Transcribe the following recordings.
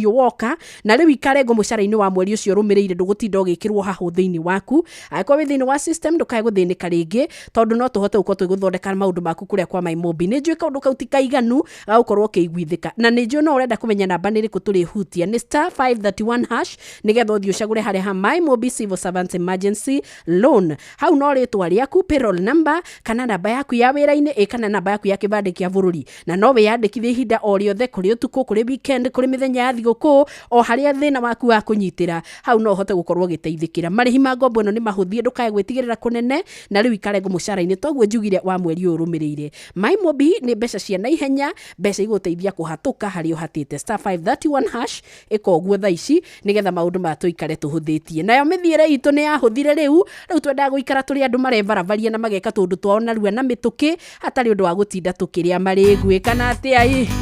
ũcio woka, na rĩu ikarengwo mũcara-inĩ wa mweri ũcio ũrũmĩrĩire. Ndũgũtinda ũgĩkĩrwo hahũ thĩinĩ waku. Angĩkorwo wĩ thĩinĩ wa system, ndũkae gũthĩnĩka rĩngĩ, tondũ no tũhote gũkorwo tũgĩgũthondeka maũndũ maku kũrĩa kwa MyMobi. Nĩ njũĩ kaũndũ kau ti kaiganu ga gũkorwo ũkĩiguithĩka, na nĩ njũĩ no ũrenda kũmenya namba nĩ ĩrĩkũ tũrĩhutia. Nĩ *531#, nĩgetha ũthiĩ ũcagũre harĩa ha MyMobi Civil Servants Emergency Loan. Hau no rĩtwa rĩaku, payroll number, kana namba yaku ya wĩra-inĩ ĩ, kana namba yaku ya kĩbandĩ kĩa bũrũri. Na no wĩyandĩkithie ihinda o rĩothe, kũrĩ ũtukũ, kũrĩ weekend, kũrĩ mĩthenya ya thigũkũ, o harĩa thĩna waku wa kũnyitĩra, hau no ũhote gũkorwo ũgĩteithĩkĩra. Marĩhi ma ngombo ĩno nĩ mahũthie, ndũkae gwĩtigĩrĩra kũnene, na rĩu ikarengwo mũcara-inĩ toguo njugire wa mweri ũyũ ũrũmĩrĩire. MyMobi nĩ mbeca cia naihenya, mbeca igũteithia kũhatũka harĩa ũhatĩte. *531#, ĩka ũguo thaa ici nĩgetha maũndũ maya tũikare tũhũthĩtie. Nayo mĩthiĩre itũ nĩ yahũthire. Rĩu twendaga gũikara tũrĩ andũ marebaravaria na mageka tũndũ twao narua na mĩtũkĩ, hatarĩ ũndũ wa gũtinda tũkĩrĩa marĩngu. Kana atĩa ĩ? 98.9.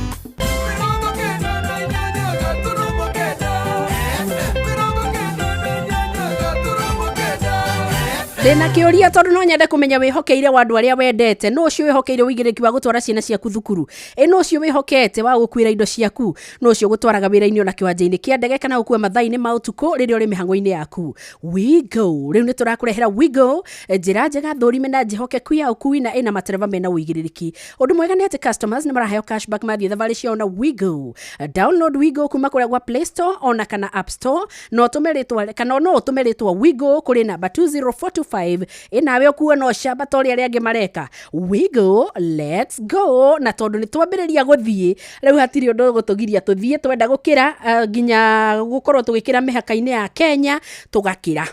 Ndĩna kĩũria, tondũ no nyende kũmenya wĩhokeire wa andũ arĩa wendete. Nũ ũcio wĩhokeire ũigĩrĩki wa gũtwara ciana ciaku thukuru? Ĩ nũ ũcio wĩhokete wa gũkuĩra indo ciaku? Nũ ũcio gũtwaraga wĩra-inĩ ona kĩwanja-inĩ kĩa ndege, kana gũkua mathaa-inĩ ma ũtukũ rĩrĩa ũrĩ mĩhang'o-inĩ yaku? WeGo, rĩu nĩ tũrakũrehera WeGo, njĩra njega, thũrime na njĩhokeku ya ũkui, na ĩna matereba mena ũigĩrĩrĩki. Ũndũ mwega nĩ atĩ customers nĩ maraheo cashback mathiĩ thabarĩ ciao na WeGo. Download WeGo kuma kũrĩa gwa Play Store ona kana App Store, no ũtũme rĩtwa, kana no ũtũme rĩtwa WeGo kũrĩ namba 20425. Ĩnawe ũkuo no camba ta ũrĩa arĩa angĩ mareka. WeGo, let's go. Na tondũ nĩ twambĩrĩria gũthiĩ, rĩu hatirĩ ũndũ ũgũtũgiria tũthiĩ. Twenda gũkĩra nginya gũkorwo tũgĩkĩra mĩhaka-inĩ ya Kenya, tũgakĩra.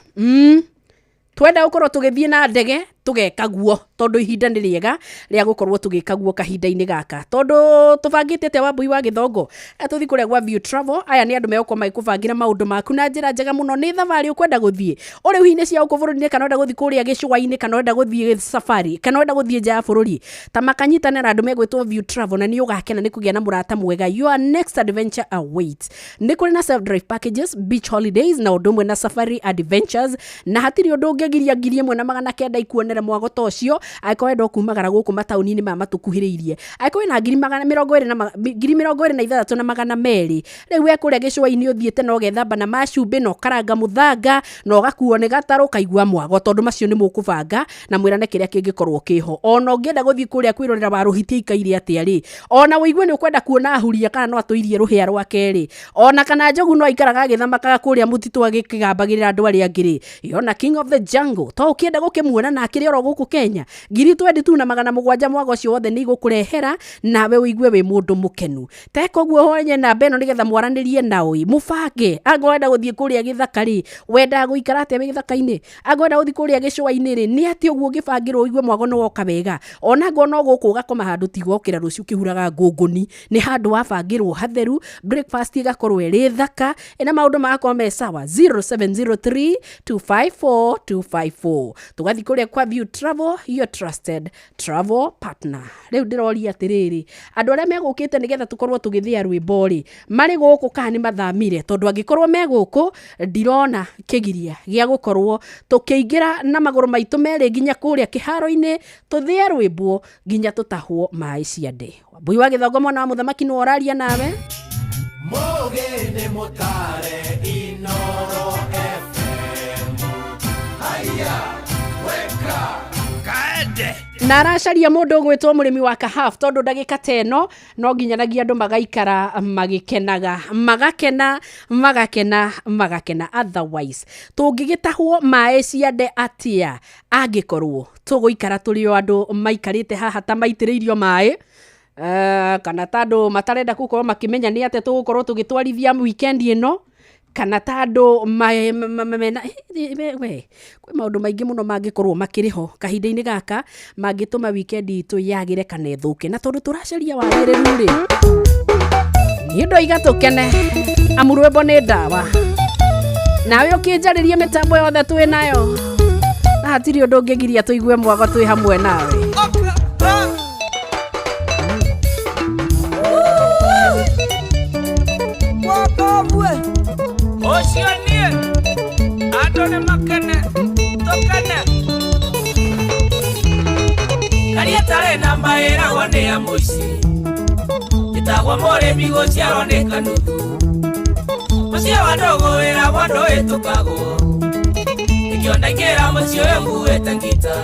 Twenda gũkorwo tũgĩthiĩ na ndege, tũgeka guo, tondũ ihinda nĩ rĩega rĩa gũkorwo tũgĩka guo kahinda-inĩ gaka, tondũ tũbangĩte atĩa, Wambui wa Gĩthongo? Tũthiĩ kũrĩa gwa View Travel. Aya nĩ andũ megũkorwo magĩkũbangĩra maũndũ maku na njĩra njega mũno. Nĩ thabarĩ ũkwenda gũthiĩ ũrĩ hihi nĩ cia gũkũ bũrũri-inĩ, kana ũrenda gũthiĩ kũrĩa gĩcũa-inĩ, kana ũrenda gũthiĩ safari, kana ũrenda gũthiĩ nja ya bũrũri, ta makanyitane na andũ megwĩtwo View Travel, na nĩ ũgakena nĩ kũgĩa na mũrata mwega. Your next adventure awaits. Nĩ kũrĩ na self drive packages, beach holidays, na ũndũ ũmwe na safari adventures, na hatirĩ ũndũ ũngĩgiria 1900 ikuonere mwago ta ũcio. Angĩkorwo wenda kumagara gũkũ mataũni-inĩ maya matũkuhĩrĩirie, angĩkorwo wĩna ngiri magana mĩrongo ĩrĩ na 262,200, rĩu we kũrĩa gĩcũa-inĩ ũthiĩte na ũgethamba na macumbĩ, na ũkaranga mũthanga, na ũgakuo nĩ gatarũ, kaigua mwago, tondũ macio nĩ mũkũbanga na mwĩrane kĩrĩa kĩngĩkorwo kĩho. Ona ũngĩenda gũthiĩ kũrĩa kwĩrorera Warũhiti aikaire atĩa rĩ, ona ũigue nĩ ũkwenda kuona huria kana no atũirie rũhĩa rwake rĩ, ona kana njogu no aikaraga agĩthamakaga kũrĩa mũtitũ agĩkĩgambagĩrĩra andũ arĩa angĩ rĩ, yona King of the Jungle to ũkĩenda gũkĩmuona na akĩrĩ oro gũkũ Kenya, ngiri twendi tu na magana mũgwanja, mwago ũcio wothe nĩ igũkũrehera nawe ũigue wĩ mũndũ mũkenu. Teka ũguo, honye namba ĩno nĩgetha mwaranĩrie nao ĩ, mũbange. Angĩkorwo wenda gũthiĩ kũrĩa gĩthaka rĩ, wendaga gũikara atĩa wĩ gĩthaka-inĩ? Angĩkorwo wenda gũthiĩ kũrĩa gĩcũa-inĩ rĩ, nĩ atĩ ũguo ũngĩbangĩrwo ũigue mwago nĩ woka wega? Ona angĩkorwo no gũkũ ũgakoma handũ tigokĩra rũciũ ũkĩhuraga ngũngũni, nĩ handũ wabangĩrwo hatheru, breakfast ĩgakorwo ĩrĩ thaka, ĩna maũndũ magakorwo me sawa. 0703 254 254. Tũgathiĩ kũrĩa kwa View Travel, your trusted travel partner. Rĩu ndĩroria atĩrĩrĩ, andũ arĩa megũkĩte nĩgetha tũkorwo tũgĩthĩa rwĩmbo rĩ, marĩ gũkũ kana nĩ mathamire? Tondũ angĩkorwo me gũkũ, ndirona kĩgiria gĩa gũkorwo tũkĩingĩra na magũrũ maitũ merĩ nginya kũrĩa kĩharo-inĩ, tũthĩe rwĩmbo nginya tũtahwo maĩ cia nde. Wambui wa Gĩthongo, mwana wa mũthamaki, nĩ ũraria nawe. Mũgĩ nĩ mũtare, Inoro FM. Haya, weka kaende. Na aracaria mũndũ ũgwĩtwo mũrĩmi wa kahaf, tondũ ndagĩka ta ĩno no nginyanagia andũ magaikara magĩkenaga, magakena, magakena, magakena. Otherwise tũngĩgĩtahwo maĩ cia nde atĩa angĩkorwo tũgũikara tũrĩ o andũ maikarĩte haha ta maitĩrĩirio maĩ, kana ta andũ matarenda gũkorwo makĩmenya nĩ atĩa tũgũkorwo tũgĩtwarithia weekend ĩno, kana ta andũ mena we kwĩ maũndũ maingĩ mũno mangĩkorwo makĩrĩ ho kahinda-inĩ gaka mangĩtũma weekend itũ yagĩre kana ĩthũke. Na tondũ tũracaria wagĩrĩru rĩ, niĩ ndoiga tũkene, amu rwĩmbo nĩ ndawa. Nawe ũkĩnjarĩrie mĩtambo yothe twĩ nayo, na hatirĩ ũndũ ũngĩgiria tũigue mwago twĩ hamwe nawe. Oka, ah. Wakomwe. Ũcio niĩ andũ nĩ makene, tũkene karia tarĩ na maĩragwo nĩ ya mũici, ĩtagwo mũrĩmi gũciarwo nĩ kanuthu. Mũciĩ wa ndũgũ wĩragwo ndũhĩtũkagwo. Nĩkĩo ndaingĩra mũciĩ ũyũ nguĩte ngita.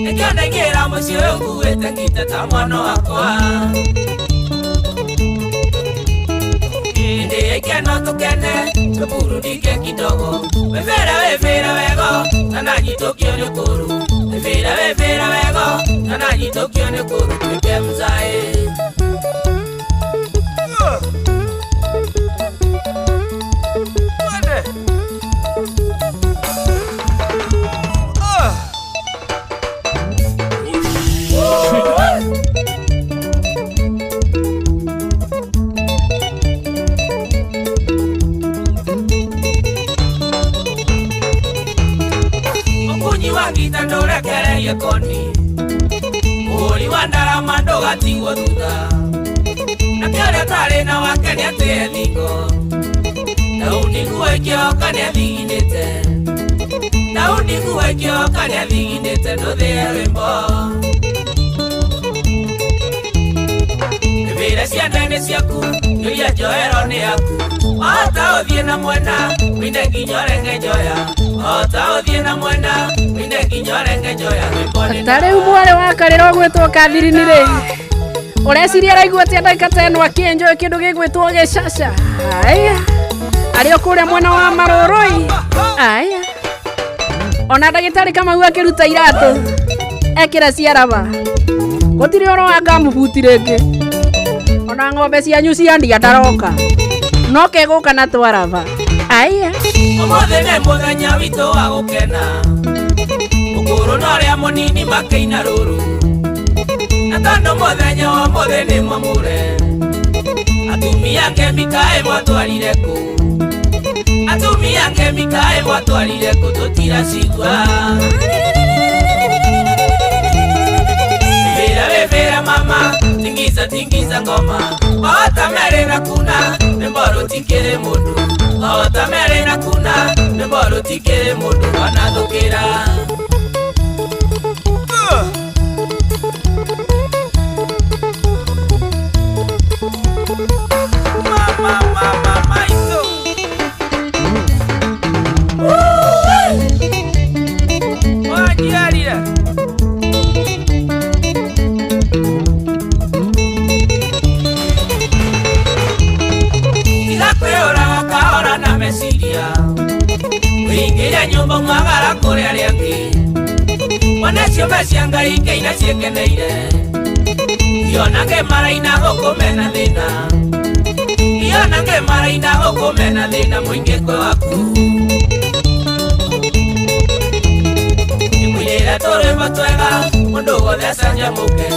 Nĩkĩo ndaingĩra mũciĩ ũyũ nguĩte ngita ta mwana wakwa. Hĩndĩ ya ikeno tũkene tũburudike kidogo. Wĩbĩre wĩbĩre wego na nanyitũkio nĩ ũkũrũ. Wĩbĩre wĩbĩre wego na nanyitũkio nĩ ũkũrũ tuĩke mzae. Mũkunyi wa ngita ndũrekererie koni. Mũhũri wa ndarama ndũgatigwo thutha. Nake ũrĩa ũtarĩ na wake nĩatĩe thingo. Daudi nguo ikĩoka nĩathiginĩte. Daudi nguo ikĩoka nĩathiginĩte ndũthĩe rwĩmbo. Ĩbĩre cianda-inĩ ciaku nĩũria njohero nĩ yaku. Wahota ũthiĩ na mwena ũine nginya ũrenge njoya. Wahota ũthiĩ na mwena ũine nginya ũrenge njoya rwĩmbo nĩ Ta rĩu mwarĩ wa karĩra ũgwĩtwo Catherine rĩ, ũreciria araigua atĩa ndagĩka ta ĩno akĩenjoy kĩndũ gĩgwĩtwo gĩcaca? Aya, arĩ o kũrĩa mwena wa Marũrũi. Aya, ona ndagĩtarĩ Kamau akĩruta iratũ ekĩra ciaraba, gũtirĩ ũhoro wa ngamubuti rĩngĩ. Ona ng'ombe cianyu cia ndia ndaroka, no kegũka na twaraba. Aya. Ũmũthĩ nĩ mũthenya witũ wa gũkena. Mũkũrũ na ũrĩa mũnini makĩina rũru. Na tondũ mũthenya wa ũmũthĩ nĩ mwamũre. Atumia kemikaĩ mwatwarire kũ? Atumia kemikaĩ mwatwarire kũ tũtiracigua. Wĩbĩra wĩbĩra mama, tingiza tingiza ngoma. Wahota merĩ na kuna, rwĩmbo rũtikĩrĩ mũndũ. Wahota merĩ na kuna, rwĩmbo rũtikĩrĩ mũndũ wanathũkĩra. Mama, mama, maitũ. Wanjiarire. Tiga kwĩyũraga kahora na meciria. Wĩingĩre nyũmba umagara kũrĩ arĩa angĩ. Wone ciũmbe cia Ngai ikĩina ciĩkeneire. Ionage maraina gũkũ mena thĩna. Ionage maraina gũkũ mena thĩna mũingĩ kwĩ waku. Ĩmũinĩre tũrwĩmbo twega mũndũ wothe acanjamũke.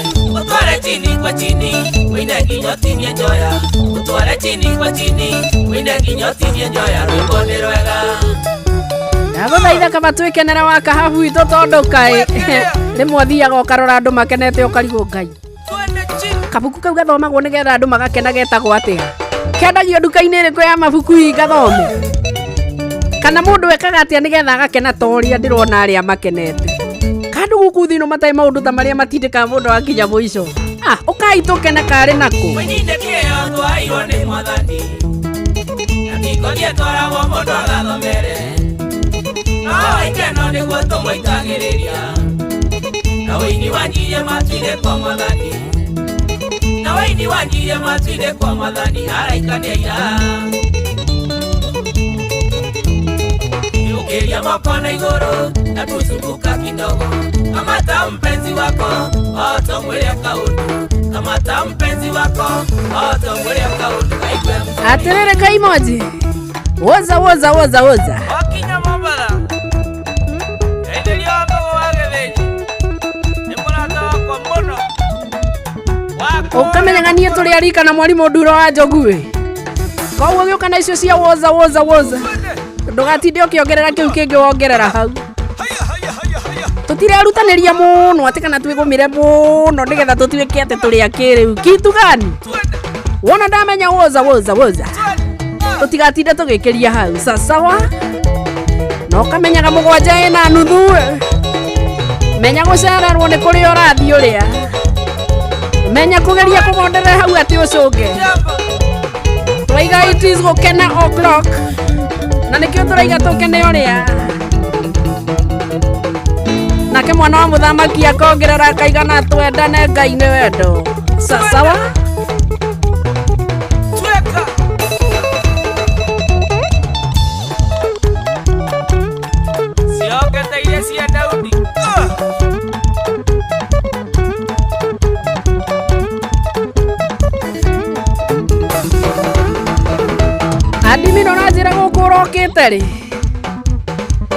Ũtware chini kwa chini ũine nginya ũtinie njoya. Ũtware chini kwa chini ũine nginya ũtinie njoya rwĩmbo nĩ rwega. Ndagũthaitha kaba twĩkenere wa kahabu witũ tondũ kaĩ rĩmwe ũthiaga ũkarora andũ makenete ũkarigwo Ngai. Kabuku kau gathomagwo nĩgetha andũ magakena getagwo atĩa? Kendagio nduka-inĩ ĩrĩkũ ya mabuku hihi gathome? Kana mũndũ ekaga atĩa nĩgetha agakena ta ũrĩa ndĩrona arĩa makenete? Kandũ gũkũ thĩ ĩno matarĩ maũndũ ta marĩa matindĩkaga mũndũ akinya mũico. Ah, ũkai tũkene karĩ nakũ? Mũini nĩ kĩheo twaheirwo nĩ mwathani. Na kĩkoria twaragwo mũndũ agathomere. No ikeno nĩguo tũmũikagĩrĩria. Na ũini wanjirie matu-inĩ kwa mwathani. Na ũini wanjirie matu-inĩ kwa mwathani araika nĩ aira. Ũkĩria moko na igũrũ na kuzunguka kidogo. Kamata mpenzi wako otomwĩre kaũndũ. Kamata mpenzi wako otomwĩre kaũndũ kaigue mzuri. Atĩrĩrĩ kaimoji. Woza woza woza woza. Wakinya Mombatha enderia wa wa gĩthĩnji nĩ mũrata wakwa mũno. Ũkamenyaga niĩ tũrĩ arika na mwarimũ Nduro wa Njogu ĩ. Koguo gĩũka na icio cia woza woza woza. Ndũgatinde ũkĩongerera kĩu kĩngĩ wongerera hau. Tũtirerutanĩria mũno atĩ kana twĩgũmĩre mũno nĩgetha tũtuĩke atĩ tũrĩ a kĩrĩu. Kitu gani? Wona ndamenya woza woza woza. Tũtigatinde tũgĩkĩria hau. Sasawa? Na ũkamenyaga mũgwanja ĩna nuthu. Menya gũcererwo nĩ kũrĩa ũrathiĩ ũrĩa. Menya kũgeria kũgonderera hau atĩ ũcũnge. Twaiga it is gũkena o'clock na nĩkĩo tũraiga tũkene ũrĩa nake mwana wa mũthamaki akongerera akaigana twendane Ngai nĩ wendo. Sasawa. Tweka. Ciokete iria cia Daudi. Ah! Adimino na njĩra gũkũ ũrokĩte rĩ.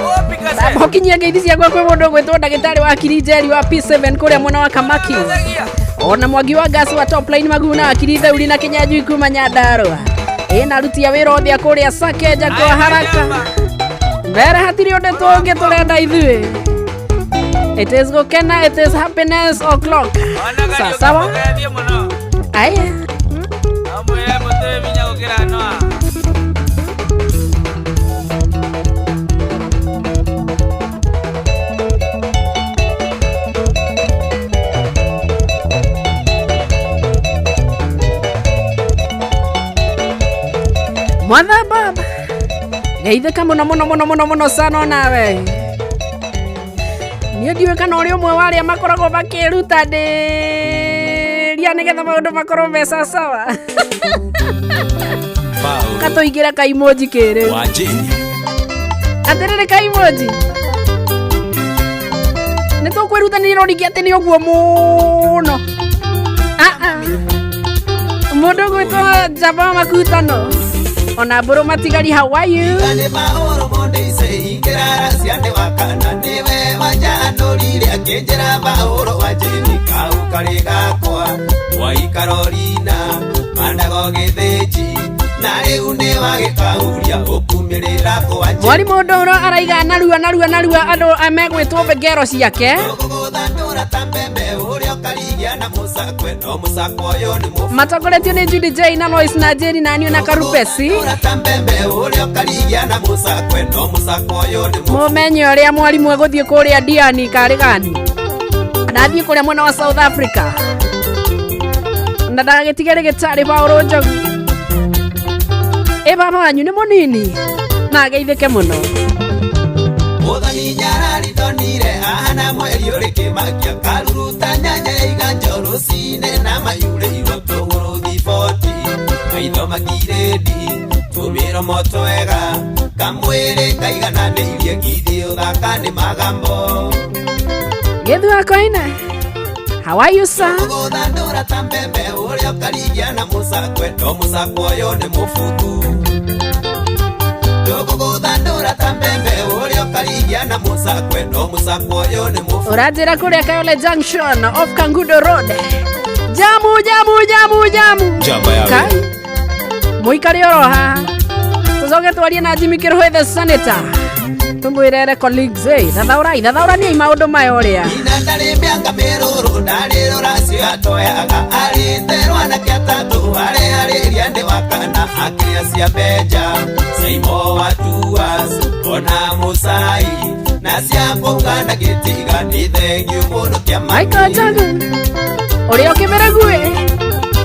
Wapi kase? Mũkinyia ngeithi ciakwa kwĩ mũndũ ũgwĩtwo ndagĩtarĩ wa akiri Njeri wa P7 kũrĩa mwena wa Kamaki. Thagia. Ona Mwangi wa gas wa top line Maguhu na akiri Theuri na Kinyanjui kuma Nyandarua. Ĩna aruti a wĩra othe a kũrĩa Sakenja kwa haraka. Mbere hatirĩ ũndũ tũngĩ tũrenda ithuĩ. It is gũkena, it is happiness o'clock. Ona gari Sasawa. ũkĩmũgeithie mũno. Aya. Amwĩre mũtĩ binya gũkĩra Noa. Mwatha baba. Geithĩka mũno mũno mũno mũno mũno sana onawe. Niĩ ndiũĩ kana ũrĩ ũmwe wa arĩa makoragwo makĩrutanĩria nĩgetha maũndũ makorwo me sawa. Paul Katũingĩre kaimoji kĩrĩu. wa Jane. Atĩrĩrĩ kaimoji. Nĩ tũkwĩrutanĩria no ningĩ atĩ nĩ ũguo mũno. Ah ah. Mũndũ ũgwĩtwo Jaba Makutano. Ona mbũrũ matigari, how are you? Nĩ maũru mũndĩice ingĩrara ciane wa kana nĩwe wanjanũrire akĩnjĩra Paũlũ wa Jane kau karĩ gakwa waikarorina mandago gĩthĩnji na rĩu nĩ wagĩkauria ũkumĩrĩra kwa Jane. Mwarimũ Ndũrũ araiga narua narua narua andũ megwĩtwo mbengero ciake. Tũgũgũthandũra ta mbembe ũrĩa ũkarigia na mũcakwe no mũcakwe ũyũ nĩ mũbu. Matongoretio nĩ Judy J na Lois na Jane na niĩ na Karupesi. Tũgũgũthandũra ta mbembe ũrĩa ũkarigia na mũcakwe no mũcakwe ũyũ nĩ mũbu. Mũmenye ũrĩa mwarimũ egũthiĩ kũrĩa Diani karĩ gani. Na athiĩ kũrĩa mwena wa South Africa. Na ndagagĩtige rĩgĩtarĩ Paũlũ Njogu. Ĩ baba wanyu nĩ mũnini na ageithĩke mũno. Mũthoni nyarari ndonire ahana mweri ũrĩ kĩmakia karuruta nyanya ya iganjo rũcinĩ na mayurĩirwo tũgũrũ thiboti maitho makirĩndi tũmĩromo twega kamwĩrĩ kaigananĩirie githĩ ũthaka nĩ magambo. Gĩthua Koine. How are you, sir? Tũgũthandũra ta mbembe ũrĩa ũkarigia na mũcakwe no mũcakwe ũyũ nĩ mũbuthu. Tũgũgũthandũra ta mbembe ũrĩa ũkarigia na mũcakwe no mũcakwe ũyũ nĩ mũbuthu. Ũranjĩra kũrĩa Kayole Junction off Kangundo Road. Jamu jamu jamu jamu. Njamba ya Kai. Mũikare oro haha. Tũcoke twarie na Jimmy Kĩrũhĩ the senator. Tũmwĩrere colleagues, hey, thathaũrai thathaũraniai maũndũ maya ũrĩa. Ina ndarĩ mĩanga mĩrũrũ ndarĩ rũracio atoyaga arĩte rwanake atatũ arĩarĩria nĩ wa kana akĩrĩa cia Benja Saimo wa Tuas ona Mũcai na cia kũganda gĩtiga nĩ thengiũ mũno kĩa Michael Njogu. Ũrĩa ũkĩmĩrague.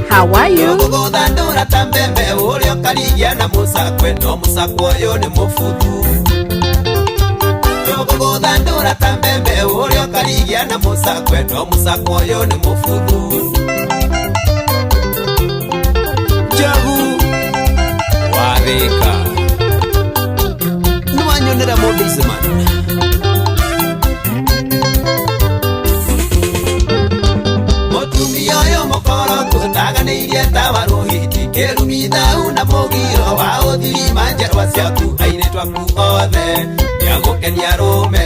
How are you? Tũgũgũthandũra ta mbembe ũrĩa ũkarigia na mũcakwe no mũcakwe ũyũ nĩ mũbuthu. Tũgũgũthandũra ta mbembe ũrĩa ũkarigia na mũcakwe no mũcakwe ũyũ nĩ mũbuthu. Njogu wa Thĩka. Nĩwanyonera mũndũ Iceman. Mũtumia ũyũ mũkoroku ndaganĩirie ta wa rũhiti kĩrumi thau na mũgiro wa ũthirima njerwa ciaku airĩtu aku othe nĩagũkenia rũme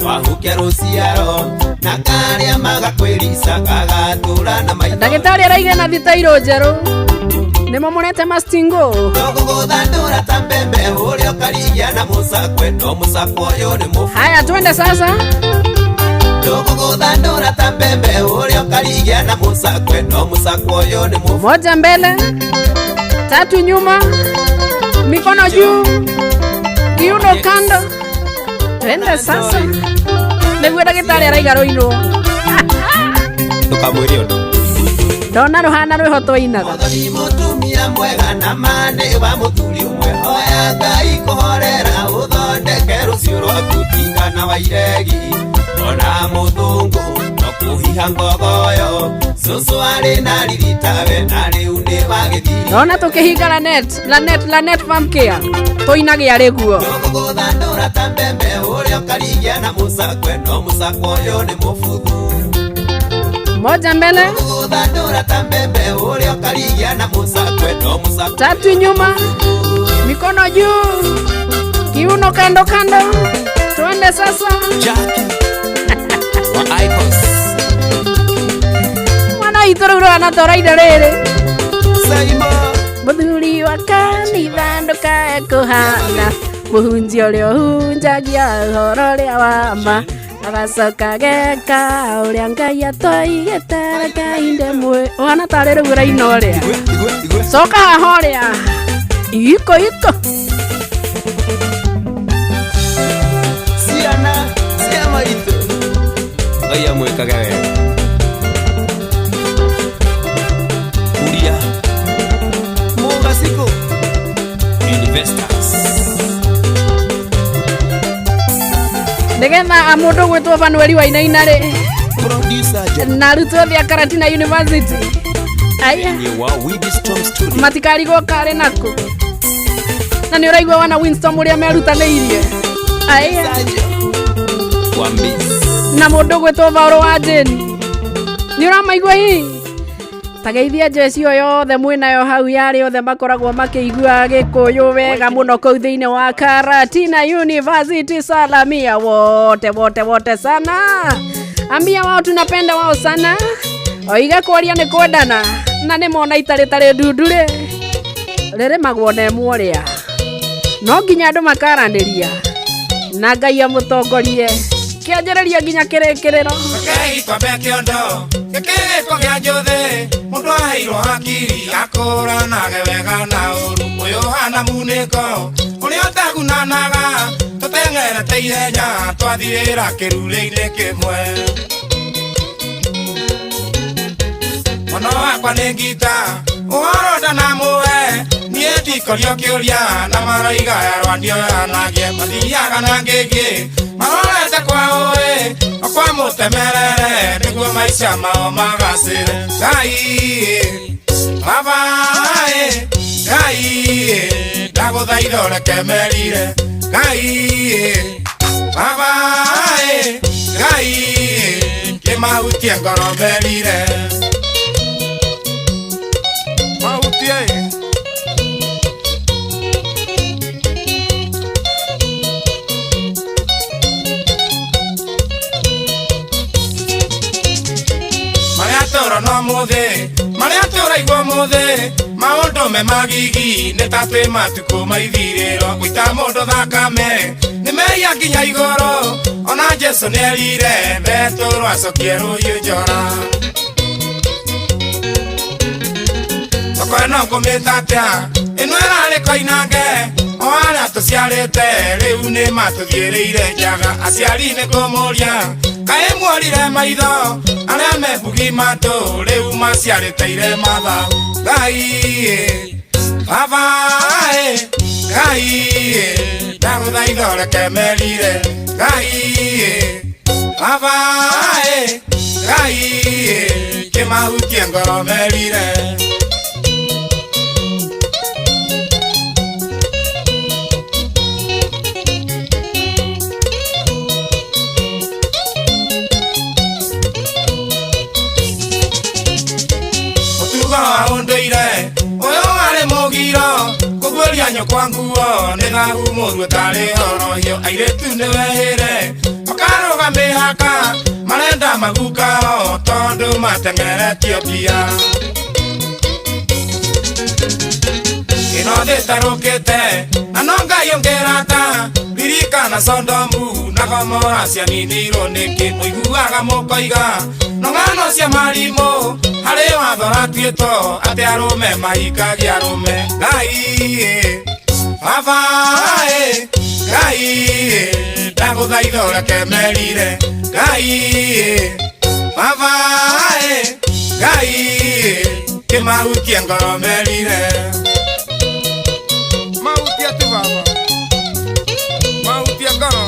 wahukia rũciaro na karĩa magakwĩrica gagatũra na maitho. Ndagĩtarĩ araiga na thitairũ njerũ. Nĩmomorete mastingo. Tũgũgũthandũra ta mbembe ũrĩa ũkarigia na mũcakwe no mũcakwe ũyũ nĩ mũbu. Haya twende sasa. Tũgũgũthandũra ta mbembe ũrĩa ũkarigia na mũcakwe no mũcakwe ũyũ nĩ mũbu. Moja mbele, tatu nyuma, mikono juu, kiuno kando. Twende sasa. Nĩguo ndagĩtarĩ araiga rũinwo. Ndũkamwĩre ũndũ. Ndona rũhana rwĩho twainaga. Mũthoni mũtumia mwega na mane wa mũthuri ũmwe hoya Ngai kũhorera ũthondeke rũciũ rwaku tigana wa iregi ona mũthũngũ no kũhiha ngogoyo cũcũ arĩ na riritawe na rĩu nĩ wagĩthiri Ndona tũkĩhinga Lanet, Lanet, Lanet Farm Care. Tũinage arĩ guo. Tũgũgũthandũra ta mbembe ũrĩa ũkarigia na mũcakwe no mũcakwe ũyũ nĩ mũbuthu Moja mbele, Tũgũgũthandũra ta mbembe ũrĩa ũkarigia na mũcakwe no mũcakwe tatu nyuma, mikono juu, kiuno kando kando. Tuende sasa. Jackie wa Icons. Mwana witũ rĩu rũhana ta ũraina rĩrĩ. Saimo Mũthuri wa kanitha ndũkae kũhana mũhunjia ũrĩa ũhunjagia ũhoro ũrĩa wa ma agacoka geka ũrĩa Ngai atoigĩte reke inde mwe ũhana tarĩ rĩu ũraina ũrĩa Igwe, igwe, igwe. coka haha ũrĩa iko iko ciana cia maitũ Ngai amwĩkage wega. Kuria mũgacikũ Investors. nĩgetha mũndũ gwĩtwo Fanueli Wainaina rĩ producer John na arutwo othe a Karatina University aya Ni wa Wisdom Studio. matikarigwo karĩ nakũ na nĩ ũraigua wana Winston ũrĩa merutanĩirie aya Sajo Wa Miss. na mũndũ gwĩtwo Vaũrũ wa Jane nĩ ũramaigua hihi tageithia njeci o yothe mwĩnayo hau yarĩ othe makoragwo makĩigua gĩkũyũ wega mũno kũu thĩinĩ wa Karatina University salamia wote wote wote sana ambia wao tunapenda wao sana oiga kwaria nĩ kwendana na nĩ mona itarĩ tarĩ ndundurĩ rĩrĩmagwo na ĩmwe ũrĩa no nginya andũ makaranĩria na Ngai amũtongorie kĩanjĩrĩria nginya kĩrĩkĩrĩro Rekei twambe kĩondo gĩkĩgĩko kĩa njũthĩ mũndũ aheirwo hakiri akũranage wega na ũru ũyũ ũhana munĩko ũrĩa ũtagunanaga tũteng'erete ihenya twathirĩra kĩrurĩ-inĩ kĩmwe mwana wakwa nĩ ngita ũhoro ndanamũhe niĩ ndikorio kĩũria na maroiga yarwa ndioyanagie mathiaga na ngĩngĩ marorete kwa ũĩ o kwa mũtemerere nĩguo maica mao magacĩre Ngai baba Ngai ndagũthaitha ũreke merire Ngai baba Ngai kĩmahutie ngoro merire mahutie marĩa tũrona ũmũthĩ marĩa tũraigua ũmũthĩ maũndũ me magigi nĩ ta twĩ matukũ maithirĩro gũita mũndũ thakame nĩ mehia nginya igũrũ ona Jesũ nĩerire Petũrũ acokie rũhiũ njora thoko ĩno ngũmĩta atĩa ĩno ĩrarĩ koinange o arĩa tũciarĩte rĩu nĩ matũthiĩrĩire njaga aciari nĩ kũmũria kaĩ muorire maitho arĩa mebugi matũ rĩu maciarĩte ire mathaũ Ngai baba Ngai ndagũthaitha ũreke merire Ngai baba Ngai kĩmahutie ngoro merire ũtugo wa ũndũire ũyũ warĩ mũgiro kũguũria nyũkwa nguo nĩ thahu mũru ũtarĩ horohio airĩtu nĩ wehĩre makarũga mĩhaka marenda magukao tondũ mateng'eretio mbia ĩno thĩ ĩtarũkĩte na no Ngai ũngĩrata ririkana Sodomu na Gomora cianinirwo nĩkĩ mũiguaga mũkoiga no ng'ano cia marimũ harĩ watho ratuĩtwo atĩ arũme mahikagia arũme Ngai baba Ngai ndagũthaitha ũreke merire Ngai baba Ngai Kĩmahutie ngoro merire. Mahutie tu baba. Mahutie ngoro.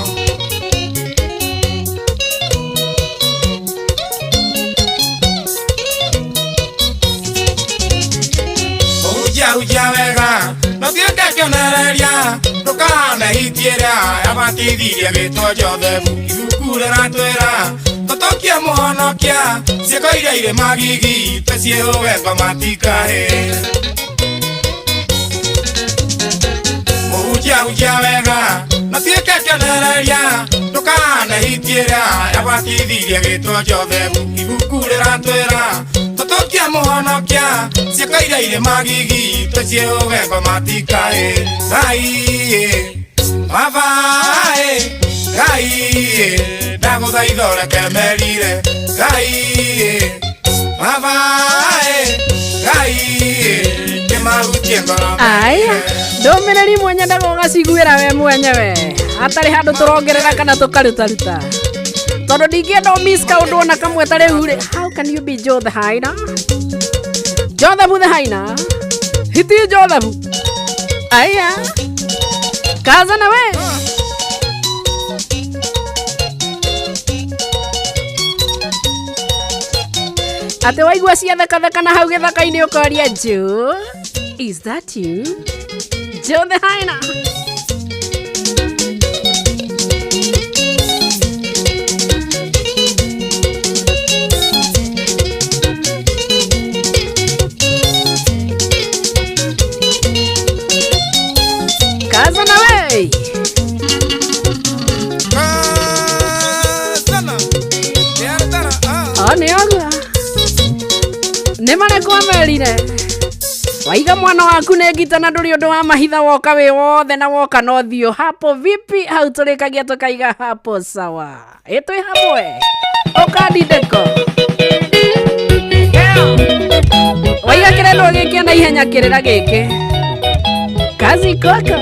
Hujia wega no tuĩke kĩonereria ndũkahane hiti ĩrĩa yabatithirie gĩtwo Jothebu. Ibuku rĩratwĩra tũtũkie mũhonokia ciĩko iria irĩ magigi tũciĩhũge ngoma tikahĩ. Mũhunjia hunjia wega no tuĩke kĩonereria ndũkahane hiti ĩrĩa yabatithirie gĩtwo Jothebu. Ibuku rĩratwĩra tũtũkie mũhonokia ciĩko iria irĩ magigi tũciĩhũge ngoma tikahĩ. Ngai baba Ngai ndagũthaitha ũreke merire. Ngai baba Ngai kĩmahutie ngoro. Aya, ndũmĩrĩri mwenye ndaga ũgaciguĩra we mwenyewe hatarĩ handũ tũrongerera kana tũkarutaruta tondũ ndingĩenda ũmiss kaũndũ ona kamwe ta rĩu rĩ. How can you be Joe the Hyena? Joseph the Hyena. Hiti Joseph. Aya, kaza na we. Atĩ waigua ciathekatheka na hau gĩthaka-inĩ ũkoria Joe, is that you? Joe the Hyena. Kaza na we. Kazana. Tiartara, ah. O nĩ ogua nĩ marekwo merire waiga mwana waku nĩ ngita na ndũrĩ ũndũ wa mahitha woka wĩ wothe na woka na ũthiũ hapo vipi hau tũrĩkagia tũkaiga hapo sawa ĩ twĩ hamwe ũkandindĩko waiga kĩrendwo gĩkĩ na ihenya kĩrĩra gĩkĩ kazi kwako.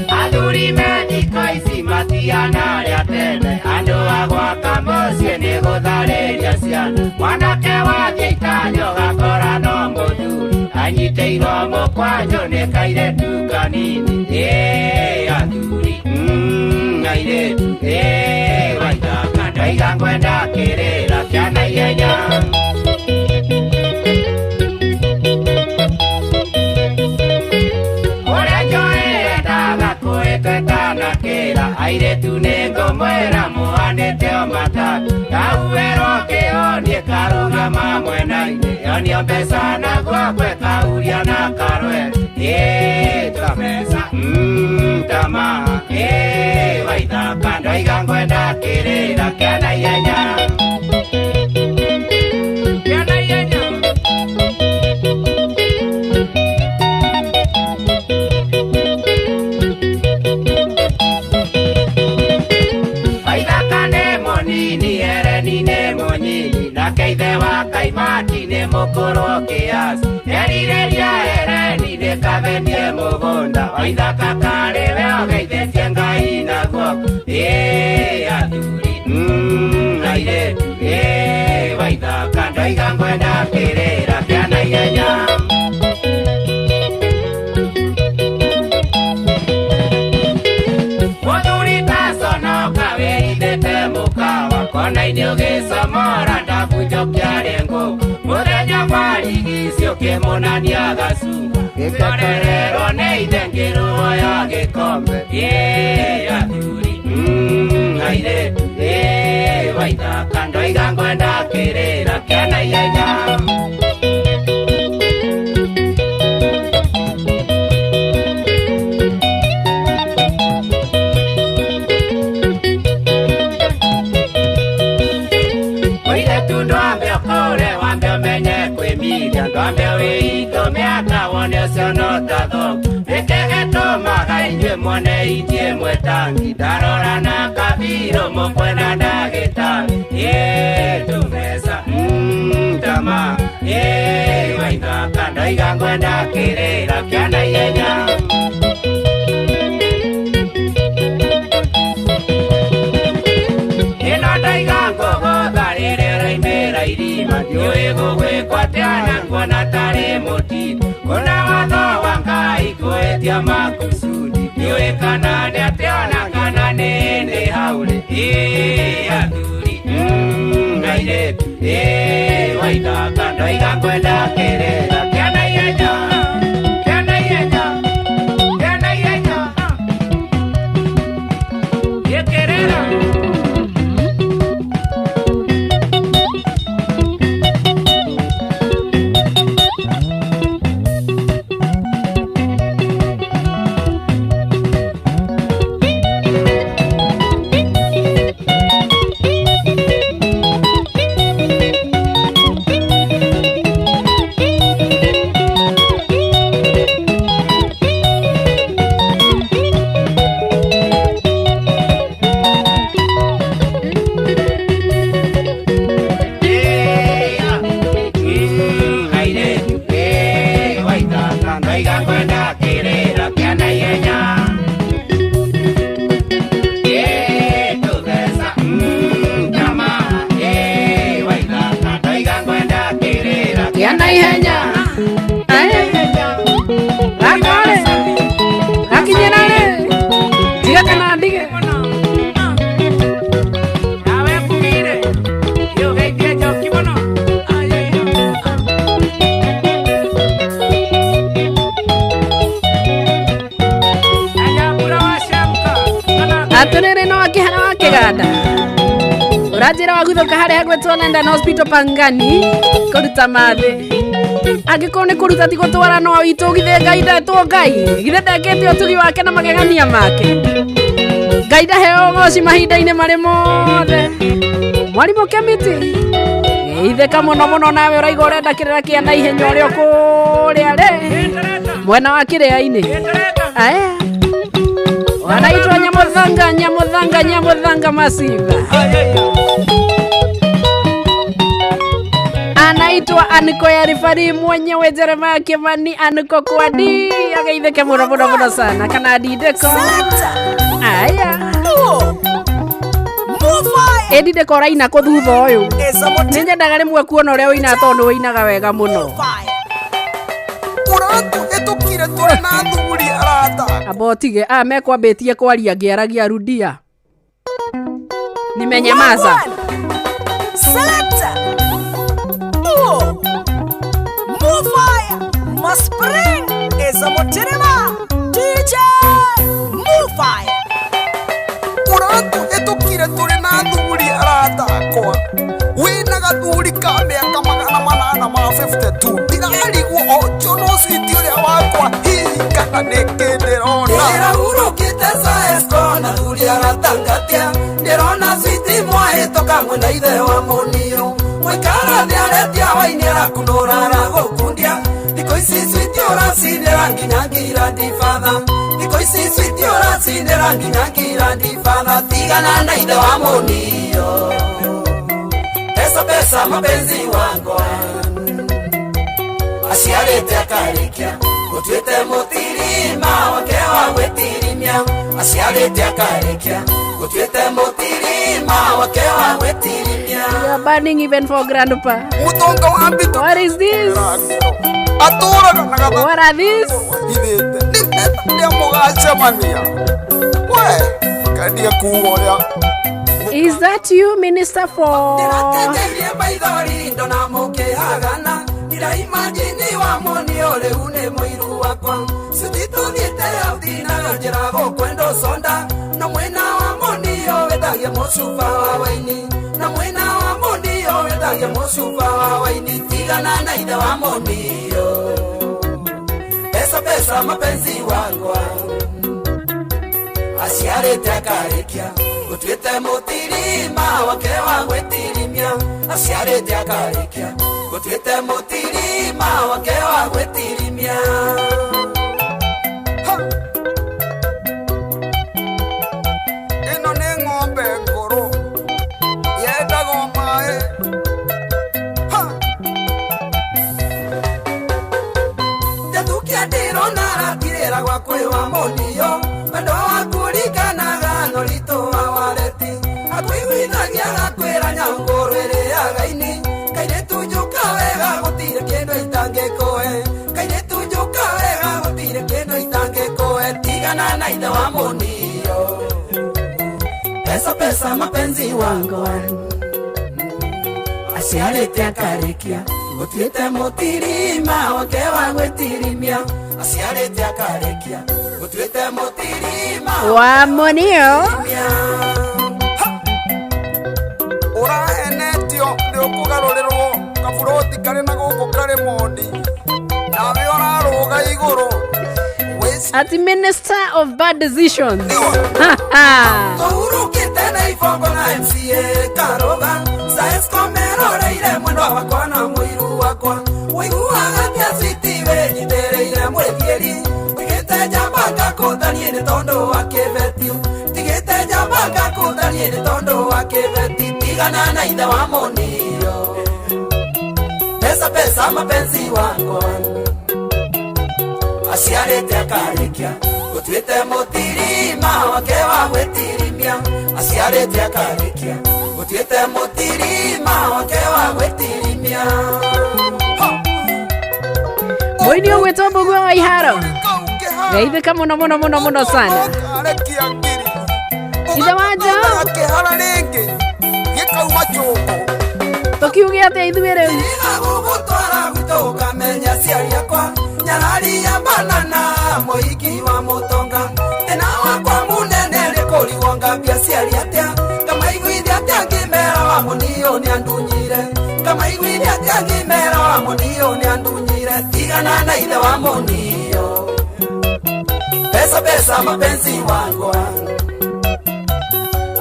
Athuri me thikũ ici matiana arĩa tene andũ a gwaka mũciĩ nĩ gũtharĩria ciana mwanake wathiĩ itanyo gakora no mũthuri anyitĩirwo mũkwanjũ nĩ kairĩtu kanini. Ĩ athuri airĩtu ĩ waithaka ndaiga ngwenda kĩrĩra kĩa naihenya. Ũrĩa njũĩ endaga kwĩtwetanakĩra airĩtu nĩ ngũmwĩra mũhanĩte o matatũ kauwerwo kĩhonie karũgama mwena-inĩ yonio mbeca na gwakwe kauria na karwe. Ĩ twa mbeca tamaa ĩ waithaka ndoiga ngwenda kĩrĩra kĩa naihenya. Kĩa naihenya. Waithaka nĩ mũnini Hereni nĩ mũnyinyi nake ithe wa Kaimati nĩ mũkũrũ kĩasi erirĩria Hereni nĩ kavenie mũgũnda Waithaka karĩ we ũgeithĩtie Ngai na guoko. Ĩ athuri airĩtu ĩ waithaka ndoiga ngwenda kĩrĩra kĩa naihenya. Mũthuri taconoka wĩhithĩte mũkawa kona-inĩ ũgĩcomora ndabunjũkia rĩngũ mũthenya barigici ũkĩmũnania gacunga gĩkorererwo nĩ ithe ngĩrũo ya gĩkombe. Ĩ athuri airĩtu ĩ waithaka ndoiga ngwenda kĩrĩra kĩa naihenya. Mũirĩtu ndwambe ũkũre wambe ũmenye kwĩmiria ndwambe wĩito mĩaka wone ũcio no ta thoko nĩkĩ gĩtũmaga inyuĩ muone itiĩ mwetangi ndarora na kabirũ mũkwenda ndagĩtarĩ. Ĩ tũmbeca tamaa ĩ waithaka ndoiga ngwenda kĩrĩra kĩa naihenya. Ĩno ndaiga ngũgũtha rĩrĩa ũraina Gũgwĩkwo atĩa na kuona tarĩ mũtitũ Kũna watho wa Ngai kwĩtia makusudi Ndiũĩ kana nĩ atĩa na kana nĩ nĩ haurĩ Ĩ athuri airĩtu ĩ waithaka ndoiga ngwenda kĩrĩra kĩa naihenya kĩa naihenya kĩa naihenya Gĩkĩrĩra. Kĩa naihenya. Ae. Gakore. Gakinyĩra rĩ. Tiga kana ndige. Atĩrĩrĩ no akĩhana wa kĩganda. Ũranjĩra waguthũka harĩa hagwĩtwo London Hospital Pangani kũruta mathĩ. Angĩkorwo nĩ kũruta ti gũtwara no witũ githĩ Ngai ndetwo Ngai. Githĩ ndekĩte ũtugi wake na magegania make. Ngai ndaheo ũgoci mahinda-inĩ marĩ mothe. Mwarimũ Kemiti. Geithĩka mũno mũno nawe ũraigua ũrenda kĩrĩra kĩa naihenya ũrĩa kũrĩa rĩ. Mwena wa kĩrĩa-inĩ. Aya. Wanaitwa Nyamuthanga, Nyamuthanga, Nyamuthanga Masiva. Anaitwa Aniko ya rifari mwenyewe Jeremiah Kimani Aniko Kwadi ageithĩke mũno mũno mũno sana kana ndindĩko. Aya. Ĩ ndindĩko ũraina kũ thutha ũyũ? Nĩ nyendaga rĩmwe kuona ũrĩa ũinaga tondũ nĩ ũinaga wega mũno. Ũratũhĩtũkire tũrĩ na athuri arata. Amba ũtige aya mekwambĩtie kwaria ngĩaragia rudia. Nimenyamaza. Selector. Duo. Move fire. Maspring is a motirima. DJ. Move fire. Ũratũhĩtũkire tũrĩ na athuri arata akwa. Wĩna gathuri ka mĩaka 852 ndirarigwo o njono switi ũrĩa wakwa hihi kana nĩkĩ ndĩrona. Ndĩrahurũkĩte Saesco na thuri aratangatia ndĩrona switi mwahĩtũka mwĩna ithe wa mũnio mũikara thĩ aretia waini arakunũra aragũkundia thikũ ici switi ũracinĩra nginya ngira ndibatha thikũ ici switi ũracinĩra nginya ngira ndibatha tigana na ithe wa mũnio pesa pesa mapenzi wangwa aciarĩte akarĩkia gũtuĩte mũtirima wake wa gwĩtirimia aciarĩte akarĩkia gũtuĩte mũtirima wake wa gwĩtirimia. You are burning even for grandpa. Mũtonga wa mbitũ. What is this? Atũraga na gatha. What are these? Hithĩte. Nĩ rĩa mũgacemania. We, kendia kuga ũrĩa. Is that you, Minister for Ndĩrateterie maithori ndona mũkĩhagana ndiraimajini wa mũnio rĩu nĩ mũiru wakwa cititũthiĩte autinaga njĩra gũkwenda ũconda na mwena wa mũnio wĩtagia mũcuba wa waini na mwena wa mũnio wĩtagia mũcuba wa waini tigana na ithe wa mũnio pesa pesa mapenzi wakwa aciarĩte akarĩkia gũtuĩte mũtirima wake wa gwĩtirimia aciarĩte akarĩkia gũtuĩte mũtirima wake wa gwĩtirimia. Ĩno nĩ ng'ombe ngũrũ yendagwo maĩ. Ha! Njatukia ndĩrona aratirĩra gwa kwĩ wa mũnio wendo waku ũrikanaga noritũ wa wareti akũiguithagia agakwĩra nyau ngũrũ ĩrĩaga ini kairĩtu njũka we na ithe wa Munio. Pesa pesa mapenzi wangu aciarĩte akarĩkia gũtuĩte mũtirima wake wa gwĩtirimia aciarĩte akarĩkia gũtuĩte mũtirima wa Munio. Ũrahenetio nĩ ũkũgarũrĩrwo kaburoti karĩ na gũkũ karĩ mondi nawe ũrarũga igũrũ. Ati minister of bad decisions. Tũhurũkĩte na ibongo na MCA Karoga Saesco meroreire mwendwa wakwa na mũiru wakwa ũiguaga atĩa citi wĩnyitĩrĩire mwĩthiĩri tigĩte njamba ngakũthanie nĩ tondũ wa kĩbeti tigĩte njamba ngakũthanie nĩ tondũ wa kĩbeti tigana na ithe wa Munio. Pesa pesa mapenzi wakwa aciarĩte akarĩkia gũtuĩte mũtirima wake wa gwĩtirimia aciarĩte akarĩkia gũtuĩte mũtirima wake wa gwĩtirimia. Mũini ũgwĩtwo Mbũguo wa Iharo geithĩka mũno mũno mũno mũno sana. Ithe wa nja kĩhara rĩngĩ gĩkauma chũkũ tũkiuge atĩa ithuĩ rĩu gũgũtwara gwitũ ũkamenya aciari akwa nyarari ya banana mũhiki wa mũtonga thĩna wakwa mũnene nĩ kũrigwo ngambia aciari atĩa ngamaiguithia atĩa ngĩmera wa Munio nĩandunyire ngamaiguithia atĩa ngĩmera wa Munio nĩandunyire tigana na ithe wa Munio. Pesa pesa mapenzi wakwa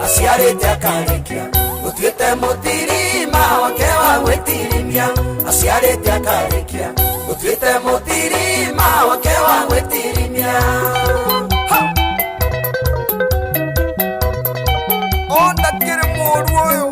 aciarĩte akarĩkia gũtuĩte mũtirima wake wa gwĩtirimia aciarĩte akarĩkia gũtuĩte mũtirima wake wa gwĩtirimia. Onda kĩrĩ mũru ũyũ.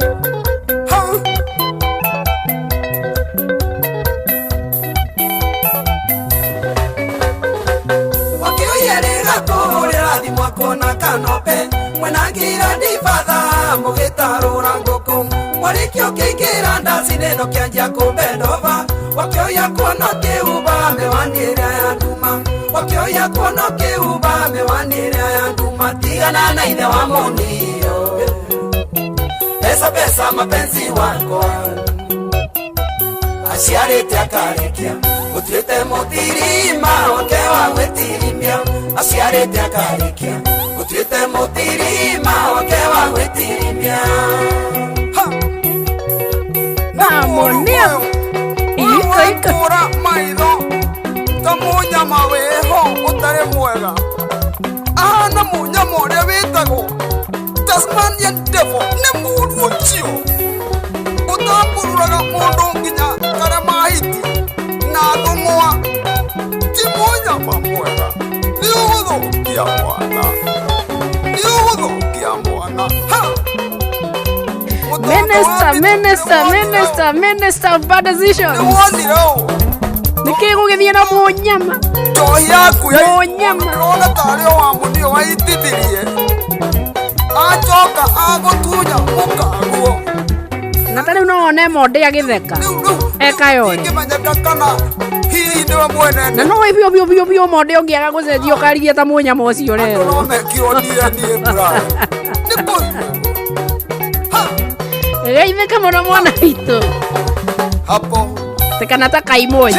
Wakĩoyerĩra kũhũrĩra thimũ akona kanope mwenangira ndibatha mũgĩtarũra ngũkũ mwarĩkio kĩingĩra ndaci nĩno kĩanjia kũmbendova wakĩoya kuona kĩhuba mĩwani ĩrĩa ya nduma wakĩoya kuona kĩhuba mĩwani ĩrĩa ya nduma tigana na ithe wa Munio. Pesa pesa mapenzi wakwa aciarĩte akarĩkia gũtuĩte mũtirima wake wa gwĩtirimia aciarĩte akarĩkia gũtuĩte mũtirima wake wa gwĩtirimia. Wa Munio iko iko kũra maitho ta mũnyama wĩho ũtarĩ mwega ahana mũnyama ũrĩa wĩtagwo Tasmanian devil nĩ mũru ũcio ũtambururaga mũndũ nginya karema hiti na thũng'wa ti mũnyama mwega nĩ ũgũthũkia mwana nĩ ũgũthũkia mwana. Minister, minister, minister, minister of bad decisions. Nĩwonire ũũ Nĩkĩ gũgĩthiĩ na mũnyama njohi yaku mũnyama ndĩrona tarĩ o wa Munio waitithirie acoka agũtunya mũkaguo na ta rĩu no wone monde agĩtheka ekayore ingĩmenyeka kana hihi nĩwe mwene na no biũ biũ biũ biũ monde ũngĩaga gũcenjia ũkarigia ta mũnyama ũcio rero no mekirwo DNA Brian nĩ kũnyua geithĩka mũno mwana witũ hapo tekana ta kaimũnya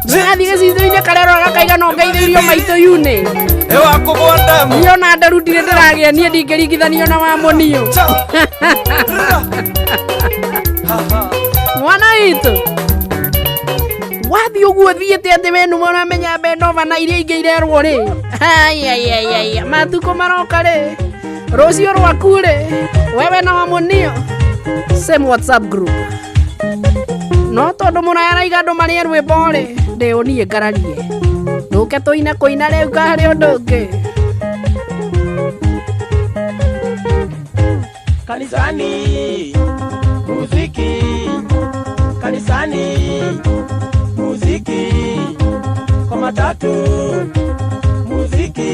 ngathiĩ gĩcicio-inĩ karero gakaiga no ngeithĩirio maitũ yunĩ niĩ ona nderu ndirĩ ndĩragĩa niĩ ndingĩringithanio na wa Munio. Mwana witũ wathiĩ ũguo thiĩte atĩ we nĩwe ũramenya Benova na iria ingĩ irerwo rĩ aiaiaiai matukũ maroka rĩ rũciũ rwaku rĩ wewe na wa Munio same WhatsApp group no tondũ mũraya araiga andũ marĩe rwĩmbo rĩ ndĩũniĩ ngararie ndũke tũine kũina rĩu karĩ ũndũ ũngĩ. Kanisani muziki kanisani muziki kwa matatu muziki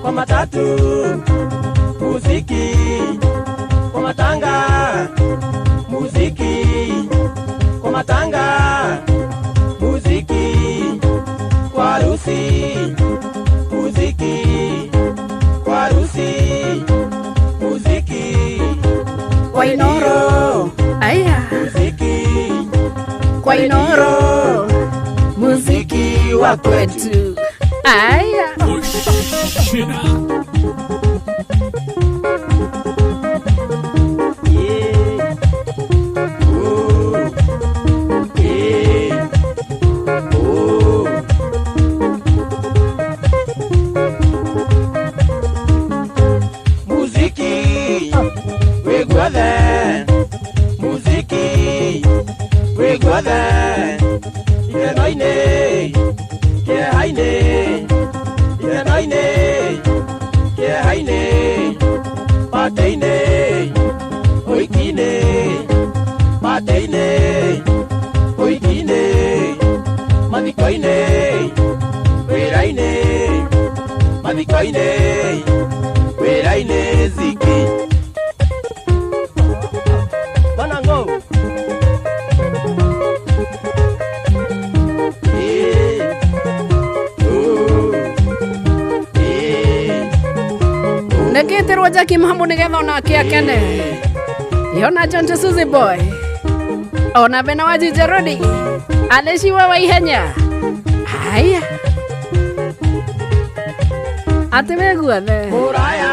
kwa matatu muziki kwa matanga muziki kwa matanga muziki kwa harusi Kwa Inoro. Aya. Muziki Kwa Inoro. Muziki wa kwetu. Aya. Muziki wĩ guothe, muziki wĩ guothe, ikeno-inĩ, kĩeha-inĩ, ikeno-inĩ, kĩeha-inĩ, pate-inĩ, ũhiki-inĩ, pate-inĩ, ũhiki-inĩ, mathiko-inĩ, wĩra-inĩ, mathiko-inĩ, wĩra-inĩ, ziki. Banango. Eh, oh, eh. Nĩngĩtĩrwo Jackie Mahamu nĩgetha onake akene. Yona John Suzy Boy. Ona Bena wa Juja Road. Aleciwa wa ihenya. Haya. Atĩ wĩ guothe. Mũraya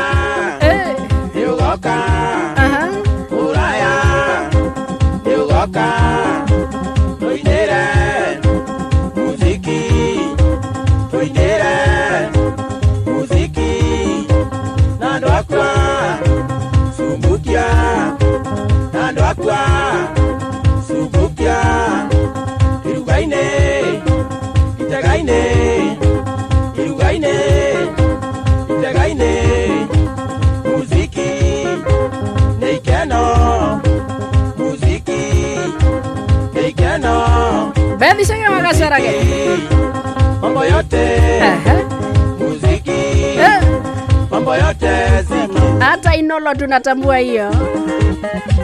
Eh. nĩũgoka, Aha. mũraya nĩũgoka, tũinĩre muziki, tũinĩre muziki, na andũ akwa Subukia, na andũ akwa Subukia, iruga-inĩ, itega-inĩ, iruga-inĩ, itega-inĩ, muziki nĩ ikeno, muziki nĩ ikeno. Bethi Chege wa Gacarage. Mambo yote Aha. muziki, Eh. mambo yote ziki. Hata Inolo tunatambua hiyo.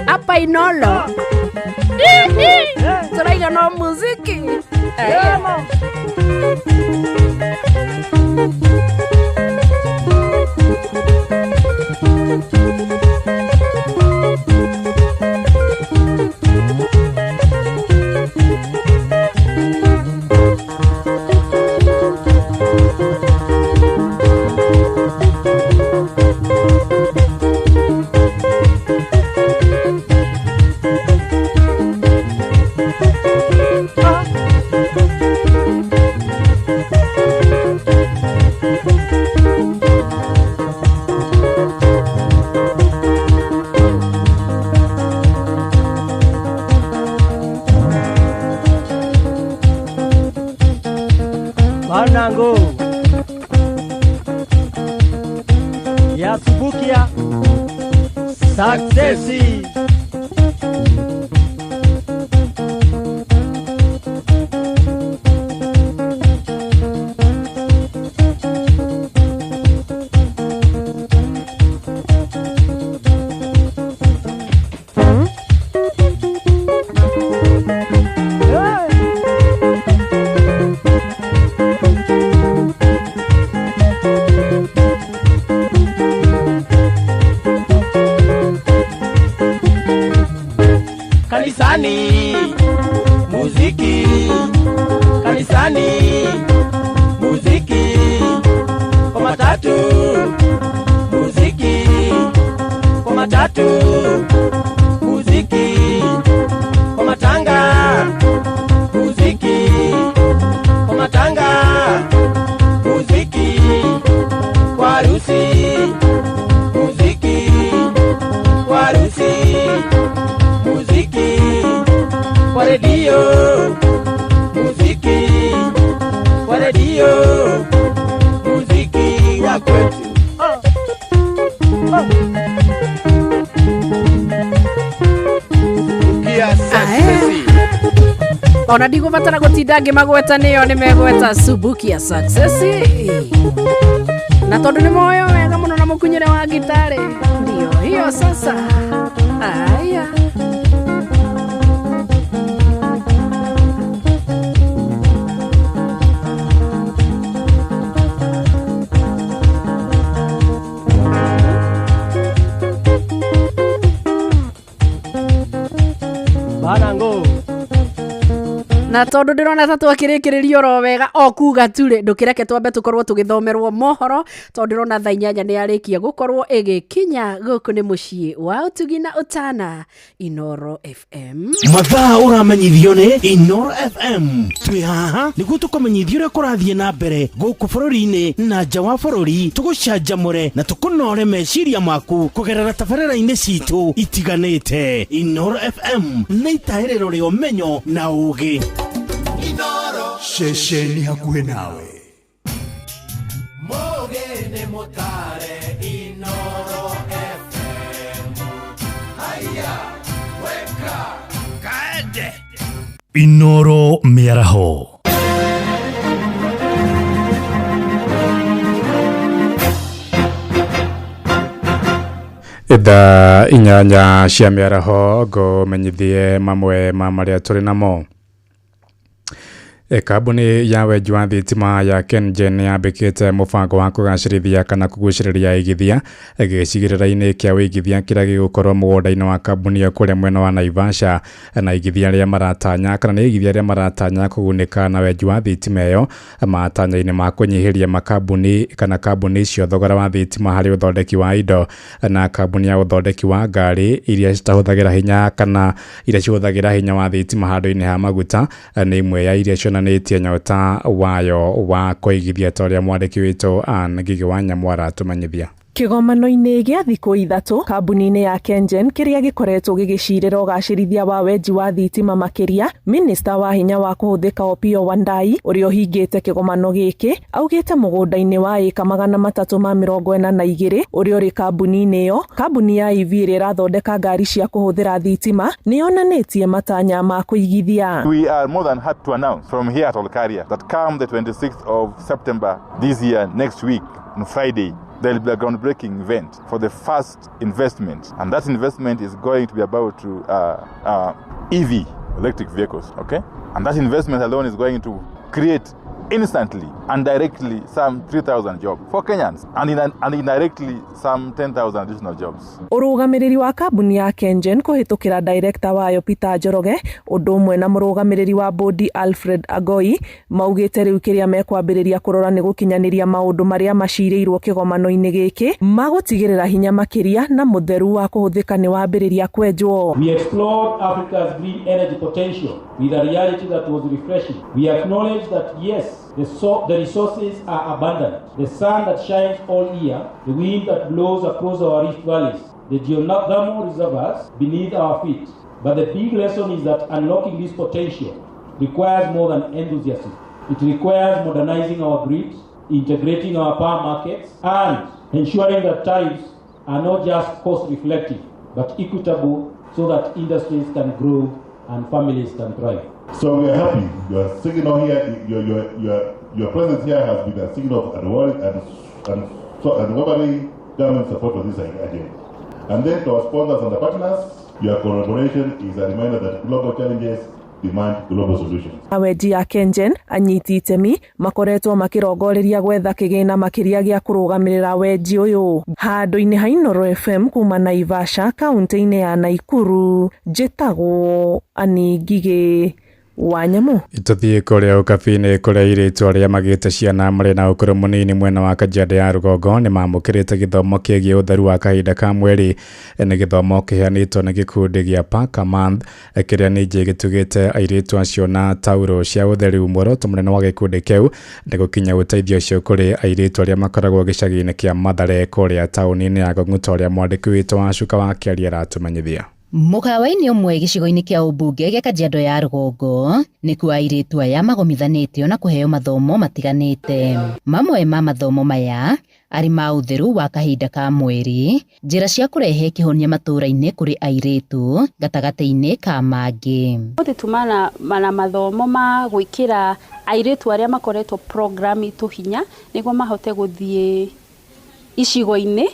Hapa Inolo. Turaiga no muziki. Aya. Banango yasubukia success. Kanisani muziki, kanisani muziki, kwa matatu muziki, kwa matatu muziki, kwa matanga muziki, kwa matanga muziki, kwa harusi muziki, kwa harusi muziki, kwa redio muziki, kwa redio muziki wa kwetu. Kia success. Ona ndigũbatara gũtinda ngĩmagweta, nĩo nĩ megweta Subukia Success, na tondũ nĩ moyo wega mũno na mũkunyĩre wa gitarĩ, ndio hiyo sasa. Aya. Na tondũ ndĩrona ta twakĩrĩkĩrĩria oro wega o kuga tu rĩ, ndũkĩreke twambe tũkorwo tũgĩthomerwo mohoro, tondũ ndĩrona thaa 8 nĩ yarĩkia gũkorwo ĩgĩkinya. Gũkũ nĩ mũciĩ wa ũtugi na ũtana, Inoro FM. Mathaa ũramenyithio nĩ Inoro FM. Twĩ haha nĩguo tũkũmenyithia ũrĩa kũrathiĩ na mbere gũkũ bũrũri-inĩ na nja wa bũrũri, tũgũcanjamũre na tũkũnore meciria maku kũgerera tabarĩra-inĩ citũ itiganĩte. Inoro FM nĩ itahĩrĩro rĩa ũmenyo na ũgĩ. Ceceni hakuhĩ nawe. Mũgĩ nĩ mũtare Inoro FM. Haya, weka kaende. Inoro mĩaraho. Thaa 8 cia mĩaraho, ngũmenyithie mamwe ma marĩa tũrĩ namo. Kambuni ya wenji wa thitima ya KenGen nĩ yambĩkĩte mũbango wa kũgacĩrithia kana kũgucĩrĩria aigithia gĩcigĩrĩra-inĩ kĩa ũigithia kĩrĩa gĩgũkorwo mũgũnda-inĩ wa kambuni ĩyo kũrĩa mwena wa Naivasha, na aigithia arĩa maratanya kana nĩ aigithia arĩa maratanya kũgunĩka na wenji wa thitima ĩyo matanya-inĩ ma kũnyihĩria makambuni kana kambuni icio thogora wa thitima harĩ ũthondeki wa indo. Na kambuni ya ũthondeki wa ngari iria citahũthagĩra hinya kana iria cihũthagĩra hinya wa thitima handũ-inĩ ha maguta nĩ imwe ya iria cionanĩtie nyota wayo wa kũigithia, ta ũrĩa mwandĩki witũ Ann Ngigĩ wa Nyamwara atũmenyithia. Kĩgomano-inĩ gĩa thikũ 3 kambuni-inĩ ya KenGen kĩrĩa gĩkoretwo gĩgĩcirĩra ũgacĩrithia wa wenji wa thitima makĩria, minista wa hinya wa kũhũthĩka Opiyo Wandayi, ũrĩa ũhingĩte kĩgomano gĩkĩ, augĩte mũgũnda-inĩ wa ĩka 342 ũrĩa ũrĩ kambuni-inĩ ĩyo, kambuni ya EV ĩrĩa ĩrathondeka ngari cia kũhũthĩra thitima nĩ yonanĩtie matanya ma kũigithia. We are more than happy to announce from here at Olkaria that come the 26th of September this year, next week, on Friday, there will be a groundbreaking event for the first investment. And that investment is going to be about to EV, electric vehicles, okay? And that investment alone is going to create instantly and directly some 3,000 jobs for Kenyans and indirectly some 10,000 additional jobs. Ũrũgamĩrĩri wa kambuni ya KenGen kũhĩtũkĩra director wayo Peter Njoroge, ũndũ ũmwe na mũrũgamĩrĩri wa bodi Alfred Agoi, maugĩte rĩu kĩrĩa mekwambĩrĩria kũrora nĩ gũkinyanĩria maũndũ marĩa macirĩirwo kĩgomano-inĩ gĩkĩ magũtigĩrĩra hinya makĩria na mũtheru wa kũhũthĩka nĩ wambĩrĩria kwenjwo. We explored Africa's green energy potential with a reality that was refreshing. We acknowledge that yes, the resources are abundant. The sun that shines all year, the wind that blows across our rift valleys, the geothermal reservoirs beneath our feet. But the big lesson is that unlocking this potential requires more than enthusiasm. It requires modernizing our grid, integrating our power markets, and ensuring that tariffs are not just cost reflective, but equitable so that industries can grow and families can thrive. So we are happy. Your signal here, your presence here has been a signal of unwavering and, so unwavering government support for this agenda. And then to our sponsors and the partners, your collaboration is a reminder that global challenges demand global solutions. Awenji a KenGen, anyiti itemi makoretwo makĩrongoreria gwetha kĩgĩna makĩria gĩa kũrũgamĩrĩra wenji ũyũ. Handũ-inĩ ha Inoro FM kuma Naivasha, kaunti-inĩ ya Naikuru, njĩtagwo Ann Ngigĩ wa Nyamũ. Tũthiĩ kũrĩa ũkabi-inĩ, kũrĩa airĩtu arĩa magĩte ciana marĩ na ũkũrũ mũnini mwena wa Kajiado ya rũgongo nĩ mamũkĩrĩte gĩthomo kĩgiĩ ũtheru wa kahinda ka mweri. Nĩ gĩthomo kĩheanĩtwo nĩ gĩkundi gĩa Pack a Month, kĩrĩa ningĩ gĩtugĩte airĩtu acio na tauro cia ũtheru. Muoroto mũnene wa gĩkundi kĩu nĩ gũkinya ũteithio ũcio kũrĩ airĩtu arĩa makoragwo gĩcagi-inĩ kĩa Mathare kũrĩa taũni-inĩ ya Gong'u, ta ũrĩa mwandĩki witũ wa Cuka wa Kĩaria aratũmenyithia. Mũkawa-inĩ ũmwe gĩcigo-inĩ kĩa ũmbunge gĩa Kajiado ya rũgongo nĩkuo airĩtu aya magomithanĩtio na kũheo mathomo matiganĩte. Mamwe ma mathomo maya arĩ ma ũtheru wa kahinda ka mweri, njĩra cia kũrehe kĩhonia matũũra-inĩ kũrĩ airĩtu gatagatĩ-inĩ ka mangĩ. Ũmũthĩ tuma na mathomo ma gwĩkĩra airĩtu arĩa makoretwo program itũ hinya nĩguo mahote gũthiĩ icigo-inĩ.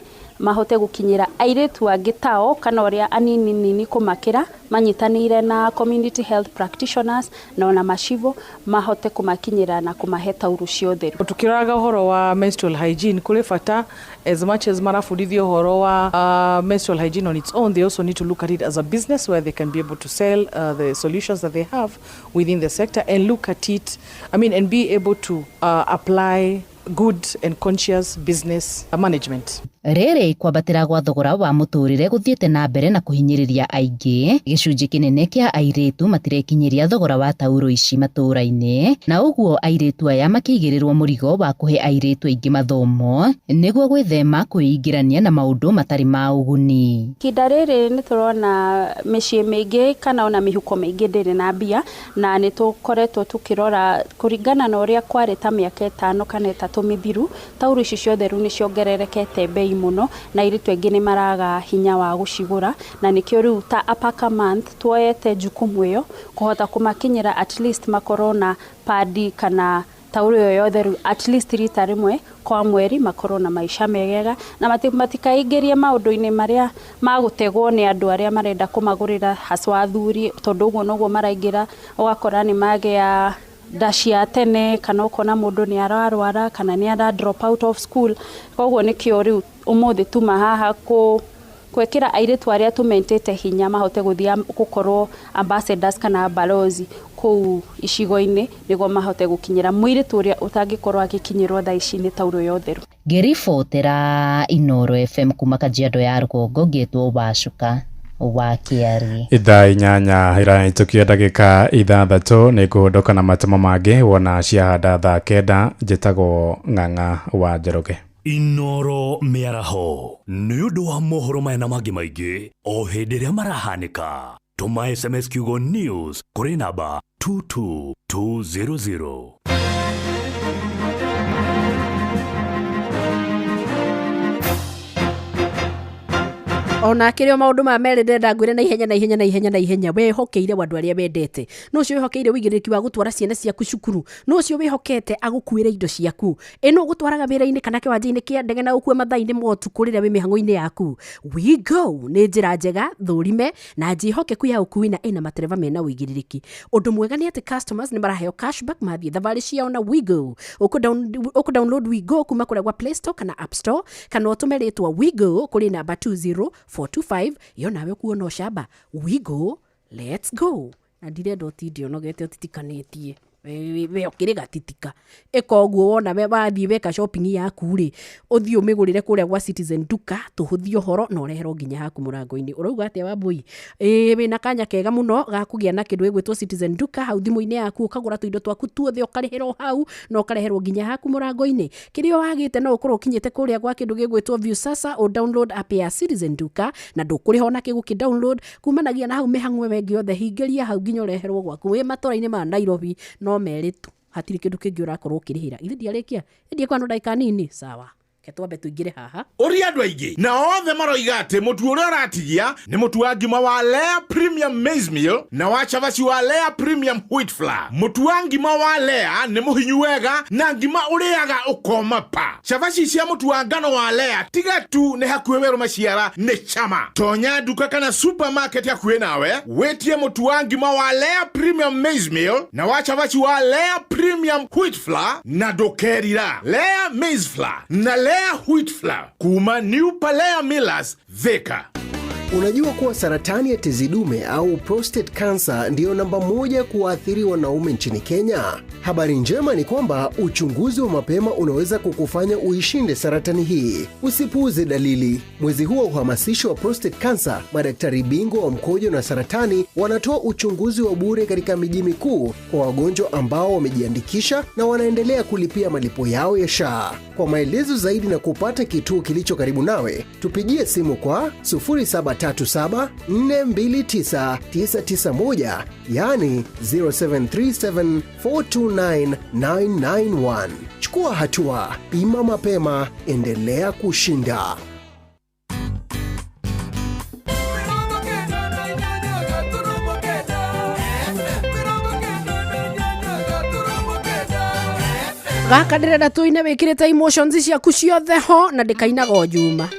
Mahote gũkinyĩra airĩtu angĩ tao kana ũrĩa anini nini kũmakĩra, manyitanĩire na community health practitioners na ona macivo, mahote kũmakinyĩra na kũmahe taurũ cia ũtheru. Tukĩroraga ũhoro wa menstrual hygiene, kũrĩ bata, as much as marabundithio ũhoro wa menstrual hygiene on its own, they also need to look at it as a business where they can be able to sell the solutions that they have within the sector and look at it, I mean, and be able to apply good and conscious business management. Rĩrĩ kwambatĩra gwa thogora wa mũtũrĩre gũthiĩte na mbere na kũhinyĩrĩria aingĩ, gĩcunjĩ kĩnene kĩa airĩtu matirekinyĩria thogora wa taurũ ici matũũra-inĩ, na ũguo airĩtu aya makĩigĩrĩrwo mũrigo wa kũhe airĩtu aingĩ mathomo nĩguo gwĩthema kwĩingĩrania na maũndũ matarĩ ma ũguni. Ihinda rĩrĩ nĩ tũrona mĩciĩ mĩingĩ kana ona mĩhuko mĩingĩ ndĩrĩ na mbia, na nĩ tũkoretwo tũkĩrora kũringana na ũrĩa kwarĩ ta mĩaka 5 kana 3 mĩthiru, taurũ ici cia ũtheru nĩ ciongererekete bei mũno na airĩtu aingĩ nĩ maraga hinya wa gũcigũra, na nĩkĩo rĩu ta Apaka Month tuoete jukumu ĩyo kũhota kũmakinyĩra, at least makorwo na padi kana taurũ ĩyo ya ũtheru at least rita rĩmwe kwa mweri, makorwo na maica megega na matikaingĩrie maũndũ-inĩ marĩa ma gũtegwo nĩ andũ arĩa marenda kũmagũrĩra, haswa athuri, tondũ ũguo noguo maraingĩra, ũgakora nĩ magĩa nda cia tene kana ũkona mũndũ nĩ ararwara kana nĩ ara drop out of school. Koguo nĩkĩo rĩu ũmũthĩ tuma haha kũ gwĩkĩra airĩtu arĩa tũmentĩte hinya mahote gũthiĩ gũkorwo ambassadors kana balozi kũu icigo-inĩ, nĩguo mahote gũkinyĩra mũirĩtu ũrĩa ũtangĩkorwo agĩkinyĩrwo thaa ici nĩ taurũ ya ũtheru. Ngĩribotera Inoro FM kuma Kajiado ya Rũgongo, ngĩtwo Wacuka wa Kĩari. Thaa 8 irahĩtũkia ndagĩka 6, nĩ ngũhũndũka na matemo mangĩ wona ciahanda thaa 9. Njĩtagwo Ng'ang'a wa Njoroge. Inoro mĩaraho nĩ ũndũ wa mohoro maya na mangĩ maingĩ o hĩndĩ ĩrĩa marahanĩka, tũma SMS kiugo news kũrĩ namba 22200. Ona akĩrĩ o maũndũ ma merĩ, ndĩrenda ngwĩre na ihenya, na ihenya, na ihenya, na ihenya. Wĩhokeire andũ arĩa wendete. Nũ ũcio wĩhokeire ũigĩrĩrĩki wa gũtwara ciana ciaku cukuru? Nũ ũcio wĩhokete agũkuĩre indo ciaku? Ĩ nũ ũgũtwaraga wĩra-inĩ kana kĩwanja-inĩ kĩa ndege na ũkue mathaa-inĩ ma ũtukũ rĩrĩa wĩ mĩhang'o-inĩ yaku? WeGo nĩ njĩra njega, thũrime na njĩhokeku ya ũkui, na ĩna matereba mena ũigĩrĩrĩki. Ũndũ mwega nĩ atĩ customers nĩ maraheo cashback mathiĩ thabarĩ ciao na WeGo. Ũkũ download WeGo kuma kũrĩa gwa Play Store kana App Store, kana ũtũme rĩtwa WeGo kũrĩ namba 20425, yo nawe ũkuona ũcamba. WeGo, let's go. Na ndirenda ũtinde ũnogete ũtitikanĩtie, we ũkĩrĩ gatitika. Ĩka ũguo, wona we wathiĩ weka shopping yaku rĩ, ũthiĩ ũmĩgũrĩre kũrĩa gwa Citizen Duka, tũhũthie ũhoro na ũreherwo nginya haku mũrango-inĩ. Ũrauga atĩa, Wambui? Ĩĩ, wĩna kanya kega mũno ga kũgĩa na kĩndũ gĩgwĩtwo Citizen Duka hau thimũ-inĩ yaku, ũkagũra tũindo twaku tuothe, ũkarĩhĩra o hau na ũkareherwo nginya haku mũrango-inĩ. Kĩrĩa wagĩte no ũkorwo ũkinyĩte kũrĩa gwa kĩndũ gĩgwĩtwo Viusasa, ũ download app ya Citizen Duka na ndũkũrĩha ona kĩ gũkĩ download. Kumanagia na hau, mĩhang'o ĩyo ĩngĩ yothe hingĩria hau nginya ũreherwo gwaku wĩ matũra-inĩ ma Nairobi. No merĩ tu, hatirĩ kĩndũ kĩngĩ ũrakorwo ũkĩrĩhĩra. Ithe ndiarĩkia ĩndie kwano ndagĩka nini, sawa? Ke twambe tũingĩre haha. Ũria andũ aingĩ na othe maroiga atĩ mũtu ũrĩa ũratigia nĩ mũtu wa ngima wa Lea Premium Maize Meal na wa cabaci wa Lea Premium Wheat Flour. Mũtu wa ngima wa Lea nĩ mũhinyu wega na ngima ũrĩaga ũkoma pa. Cabaci cia mũtu wa ngano wa Lea, tiga tu nĩ hakuhĩ werũ maciara, nĩ cama. Tonya nduka kana supermarket hakuhĩ nawe, wĩtie mũtu wa ngima wa Lea Premium Maize Meal na wa cabaci wa Lea Premium Wheat Flour, na ndũkerira. Lea Maize Flour na Lea Wheat Flour kuma New Palea Millers, Thika. Unajua kuwa saratani ya tezi dume au prostate cancer ndiyo namba moja kuwaathiri wanaume nchini Kenya? Habari njema ni kwamba uchunguzi wa mapema unaweza kukufanya uishinde saratani hii. Usipuuze dalili. Mwezi huu wa uhamasisho wa prostate cancer, madaktari bingwa wa mkojo na saratani wanatoa uchunguzi wa bure katika miji mikuu kwa wagonjwa ambao wamejiandikisha na wanaendelea kulipia malipo yao ya SHA. Kwa maelezo zaidi na kupata kituo kilicho karibu nawe, tupigie simu kwa 0737 429 991, yani 0737 429 991. Chukua hatua, pima mapema, endelea kushinda. Gaka ndĩrenda tũine wĩkĩrĩte emotions ciaku ciothe ho, na ndĩkainaga o Njuma.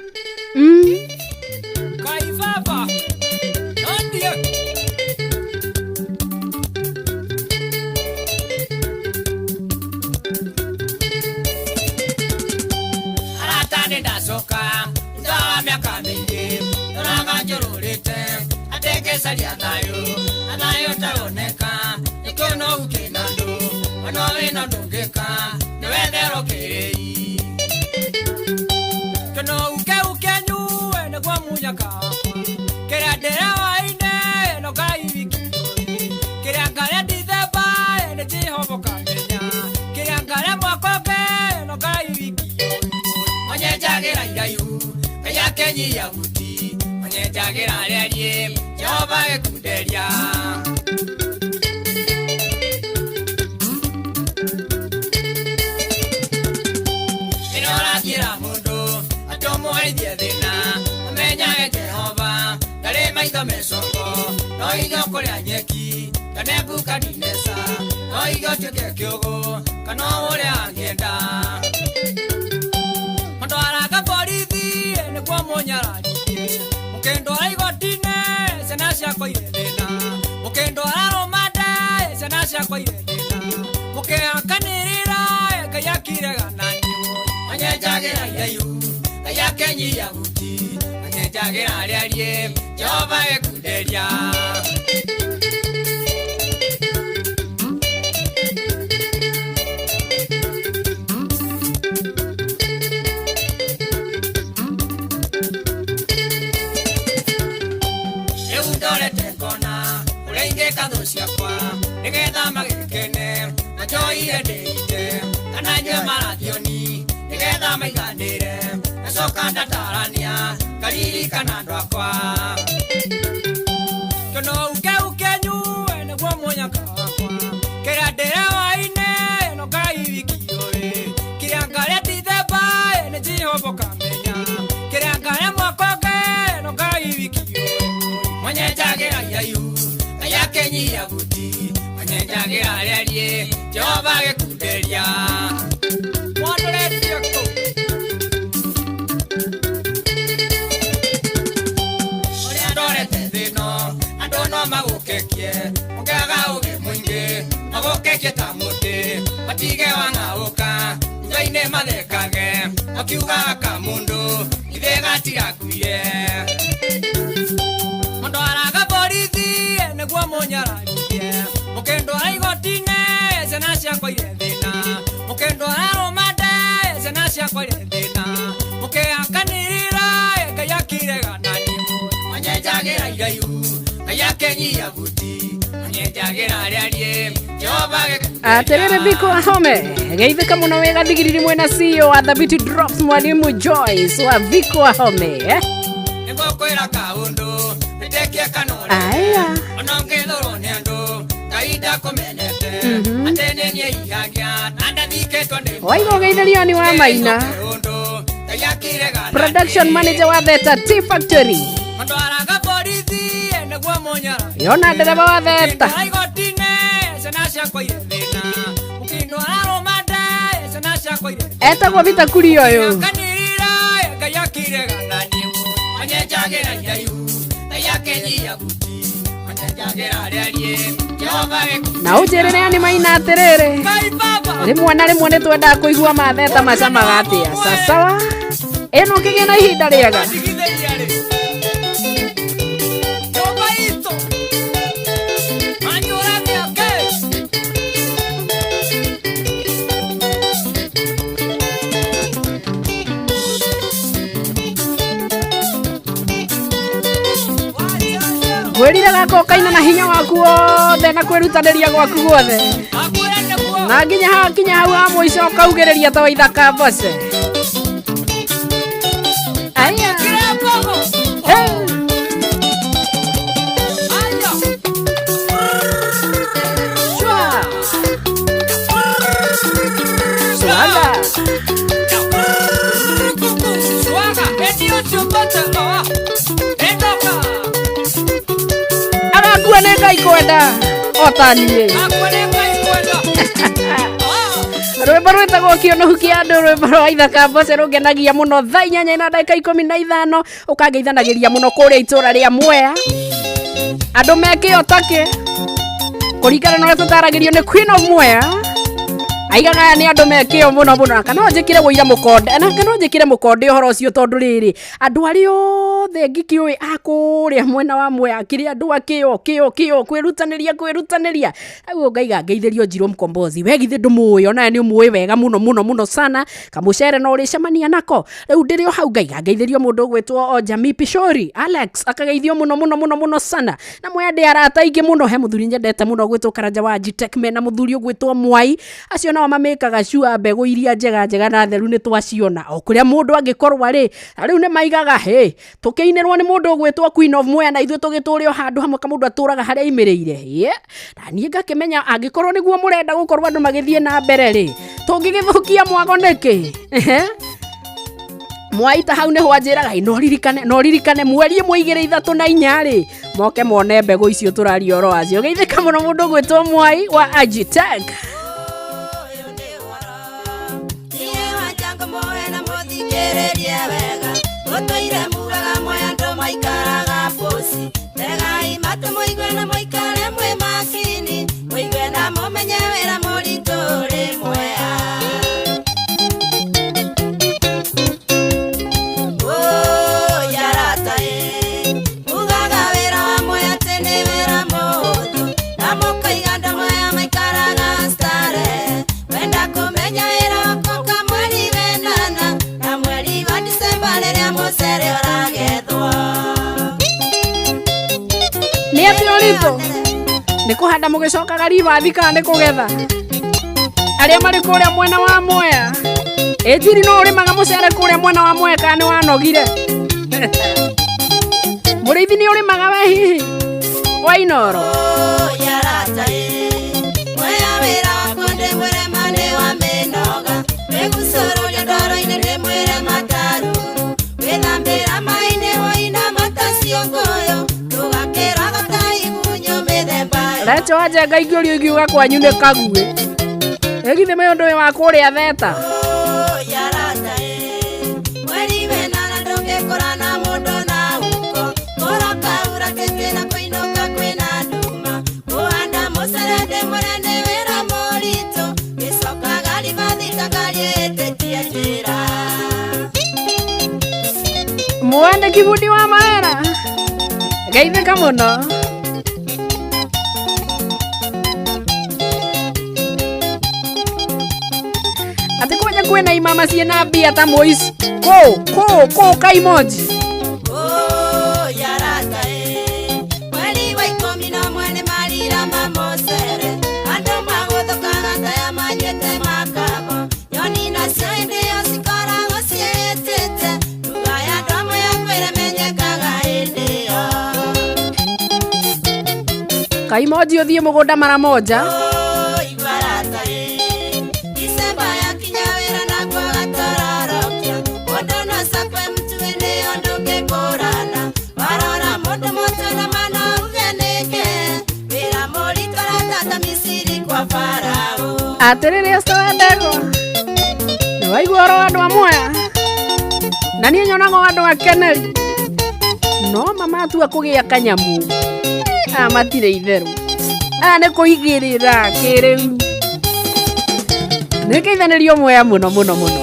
Atiriri Biko Ahome geithĩka mũno wĩ gathigiriri mwena CEO wa The Beauty Drops mwalimu Joyce wa Biko Ahome eh? Aya. Waiga ũgeithĩrio ni wa Maina, production manager wa Theta Tea Factory, yona ndereba wa Theta. Etagwo Peter Kuria ũyũ. Na ũnjĩrĩre nĩ maina atĩrĩrĩ, rĩmwe na rĩmwe nĩ twendaga kũigua matheta macamaga atĩa. Sasawa, ĩno kĩgĩe na ihinda rĩega. Ngwĩrire gaka ũkaina na hinya waku wothe na kwĩrutanĩria gwaku guothe, na nginya hakinya hau ha mũico ũkaugĩrĩria ta waithaka mboce. Aya. Swaga. Agakua nĩ Ngai kwenda o ta niĩ. Rwĩmbo rwĩtagwo kĩũnũhu kĩa andũ, rwĩmbo rwa Ithaka Mboce rũngenagia mũno. Thaa 8 na ndagĩka 15 ũkangeithanagĩria mũno kũrĩa itũra rĩa Mwea. Andũ me kĩo takĩ kũringana na ũrĩa tũtaragĩrio nĩ Queen of Mwea. Aigaga aya nĩ andũ me kĩo mũno mũno. Na kana no njĩkĩre wũira mũkonde, na kana no njĩkĩre mũkonde ũhoro ũcio tondũ rĩrĩ andũ arĩa othe ngĩkĩũĩ a kũrĩa mwena wa Mwea kĩrĩa andũ a kĩo kĩo kĩo kwĩrutanĩria kwĩrutanĩria. Rĩu ngaiga ngeithĩrio Njirũ Mkombozi, we githĩ ndũmũĩ, onawe nĩ ũmũĩ wega mũno mũno mũno sana. Kamũcere no ũrĩcemania nako. Rĩu ndĩrĩ o hau ngaiga ngeithĩrio mũndũ ũgwĩtwo Jamii Pishori Alex, akageithio mũno mũno mũno mũno sana. Na Mwea ndĩ arata aingĩ mũno, he mũthuri nyendete mũno ũgwĩtwo Karanja wa Gtech mena mũthuri ũgwĩtwo Mwai. Acio nao mamĩkaga cua mbegũ iria njega njega na theru nĩ twaciona o kũrĩa mũndũ angĩkorwo arĩ. Na rĩu nĩ maigaga hĩ tũkĩinĩrwo nĩ mũndũ ũgwĩtwo Queen of Mwea na ithuĩ tũgĩtũre o handũ hamwe, kamũndũ atũraga harĩa aimĩrĩire. Ĩĩ, na niĩ ngakĩmenya angĩkorwo nĩguo mũrenda gũkorwo andũ magĩthiĩ na mbere rĩ, tũngĩgĩthũkia mwago nĩkĩ? Ehe. Mwai ta hau nĩho anjĩraga, "Ĩ, no ririkane, no ririkane mweri 1 2 3 na 4 rĩ, moke mone mbegũ icio tũraria ũhoro wacio." Geithĩka mũno mũndũ ũgwĩtwo Mwai wa Agitech. Nĩ atĩ ũritũ nĩ kũhanda mũgĩcokaga ribathi kana nĩ kũgetha? Arĩa marĩ kũrĩa mwena wa Mwea, ĩ Njiri no ũrĩmaga mũcere kũrĩa mwena wa Mwea kana nĩ wanogire? Mũrĩithi nĩ ũrĩmaga we hihi wa Inooro? Recho wa Njenga ingĩũrio ingiuga kwanyu nĩ kaguĩ. Ĩ githĩ ũyũ ndũĩ wa kũrĩa theta? Mwandĩki bundi wa mawĩra, geithĩka mũno. Atĩ kwanja kwĩna imama ciĩna mbia ta mũici kũ kũ kũ kaimoji. Kaimoji ũthiĩ mũgũnda mara moja. Atĩrĩrĩ Esther wa Ndegwa, nĩ waigua ũhoro wa andũ a Mwea? Na niĩ nyonaga o andũ akeneri, no mama atua kũgĩa kanyamu, aya matirĩ itherũ, aya nĩ kũigĩrĩra kĩrĩu. Nĩ ngeithanĩrio Mwea mũno mũno mũno.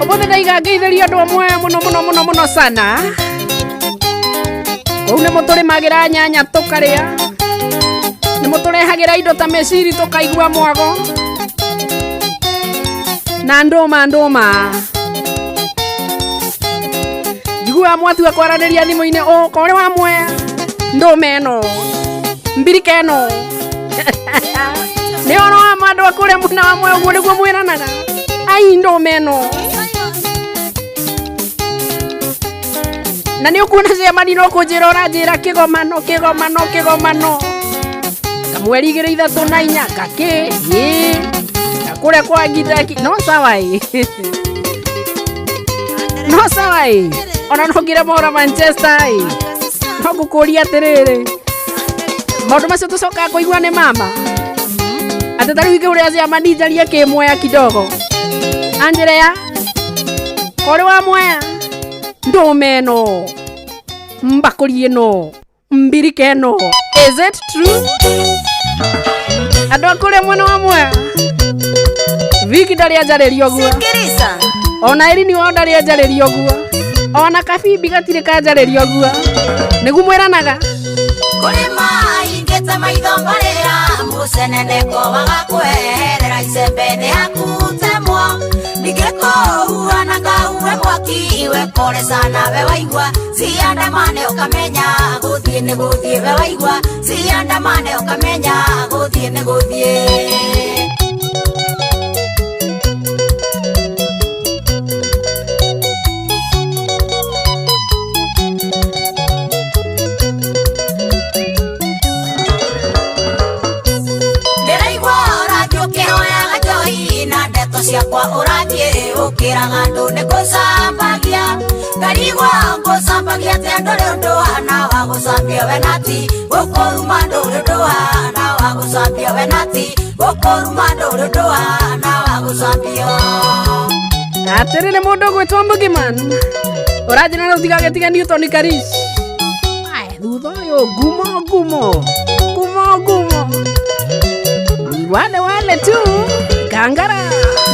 Ũmũthĩ ndaiga ngeithĩrio andũ a Mwea mũno mũno mũno mũno sana. Kũu nĩ mũtũrĩmagĩra nyanya tũkarĩa, nĩ mũtũrehagĩra indo ta mĩciri tũkaigua mwago, na ndũma ndũma. wa mwatua kwaranĩria thimũ-inĩ ũ korĩ wa mwea ndũme ĩno mbirika ĩno nĩ ũhoro wa ma andũ a kũrĩa mwena wa mwea ũguo nĩguo mwĩranaga ai ndũme ĩno na nĩ ũkuona cemani no kũnjĩra ũranjĩra kĩgomano kĩgomano kĩgomano kamweri igĩrĩ ithatũ na inya kakĩ ĩ kũrĩa kwa ngitaki no sawa ĩ no sawa ĩ ona no ngĩre mohoro Manchester ĩ no ngũkũria atĩrĩrĩ maũndũ macio tũcokaga kũigua nĩ mama atĩ ta rĩu ingĩhũrĩra ciamani njarie kĩmwea kidogo anjĩre ya kũrĩ wa mwea ndũme ĩno mbakũri ĩno mbirika ĩno is it true andũ a kũrĩa mwena wa mwea Viki ndarĩ anjarĩria ũguo ona Irini wao ndarĩ anjarĩria ũguo ona Kabibi gatirĩ kanjarĩria ũguo nĩguo mwĩranaga kũrĩ maingĩte maitho mbarĩra mũceneneko wagakweherera icembe nĩ hakutemwo ningĩ kũhuana kahuhe mwaki we pole sana we waigua ciandamane ũkamenya gũthiĩ nĩ gũthiĩ we waigua ciandamane ũkamenya gũthiĩ nĩ gũthiĩ. Ciakwa ũrathiĩ ũkĩraga andũ nĩ gũcambagia ngarigwa ngũcambagia atĩ ndũrĩ ũndũ hana wa gũcambia we nati gũkũruma ndũrĩ ũndũ hana wa gũcambia we nati gũkũruma ndũrĩ ũndũ hana wa gũcambio. Atĩrĩrĩ mũndũ ũgwĩtwo Mũgiman ũranjĩra na ũtigagĩtige Newton Karish aya thutha ũyũ ngumo ngumo ngumo ngumo wale wale tu kangara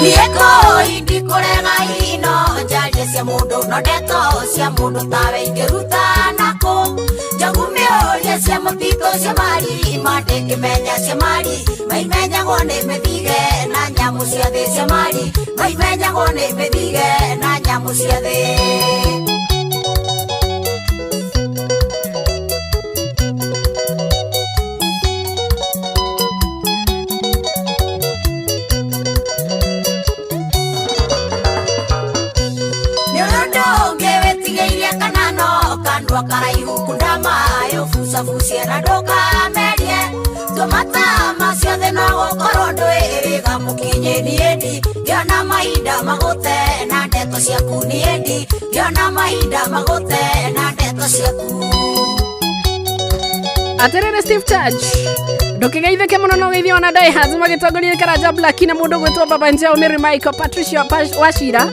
Nieko indi kurega ino njarie cia mundu no ndeto cia mundu tawe ingĩruta nako njogu mĩũria cia mũtitũ cia mari mandĩkĩmenya cia mari maimenyagwo nĩ mĩthige na nyamũ cia thĩ cia mari maimenyagwo nĩ mĩthige na nyamũ cia thĩ. Karaihu kundama yofusafusie na ndũkamerie tũmata macio thĩ no gũkorwo ndwĩrĩga mũkinyi niĩndi ngĩona mahinda magũte na ndeto ciaku niĩndi ngĩona mahinda magũte na ndeto ciaku. Atĩrĩrĩ Steve Church ndũkĩgeithĩke mũno no geithio ona Daihatsu magĩtongoria Karanja Black na mũndũ gwĩtwo Baba Njeo Mary Michael Patricia Wachira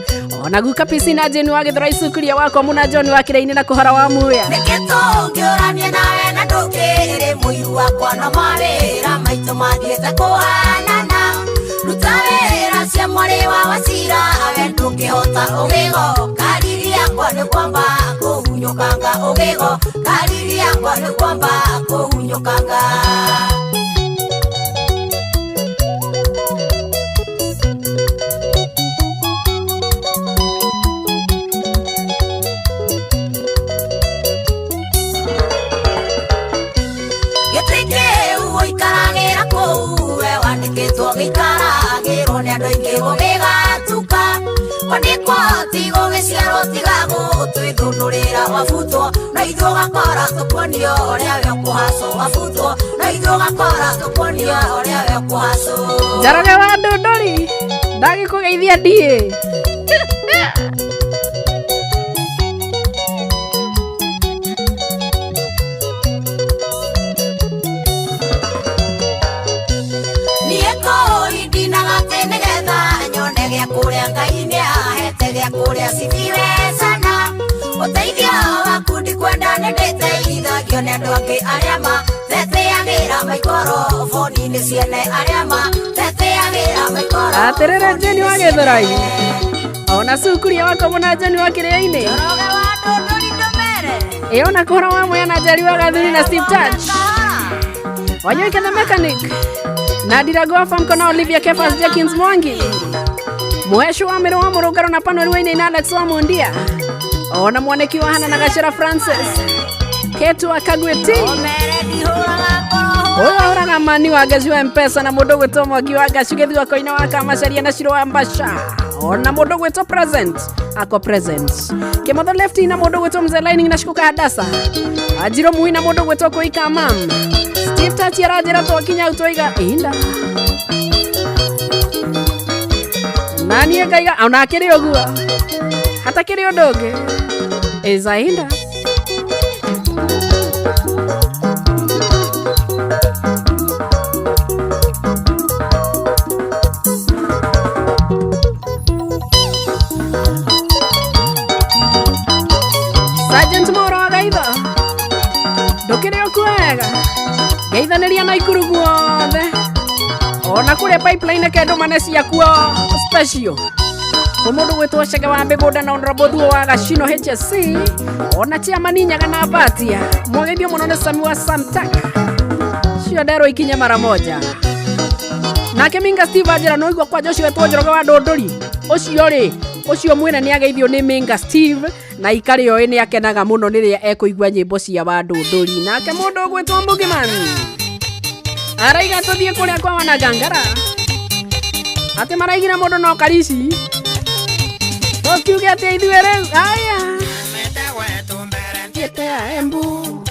ona guka PC na Jane wa Gĩthũrai Sukuria wakwa mũna John wa Kĩraini na kũhora wa Muya nĩkĩ tũngĩũrania nawe na ndũkĩrĩ mũiru wakwa na mawĩra maitũ mathiĩte kũhanana ruta wĩra cia mwarĩ wa Wacira we ndũngĩhota ũgĩgo kariri yakwa nĩ kwamba kũhunyũkanga ũgĩgo kariri yakwa nĩ kwamba kũhunyũkanga. Gĩikaragĩrwo nĩ andũ aingĩ gũgĩgatuka kwandĩkwo ti gũgĩciarwo tiga gũtwĩthũnũrĩra wabutwo na ithuĩ ũgakora tũkuonio ũrĩa we ũkũhacwo wabutwo na ithuĩ ũgakora tũkuonio ũrĩa we ũkũhacwo. Njoroge wa Ndũndũri ndagĩkũgeithia ndiĩ kũrĩa Ngai nĩahete gĩa kũrĩa cithiwe sana ũteithio waku ndikwenda nĩndĩteithagio nĩ andũ angĩ arĩa mateteagĩra maikoro boni-inĩ ciene arĩa mateteagĩra maikoro. Atĩrĩrĩ Jane wa Gĩthũrai ona Sukuria wakwa mũna John wa Kĩrĩa-inĩ ĩ ona kũhora wa Mwea na Njeri wa Gathuri na Steve Church Wanyoike the mechanic na Ndirago Famco na Olivia Kefas Jenkins Mwangi Mwesho wa Mero wa Murugaro na Pano Ruwaini na Alex wa Mundia Ona mwaneki wa hana na Gacera Francis. Ketu akagweti. Oyo ahũraga mani wa Ngeci wa Mpesa na mũndũ gwĩtwo Mwangi wa Ngacu gĩthua koina wa Kamacaria na Ciro wa Mbasha. Ona mũndũ gwĩtwo Present ako present. Kĩmotho lefti na mũndũ gwĩtwo Mzee Lining na Shikuka Hadasa. Anjiro Mui na mũndũ gwĩtwo Koika Mam. Steve Tachi aranjĩra twakinya hau twaiga inda. Na niĩ ngaiga ona akĩrĩ ũguo. Hatakĩrĩ ũndũ ũngĩ. Izainda. Sergeant Moro agaitha ndũkĩrĩ o kwega ngeithanĩria na ikuru guothe ona kũrĩa pipeline kendũmane ciakuo special kwĩ mũndũ gwĩtwo Chege wa mĩgũnda na Honorable Thuo wa Gacino HSC ona chairman Nyaga na Batia mwageithio mũno nĩ Sami wa Samtak cio nderwo ikinye mara moja nake Minga Steve anjĩra no igua kwanja ũcio wetwo Njoroge wa Ndũndũri ũcio rĩ ũcio mwene nĩ ageithio nĩ Minga Steve na ikari oĩ nĩ akenaga mũno rĩrĩa ekũigua nyĩmbo cia Wandũndũri nake mũndũ ũgwĩtwo Mugiman araiga tũthiĩ kũrĩa kwa wanangangara atĩ maraigire mũndũ no karici tũkiuge atĩ ithuĩ rĩu aya Embu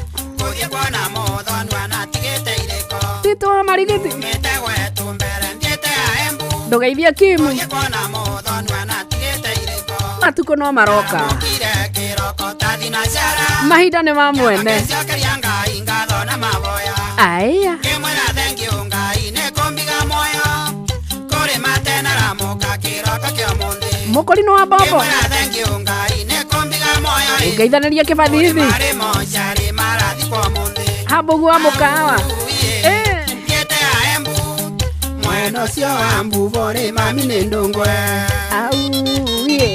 Tito wa Marigiti ndũgeithie Kimu matukũ no maroka mahinda nĩ ma mwene aya mũkorino wa bobo ũngeithanĩria kĩbathithi hambugu wa mũkawa Mwena ũcio wa Mbuvo-rĩ mami nĩ ndũngwe auye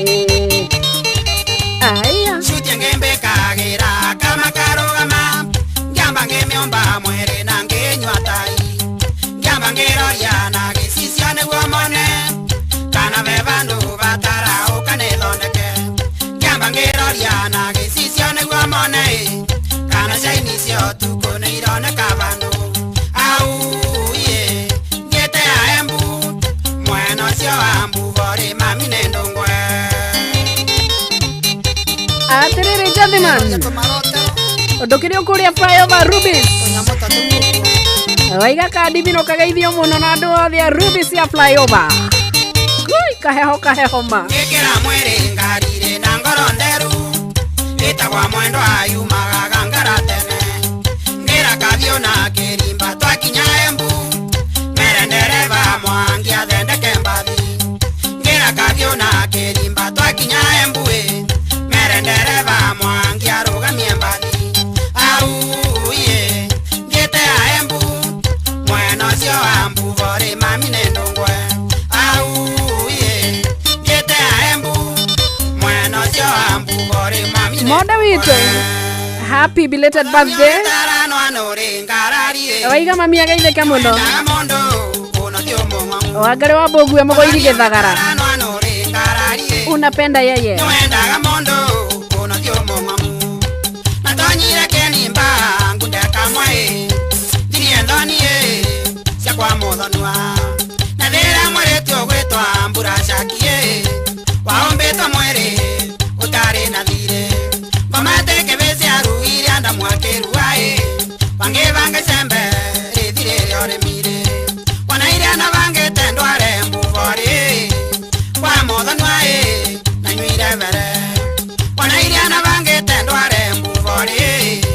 aya Cutie ngĩmbĩkagĩra kama karũgama ngĩamba ngĩmĩũmba mwĩrĩ na ngĩnyua tai ngĩamba ngĩroria na gĩcicio nĩguo mone kana ve vandũ bataraũka nĩthondeke ngĩamba ngĩroria na gĩcicio nĩguo mone kana caini cia ũtukũ nĩ ironeka vandũ auye ngĩte ya Embu mwena ũcio wa Mbuvo-rĩ mami nĩ ndũngwe Atĩrĩrĩ Jathiman ũndũkĩrĩ ũkũrĩa flyover Rubis waiga kandi bino kageithio mũno na andũ othe a Rubis ya flyover Gui kaheho kaheho ma ngĩkĩra mwĩrĩ ngarire na ngoro nderu ĩtagwa mwendwa yumaga gangara tene ngĩra kathiũ na kĩrimba twakinya Embu mere ndereba Mwangi athendeke mbathi ngĩra kathiũ na kĩrimba twakinya Embu ĩ mere ndereba Mwangi arũgamie mbathi auye ngĩte ya Embu mwena ũcio wa Mbuvo-rĩ mami nĩ ndũngwe auye ngĩte ya Embu mwena ũcio wa Mbuvo-rĩ mami nĩ Monde witũ happy belated birthday waiga mami ageithĩke mũno Wangari wa Mbũguo mũgũiri gĩthagara unapenda yeye nĩwendaga mũndũ ũno ti ũmũng'amu natonyire kĩnimba ngundeka mwaĩ thirie thoni ĩ cia kwa mũthonua na thĩra mwĩrĩtu ũgwĩtwa Mburacaki ĩ waũmbĩtwo mwĩrĩ ũtarĩ na thirĩ ngomete kĩbĩcĩ arugire andamwakĩrua ĩ bangĩbanga icembe rĩthirĩ rĩa ũrĩmire ona iria nabangĩte ndware Mbuvo-rĩ kwa mũthonua ĩ nanyuire mbere ona iria nabangĩte ndware Mbuvo-rĩ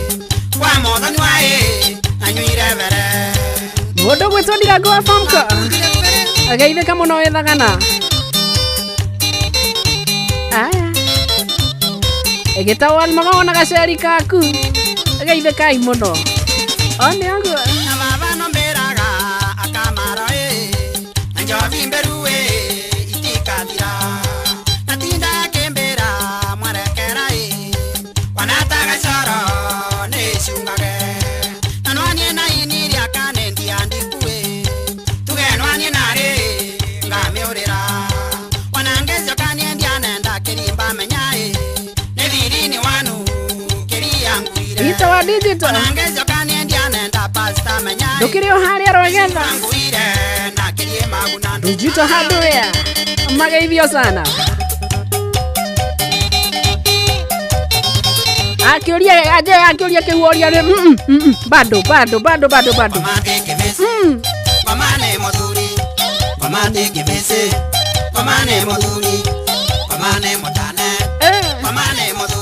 kwa mũthonua ĩ nanyuire mbere mũndũ gwĩtwo Ndirango wa Famco ageithĩka mũno wĩthagana aya ĩgĩtagwo Almaga na gaceri kaku ageithĩkai mũno one ũguo na baba no mbĩraga akamaro ĩ na njobi mberu ĩ itikathira na tinda akĩmbĩra mwerekera ĩ wanataga coro nĩ cungage na nwanie na iniria kane ndiandiku ĩ tuge nwanie narĩ ngamĩũrĩra ona ngĩcoka niĩ ndianenda kĩrimba menya ĩ nĩ thirĩ Digital Ndũkĩrĩ o harĩa Rwegetha Digital Hardware mageithio sana akiuria aje akiuria kiuoria ni bado bado bado bado bado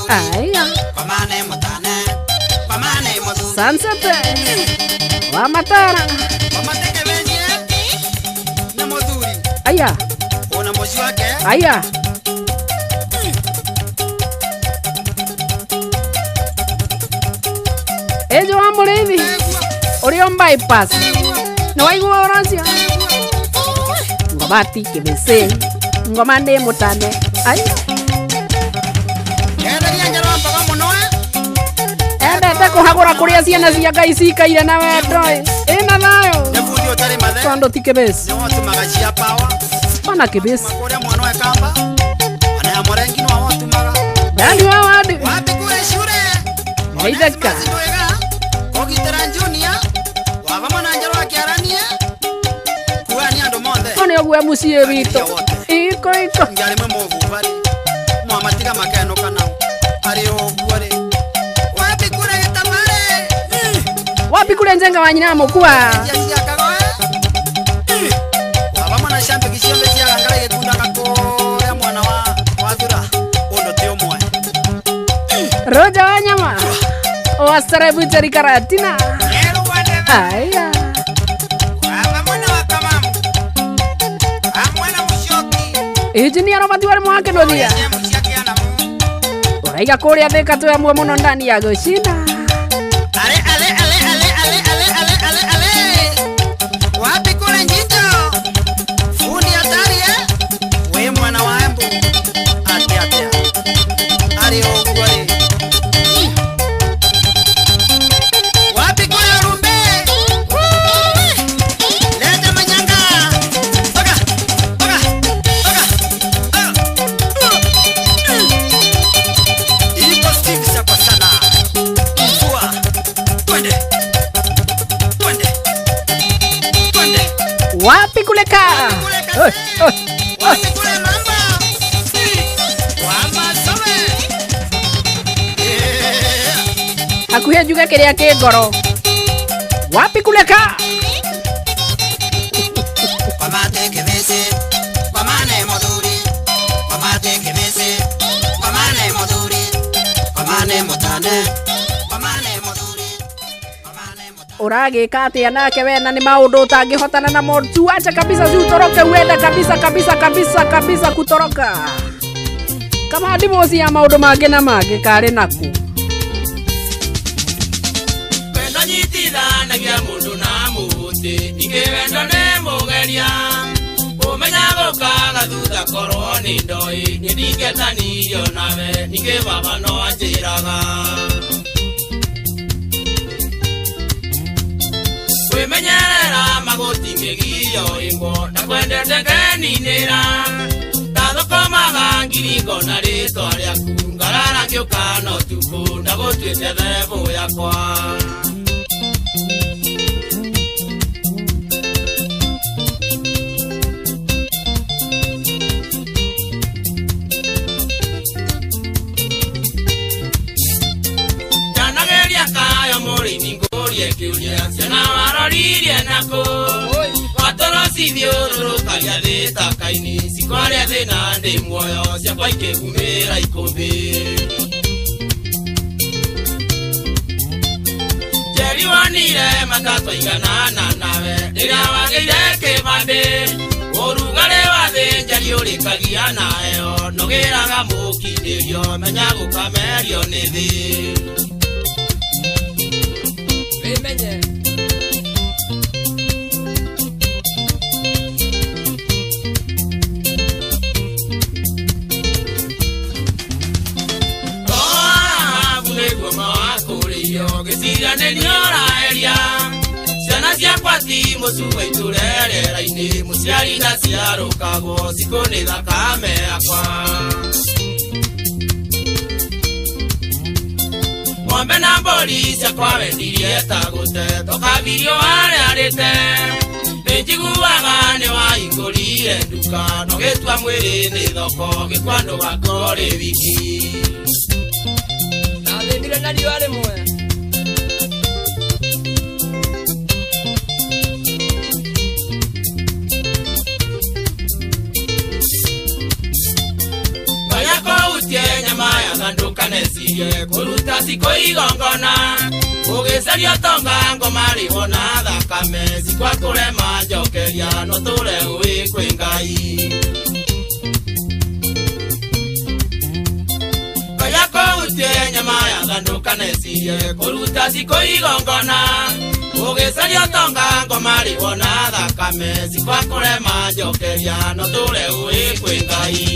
Aya. Sunset wa Matara. Aya. Aya. Ejo wa Mũrĩithi ũrĩ on bypass nĩ waigua ũhoro ũcio ngoma ti kĩbĩcĩ ngoma nĩ mũtane ai endete kũhagũra kũrĩa ciana cia Ngai cikaire na wendo ĩna thayũ tondũ ti kĩbĩcĩ pana kĩbĩcĩ Dani wa wadi Geitheka One ũguo mũciĩ witũ iko iko wapi kule njenga wa nyina mukua Roja wa nyama wasarebu jari karatina aya Engineer Robert wale mwake ndothia uraiga kuria thika tu amwe muno ndani ya gucina Ale ale ale ale ale ale ale ale ale wapi kule njito fundi hatari we mwana wa embu ate ate ari ogwari wapi kule rumbe leta manyanga paka paka paka iko Steve sapa sana mvua twende twende twende wapi kule ka wapi kule mamba wamba some hakuhi njuge kiria ki ngoro wapi kule ka Kwamate kibisi kwamane muthuri kwamate kibisi kwamane muthuri kwamane mutane kwamane muthuri uragika atia nake wena ni maundu utangihotana namo tuache kabisa si utoroke uende kabisa kabisa kabisa kabisa kutoroka kama ndimoci ya maundu mangi na mangi kari naku wendo nyitithanagia mundu na muti ningĩ wendo nĩ mũgeria ũmenya gũkaga thutha korwo nĩ ndoi niĩ ndingĩetanirio nawe ningĩ baba no anjĩraga kwĩmenyerera magoti mĩgiyo ĩmwo ndakwendete ngeninĩra ndathũkũmaga ngiringo na rĩtwa rĩaku ngarara ngĩũka no tukũ ndagũtuĩte thebũ yakwa Ndanageria kayo mũrĩmi ngũrie kĩũria ciana waroririe nakũ watoro cithiũrũrũkagia thĩ ta kaini cikwaria thĩna ndĩ muoyo ciakwa ikĩgumĩra ikũmbĩ Njeri wonire matatwaiganana nawe rĩrĩa wagĩire kĩbandĩ ũrugarĩ wa thĩ njeri ũrĩkagia nayo nũgĩraga mũkindĩrio menya gũkamerio nĩ thĩ Wĩmenye Rahabu nĩguo mawakũrĩirio gĩciria nĩ nĩũraeria ciana ciakwa ti mũcuba itũre rĩera-inĩ mũciari ndaciarũkagwo cikũ nĩ thakame yakwa Ng'ombe na mbũri ciakwa wendirie ta gũte tũkabirio harĩa arĩte. Nĩnjiguaga nĩ wahingũrire nduka no gĩtua mwĩrĩ nĩ thoko gĩkwa ndũgakorwo rĩ wiki. Ndathĩnire na riũa rĩmwe. Nyama ya thanduka necirie kũruta cikũ igongona ũgĩcaria ũtonga ngoma rĩho na thakame cikwa kũrema njokeria no tũre ũĩ kwĩ Ngai. Kaya kũhutie nyama ya thanduka necirie kũruta cikũ igongona ũgĩcaria ũtonga ngoma rĩho na thakame cikwa kũrema njokeria no tũre ũĩ kwĩ Ngai.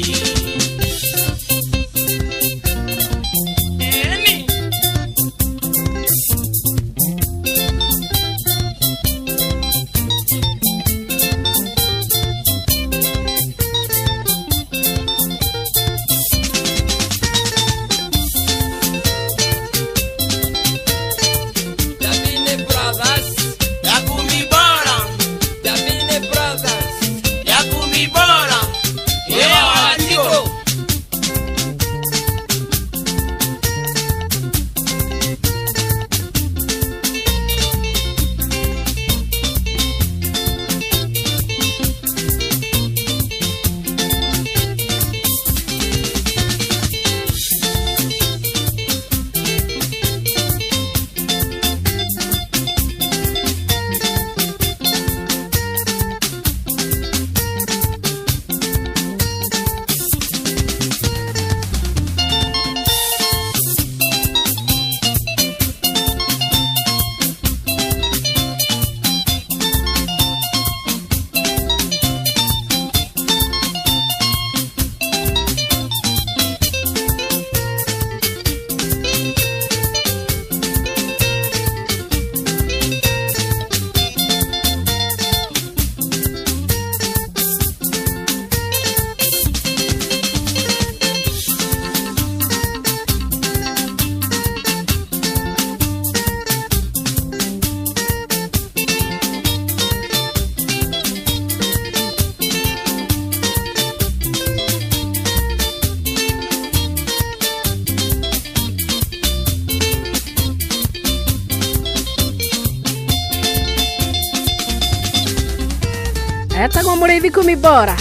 Etagwo mũrĩithi kumi bora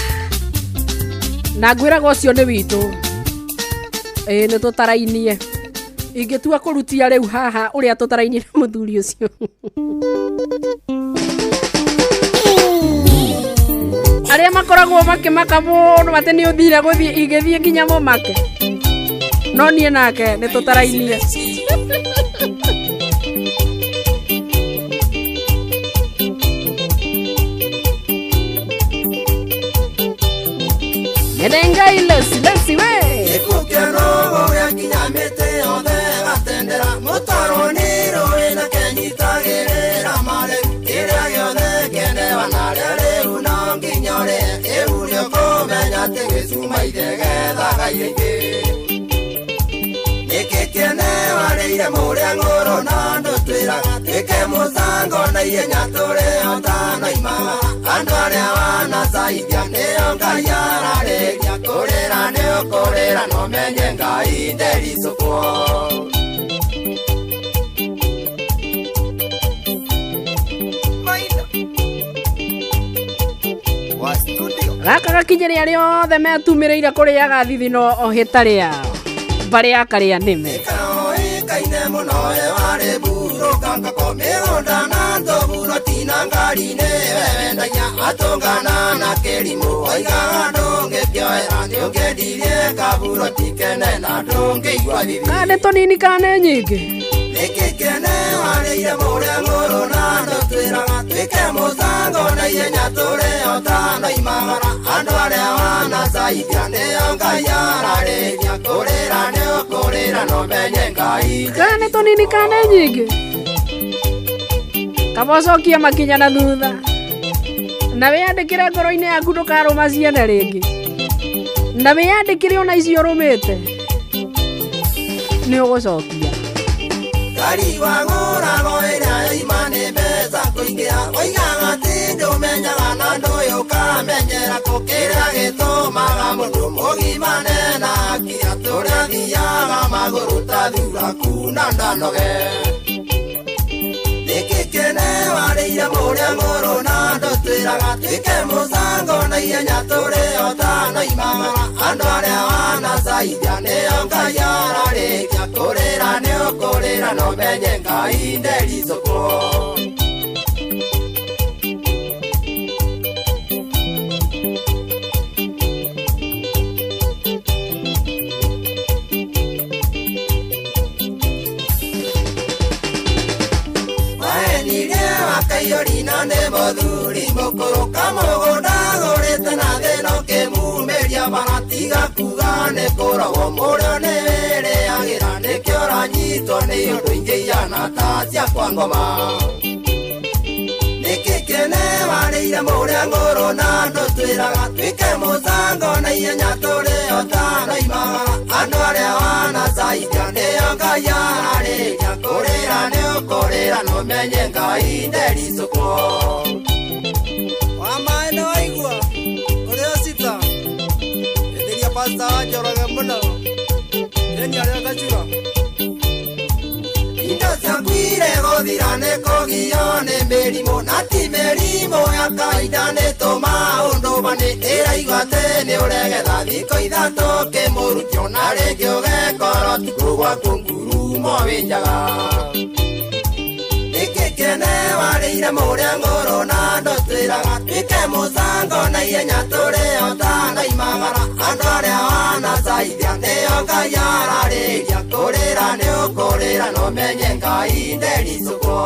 na ngwĩraga ũcio nĩ witũ ĩĩ nĩ tũtarainie ingĩtua kũrutia rĩu haha ũrĩa tũtarainie na mũthuri ũcio. Arĩa makoragwo makĩmaka mũno atĩ nĩ ũthire gũthiĩ ingĩthiĩ nginya mũmake no niĩ nake nĩ tũtarainie. Nenengai lesi lesi we Ikukeno ya kinyamete othe gatendera mutaro ni rũĩ na kenyitagĩrĩra mare kĩrĩa gĩothe kĩendewa narĩo rĩu no nginya ũrĩe ĩu nĩũkũmenya atĩ gĩcuma ithegethaga ingĩ nĩkĩ kĩene warĩire mũrĩa ng'ũrũ na ndũtwĩraga twĩke mũcango na ihenya tũrĩo tanoimaga andũ arĩa wanacaithia nĩo Ngai ararĩria kũrĩra nĩũkũrĩra no menye Ngai ndericũkwo. Gaka gakinyĩre arĩa othe metumĩrĩire kũrĩaga thithino o hĩtarĩa mbarĩ ya karĩa nĩme. Kaine mũno warĩ burũka ngako mĩgũnda na ndovu tina ngari-inĩ wendagia atũngana na kĩrimũ oigaga ndũngĩkĩoera nĩũngĩendirie kaburoti kene na ndũngĩigua thithi. Kana nĩ tũnini kana nĩ nyingĩ. Nĩkĩ kĩene warĩire mũrĩa ng'ũrũ na ndũtwĩraga twĩke mũcango na ihenya tũrĩo tanoimagara andũ arĩa wanacaithia nĩo Ngai ararĩria kũrĩra nĩũkũrĩra no menye Ngai. Kana nĩ tũnini kana nĩ nyingĩ. Kaba ũcokie makinya na thutha na wĩyandĩkĩre ngoro-inĩ yaku ndũkarũma ciene rĩngĩ na wĩyandĩkĩre ona icio ũrũmĩte nĩ ũgũcokia. Ngari wagũrago ĩrĩa yoima nĩ mbeca kũingĩha Oigaga atĩ ndũmenyaga na ndũyũ ũkamenyera kũ Kĩrĩa gĩtũmaga mũndũ mũgima nena haki Atũrĩa athiaga magũrũ ta thuraku na ndanoge Nĩkĩ kĩene warĩire mũrĩa ngũrũ na ndũtwĩraga Twĩke mũcango na ihenya tũrĩ o ta noimagara Andũ arĩa wanacaithia nĩo Ngai ararĩkia Kũrĩra nĩ ũkũrĩra no menye Ngai ndericũkwo Waheenirie wakaiyorina nĩ mũthuri mũkũrũ Kamũgũnda agũrĩte na thĩna ũkĩmumĩria bara Tiga kuga nĩ kũrogwo mũrĩo nĩ wĩrĩagĩra Nĩkĩo ũranyitwo nĩ ũndũ ingĩ ihana ta cia kwa ngoma Nĩkĩ kĩene warĩire mũrĩa ngũrũ na ndũtwĩraga Twĩke mũcango na ihenya tũrĩ o ta noimagara Andũ arĩa wanacaithia nĩo Ngai ararĩria Kũrĩra nĩ ũkũrĩra no menye Ngai ndericũkwo Wa maĩ nĩ waigua ũrĩa cita Enderia pasta wa Njoroge mũno Ĩni arĩa gacura Indo ciaku iregũthira nĩ kũgio nĩ mĩrimũ Na ti mĩrimũ ya kawaida nĩ tũmaũndũ bani Ĩraigua atĩ nĩ ũregetha thikũ ithatũ kĩmũrutio Na rĩngĩ ũgekora ũtukũ gwaku ngurumo wĩ njaga Nĩkĩ kĩene warĩire mũrĩa ngũrũ na ndũtwĩraga Twĩke mũcango na ihenya tũrĩ o ta noimagara Andũ arĩa wanacaithia nĩo Ngai ararĩria Kũrĩra nĩ ũkũrĩra no menye Ngai ndericũkwo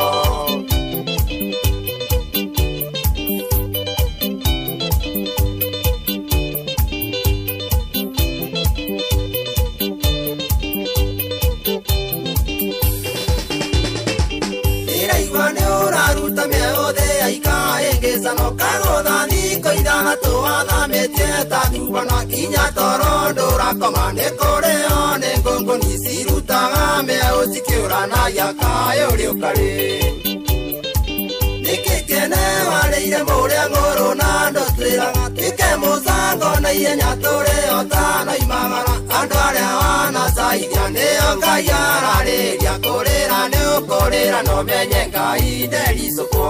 Ndĩraigua nĩ ũraruta mĩũthĩ yaika ĩngĩcano Kagũtha thikũ ithathatũ wathamĩtie ta thubana Kinya toro ndũrakoma nĩ kũrĩo nĩ ngũngũni Cirutaga mĩeũ cikĩũranagia kaĩ ũrĩ ũkarĩ Nĩkĩ kĩene warĩire mũrĩa ngũrũ na ndũtwĩraga Twĩke mũcango na ihenya tũrĩ o ta noimagara Andũ arĩa wanacaithia nĩo Ngai ararĩria Kũrĩra nĩ ũkũrĩra no menye Ngai ndericũkwo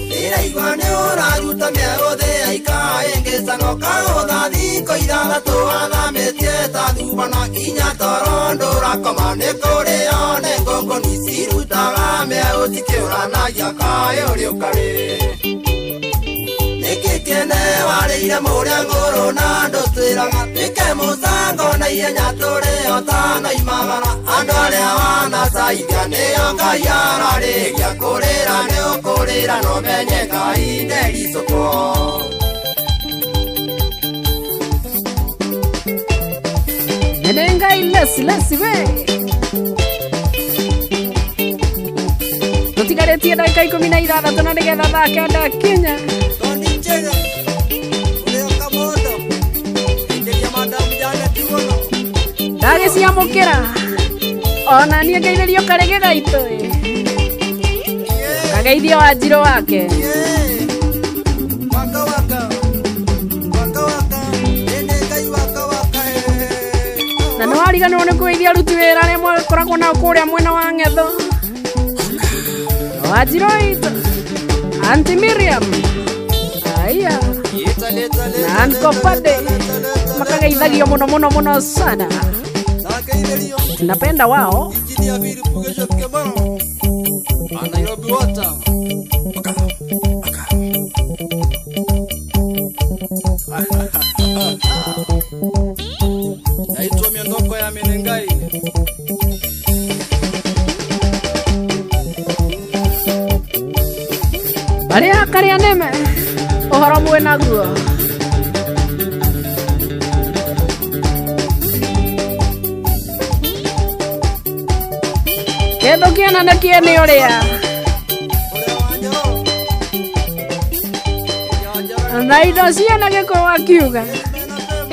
Ndĩraigua nĩ ũraruta mĩũthĩ yaika ĩngĩcano Kagũtha thikũ ithathatũ wathamĩtie ta thubana Kinya toro ndũrakoma nĩ kũrĩo nĩ ngũngũni Cirutaga mĩeũ cikĩũranagia kaĩ ũrĩ ũkarĩ Nĩkĩ kĩene warĩire mũrĩa ngũrũ na ndũtwĩraga Twĩke mũcango na ihenya tũrĩ o ta noimagara Andũ arĩa wanacaithia nĩo Ngai ararĩria Kũrĩra nĩ ũkũrĩra no menye Ngai ndericũkwo Nĩ Ngai lesi lesi we Tũtigarĩtie ndagĩka 16 na nĩgetha thaa kenda kinya Tony Njega ũrĩa Kamondo Enderia Madam Janet mũno Ndagĩciamũkĩra ona niĩ ngeithĩrio karĩgĩ gaitũ Kageithio Wanjirũ wake Waka waka Waka waka Ene Ngai waka waka Na nĩ wariganĩrwo nĩ kũgeithia aruti wĩra arĩa makoragwo nao kũrĩa mwena wa Ng'etho Wanjirũ witũ Auntie Miriam Aya na Uncle Pade makageithagio mũno mũno mũno sana Tunapenda wao Engineer Philip Gesho Kemaro wa Nairobi Water Naitwa miondoko ya Menengai Barĩa karĩa nĩme ũhoro mwĩ naguo Ĩtũkĩona na kĩene ũrĩa na indo ciana gĩkũyũ akiuga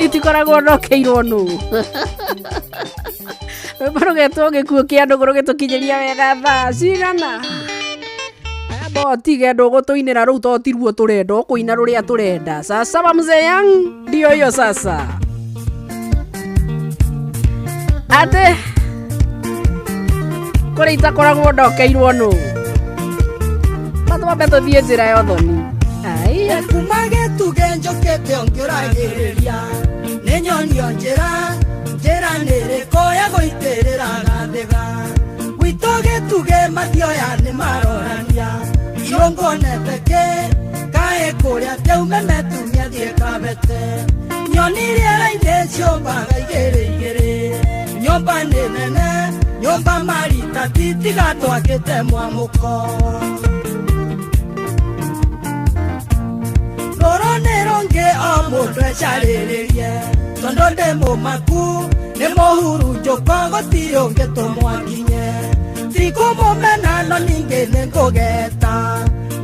itikoragwo ndokeirwo nũ. Rwĩmbo rũgetwo gĩkuũ kĩa ndũgũ rũgĩtũkinyĩria wega thaa cigana. Amba tige ndũgũtũinĩra rũu to tiruo tũrenda, ũkũina rũrĩa tũrenda. Sasa wa mzee yang ndio hiyo sasa. Atĩ kũrĩa itakoragwo ndokeirwo nũ. Matwambe tũthiĩ njĩra ya ũthoni. Aiya. Kuma gĩtugĩ njũkĩte ũngĩũragĩrĩria nĩ nyonio njĩra njĩra nĩrĩkũ ya gũitĩrĩra gathĩga gwitũ gĩtugĩ mathioya nĩ marorania irũngonete kĩ kaĩ kũrĩa teume metumia thiĩ kabete nyoni rĩera-inĩ ciũmbaga igĩrĩ igĩrĩ nyũmba nĩ nene nyũmba marita titiga twakĩte mwamũko. Rũrũ nĩ rũngĩ o mũndũ ecarĩrĩrie tondũ ndĩ mũmaku nĩ mũhurunjũko gũtirĩ ũngĩtũmwo akinye tikũmũmena no ningĩ nĩ ngũgeta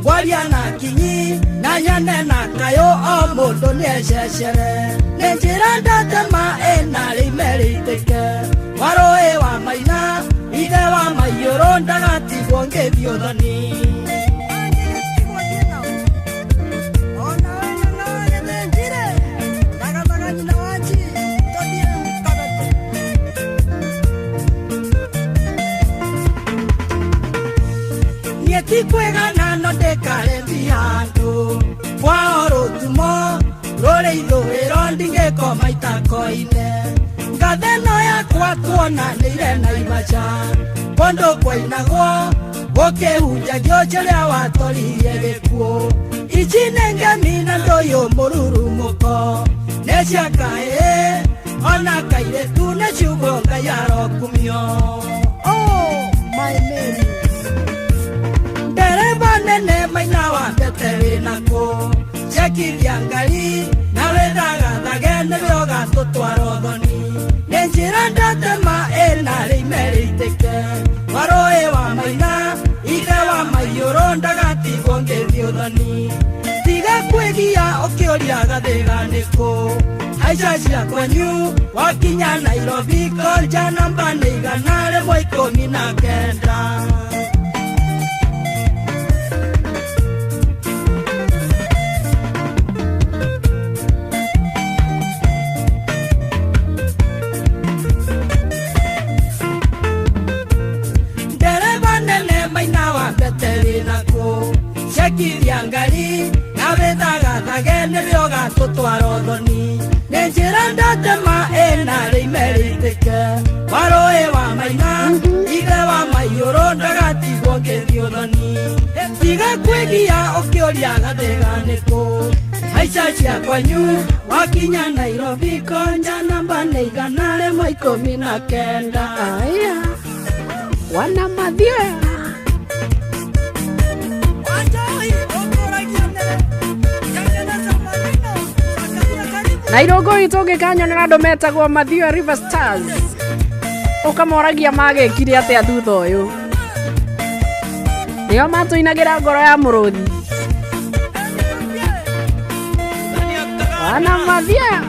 ngwaria na kinyi na nyone na kayũ o mũndũ nĩececere nĩ njĩra ndatema ĩna rĩime rĩitĩke warũĩ wa maina ithe wa maiyũrũ ndagatigwo ngĩthiĩ ũthoni. Tikwegana no ndĩkarembia andũ kwao rũtumo rũrĩ ithũĩro ndingĩkoma itakoine ngathe ĩno yakwa tuonanĩire Naivasha kũndũ kwainagwo gũkĩhunjagio ũrĩa watoririe gĩkuũ ici nĩ ngemi na ndũyũ mũrurumũko nĩ cia kahĩĩ ona kairĩtu nĩ ciugo Ngai arokumio. Oh, my Mary. Ndereba nene maina wa mbete wĩnakũ cekithia ngari na wĩthagathage nĩwe ũgatũtwara ũthoni nĩ njĩra ndatema ĩna rĩime rĩitĩke warũĩ wa maina ithe wa maiyũrũ ndagatigwo ngĩthiĩ ũthoni tiga kwĩgia ũkĩũria gathĩga nĩkũ haica cia kwanyu wakinya Nairobi konja namba nĩ 119. Cekithia ngari na wĩthagathage nĩwe ũgatũtwara ũthoni nĩ njĩra ndatema ĩna rĩime rĩitĩke warũĩ wa maina ithe wa maiyũrũ ndagatigwo ngĩthiĩ ũthoni tiga kwĩgia ũkĩũria gathĩga nĩkũ haica cia kwanyu wakinya Nairobi konja namba nĩ 119. Aya wana mathioya. Na irongo itũ ũngĩkanyonera andũ metagwo Mathioya River Stars ũkamoragia magĩkire atĩa thutha ũyũ nĩo matũinagĩra ngoro ya mũrũthi wana Mathioya.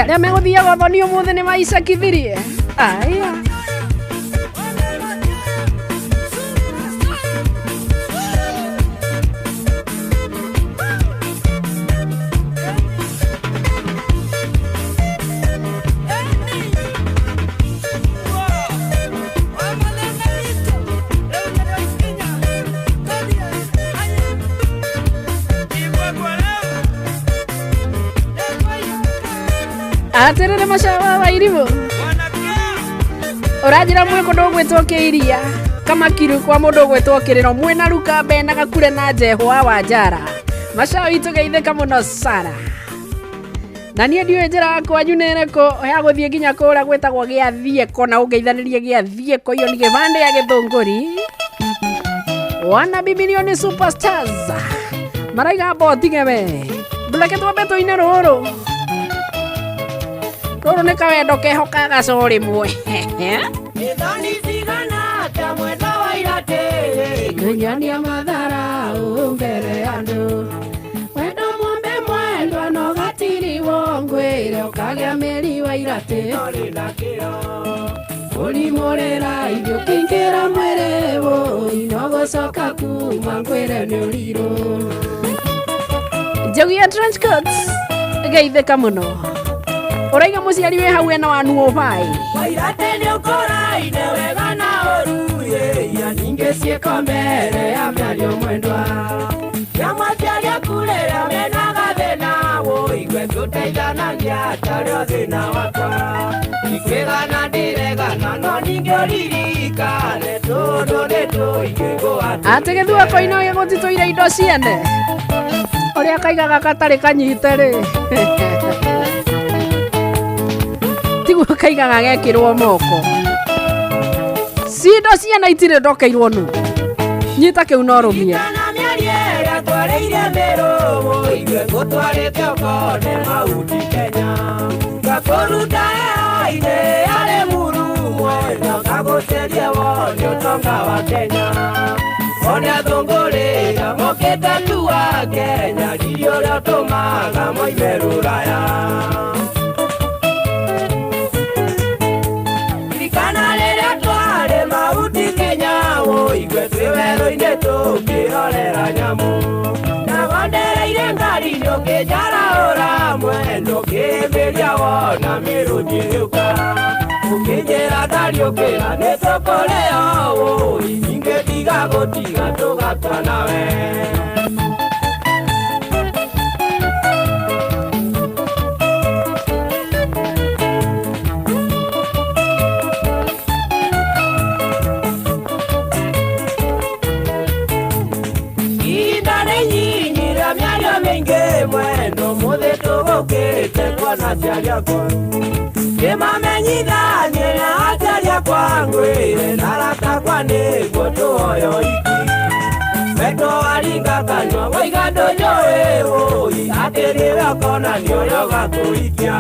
Arĩa megũthiaga ũthoni ũmũthĩ nĩ maicakithirie. Aya. Atiriri macawa wa irimũ ũranjĩra mwĩ kũndũ ũgwĩtwo kĩiria kamakiru kwa mũndũ ũgwĩtwo kĩrĩro mwĩna rukambe na gakure na njehwa wa njara macawa witũ geithĩka mũno sana na niĩ ndiũĩ njĩra kwanyu nĩ ĩrĩkũ ya gũthiĩ nginya kũrĩa gwĩtagwo gĩathiĩko na ũngeithanĩrie gĩathiĩko iyo nĩ gĩbandĩ ya gĩthũngũri wana bimilioni superstars maraiga mbotige we Ndũreke twambe tũine rũrũ. Rũrũ nĩ kawendo keho ka gacoo rĩmwe. Ithoni cigana ta mwendwa wa iratĩ Ngunyonia mathara mbere ya andũ. Wendo mwambe mwendwa no gatiriwo ngwĩre ũkagĩa mĩri wa iratĩ. Ũrimũrĩra ithuĩ ũkĩingĩra mwĩrĩ wũi no gũcoka kuma ngwĩre nĩ ũrirũ. Njogu ya trench coats geithĩka mũno. Ũraiga mũciari wĩ hau ena wanu ũbai. Wairate nĩ ũkũraine wega na ũru ia ningĩ ciĩko mbere ya mĩario mwendwa Kĩama kĩarĩa kurĩra mena gathĩna wũigue tũteithanagia tarĩo thĩna wakwa Ndikwĩgana ndiregana no ningĩ ũririkane tondũ nĩ tũingĩ Atĩ gĩthua koino gĩgũtitũire indo ciene. Ũrĩa kaigaga gatarĩ kanyite rĩ. Tiguo kaigaga gekĩrwo moko. Cindo ciene itirĩ ndokeirwo nũ. Nyita kĩu no rũmie. Na mĩario ĩrĩa twarĩire mĩrũ wũigue ngũtwarĩte ũkone Mauti Kenya Ngakũruta heho-inĩ yarĩ muru mwena ngagũceria wone ũtonga wa Kenya One athũngũrĩra mokĩte tu wa Kenya riri ũrĩa ũtũmaga moime rũraya Ririkana rĩrĩa twarĩ Mauti Kenya wũigue twĩ werũ-inĩ tũkĩrorera nyamũ Nagondereire ngari-inĩ ũkĩnjarahũra mwena ũkĩmbĩria wona mĩrũthi ĩgĩũka Ũkĩnjĩra ndariũkĩra nĩtũkũrĩo wũi ningĩ tiga gũtiga tũgakua nawe. Ihinda nĩ inyinyi rĩa mĩario mĩingĩ mwendo mũthĩ tũgũkĩte kuona aciari akwa Kĩmamenyithanie na aciari akwa ngwĩre na arata akwa nĩguo tũhoyo iki Wendo waringa kanua waiga ndũnjũĩ wũi atĩ nĩwe ũkona nĩ ũrĩa ũgakũhikia.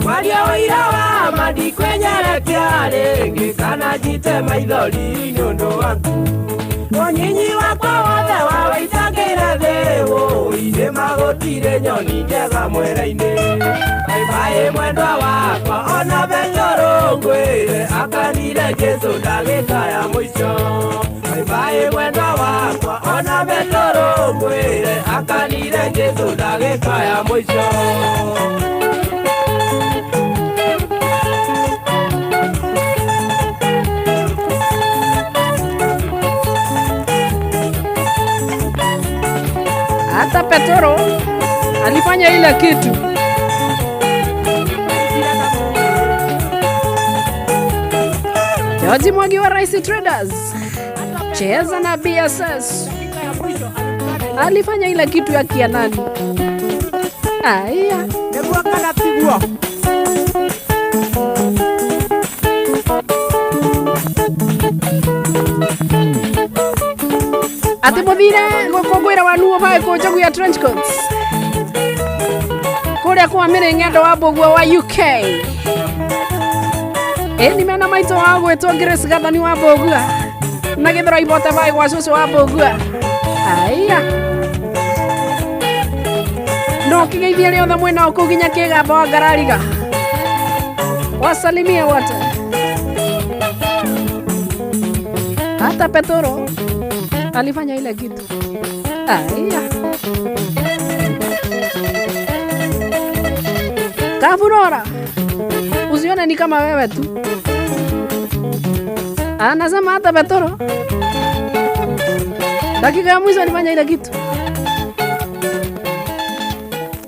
Kwaria ũira wa ma ndikwenyerekia rĩngĩ kana njite maithori nĩ ũndũ waku Ũnyinyi wakwa wothe wawaitagĩra thĩ wũi nĩmagũtire nyoni njega mwera-inĩ Bye mwendwa wakwa ona Petero ngwĩre akanire Jesũ ndagĩka ya mũico Bye mwendwa wakwa ona Petero ngwĩre akanire Jesũ ndagĩka ya mũico. Hata Petero alifanya ile kitu. George Mwangi wa Rice Traders, cheza na BSS, alifanya ile kitu ya kianani. Aya, nĩguo kana tiguo? Ati muthire gũkũngũĩra wanuo bae kũ njogu ya trench coats kũrĩa kwa mĩrĩng'endo wa Mbũguo wa UK. Ĩni mena maitũ wa gwĩtwo Grace Gathani wa Mbũgua na gĩthũra ibote bae gwa cũcũ wa Mbũgua. Aya, no kĩgeithie rĩothe mwĩnao kũu nginya kĩgamba wa Ngarariga, wasalimie wote. Hata Petero alifanya ile kitu. Aya, Kavurora, usione ni kama wewe tu. Anasema hata Petero dakika ya mwisho alifanya ile kitu.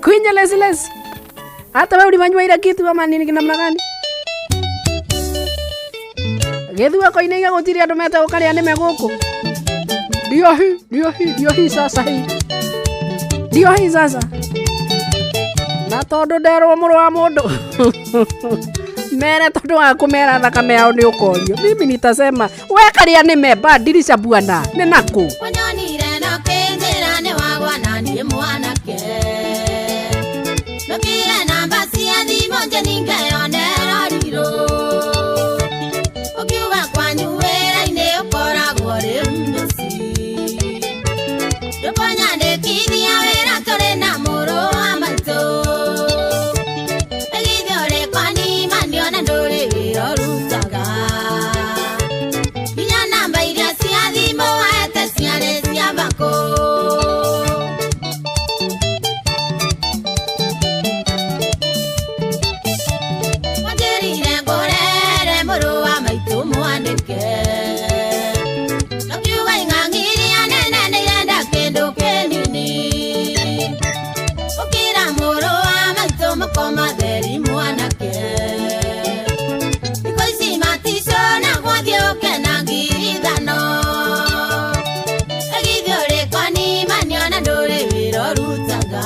Kwinya lesi lesi. Hata wewe ulifanywa ile kitu ama nini namna gani? Gĩthua koinĩiga gũtirĩ andũ metagwo karĩa nĩme gũkũ. Ndio hii, ndio hii, ndio hii sasa hii. Ndio hii sasa. Na tondũ nderwo mũrũ wa mũndũ. Mere tondu wa kumera thakame yao ni ukorio. Mimi nitasema we karia ni memba dirisha bwana ni naku. Wanyonire na kenjera ni wagwa na ni mwanake. Nokire namba cia thimũ nje ningeyonera rirũ. Ũkiuga kwanyu wĩra-inĩ ũkoragwo rĩ mũciĩ. Ndũkanyandĩkithia wĩra tũrĩ na mũrũ wa maitũ. Ĩgithĩ ũrĩ kwanima ndiona ndũrĩ wĩra ũrutaga. Nginya namba iria cia thimũ waete ciarĩ cia bakũ. Wanjĩrire ngũrere mũrũ wa maitũ mwandĩke. Ũkiuga ing'ang'iria nene nĩirenda kĩndũ kĩnini. Ũkĩra mũrũ wa maitũ mũkoma theri mwanake. Thikũ ici maticona gwathiĩ ũke na 5,000. Ĩgithĩ ũrĩ kwanima ndiona ndũrĩ wĩra ũrutaga.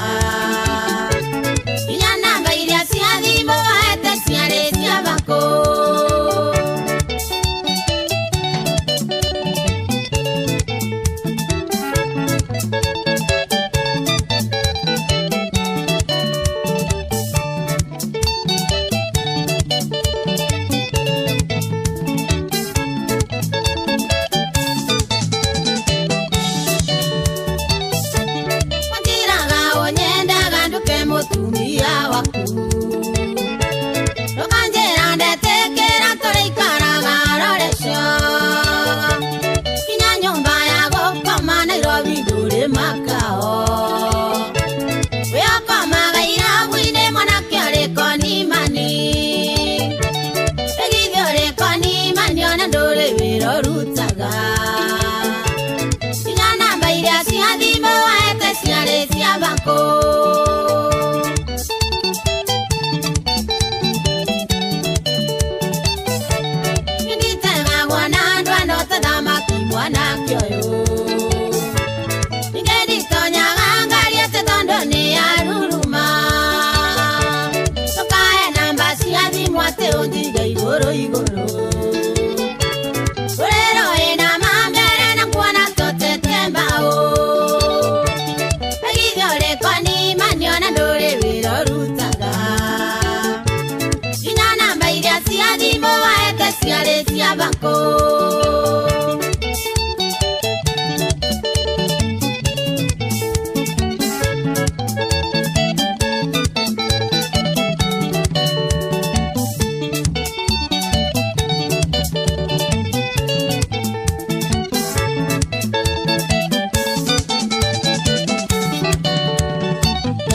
Nginya namba iria cia thimũ waete ciarĩ cia bakũ. Wanjĩraga ũnyendaga nduke mũtumia waku. Ndũkanjĩra ndetĩkĩra tũrĩikaraga rorecio. Nginya nyũmba ya gũkoma Nairobi ndũrĩ makao. Wĩ ũkomaga irabu-inĩ mwanake ũrĩ konimani. Ĩgithĩ ũrĩ konimani ona ndũrĩ wĩra ũrutaga. Nginya namba iria cia thimũ waete ciarĩ cia bakũ. Nĩnditega na andũ ano ta thamaki mwanake ũyũ. Ningĩ nditonyaga ngari atĩ tondũ nĩ yaruruma. Ndũkahe namba cia thimũ atĩ ũnjige igũrũ igũrũ. Ũrĩrũ ĩna mambere na kuona tũtete mbaũ. Ĩgithĩ ũrĩ kwanima ndiona ndũrĩ wĩra ũrutaga. Nginya namba iria cia thimũ waete ciarĩ cia bakũ.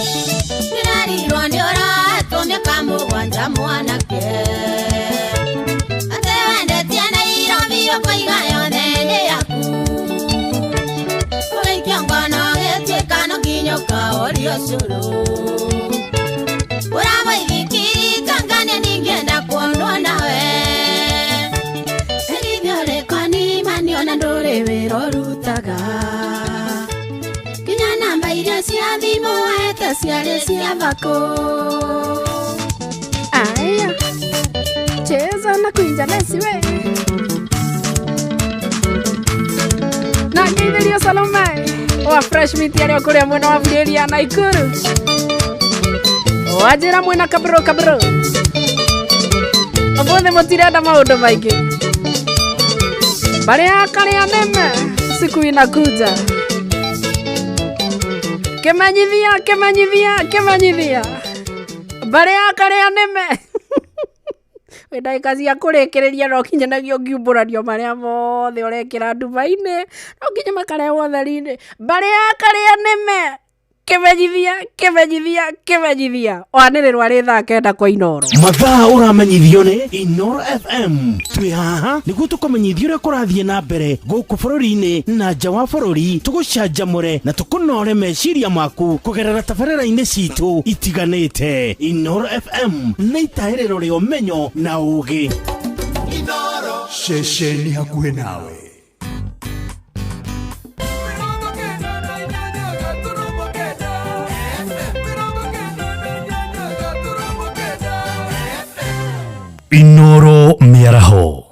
Ndĩrerirwo nĩ ũroetwo mĩaka mũgwanja mwanake. Atĩ wendetie Nairobi ũkoiga yothe nĩ yaku. Ũgaikio ngono gĩtuĩka no nginya ũkaũrio cũrũ. Ũramũithikiri tangania ningĩenda kuonwo nawe. Ĩgithĩ ũrĩ kwanima ndiona ndũrĩ wĩra ũrutaga. Nginya namba iria cia thimũ waete ciarĩ cia bakũ. Aya, cheza na kuinja nesi we. Na ngeithĩrio Salome wa Fresh Meat arĩa kũrĩa mwena wa Bureria Naikuru. Wanjĩra mwena kabro kabro. Ũmũthĩ mũtirenda maũndũ maingĩ. Barĩa karĩa neme siku inakuja. Kĩmenyithia kĩmenyithia kĩmenyithia. Barĩa karĩa neme. Wĩ ndagĩka cia kũrĩkĩrĩria no kinyanagio ngiumbũranio marĩa mothe ũrekĩra nduba-inĩ no nginya makarehwo theri-inĩ. Barĩa karĩa nĩme kĩmenyithia kĩmenyithia kĩmenyithia wanĩrĩrwo arĩ thaa 9 kwa Inoro. Mathaa ũramenyithio nĩ Inoro FM. Twĩ haha nĩguo tũkũmenyithie ũrĩa kũrathiĩ na mbere gũkũ bũrũri-inĩ na nja wa bũrũri, tũgũcanjamũre na tũkũnore meciria maku kũgerera tabarĩra-inĩ citũ itiganĩte. Inoro FM nĩ itahĩrĩro rĩa ũmenyo na ũũgĩ. Ceceni hakuhĩ nawe. Inoro Mĩaraho.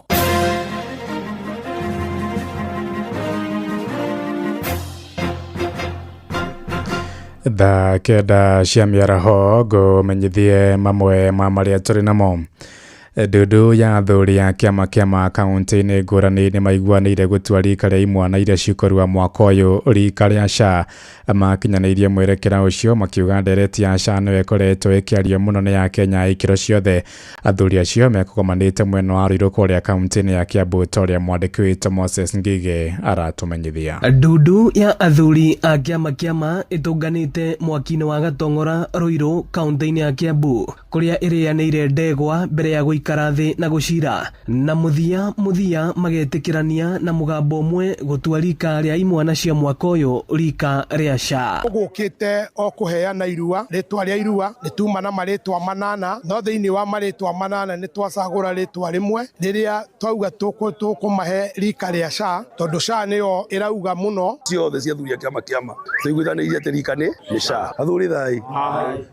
Thaa 9 cia mĩaraho ngũmenyithie mamwe ma marĩa tũrĩ namo. Ndundu ya athuri a kĩama kĩa kaunti-inĩ ngũrani nĩ maiguanĩire gũtua rika rĩa imwana iria cikũrua mwaka ũyũ rika rĩa SHA. Makinyanĩirie mwerekera ũcio makiuga ndereti ya SHA nĩyo ĩkoretwo ĩkĩario mũno nĩ Akenya a ikĩro ciothe. Athuri acio mekũgomanĩte mwena wa Ruiru kũrĩa kaunti-inĩ ya Kiambu ta ũrĩa mwandĩki witũ Moses Ngige aratũmenyithia. Ndundu ya athuri a kĩama kĩama ĩtũnganĩte mwaki-inĩ wa Gatong'ora Ruiru kaunti-inĩ ya Kiambu kũrĩa ĩrĩanĩire ndegwa mbere ya gũikara thĩ na gũcira na mũthia mũthia magetĩkĩrania na mũgambo ũmwe gũtua rika rĩa imwana cia mwaka ũyũ rika rĩa SHA. Gũkĩte o kũheana irua, rĩtwa rĩa irua nĩ tuma na marĩtwa 8, no thĩinĩ wa marĩtwa 8 nĩ twacagũra rĩtwa rĩmwe rĩrĩa twauga tũkũmahe rika rĩa SHA, tondũ SHA nĩyo ĩrauga mũno. Ciothe cia athuri a kĩama kĩama tũiguithanĩirie atĩ rika nĩ SHA. Athuri thai,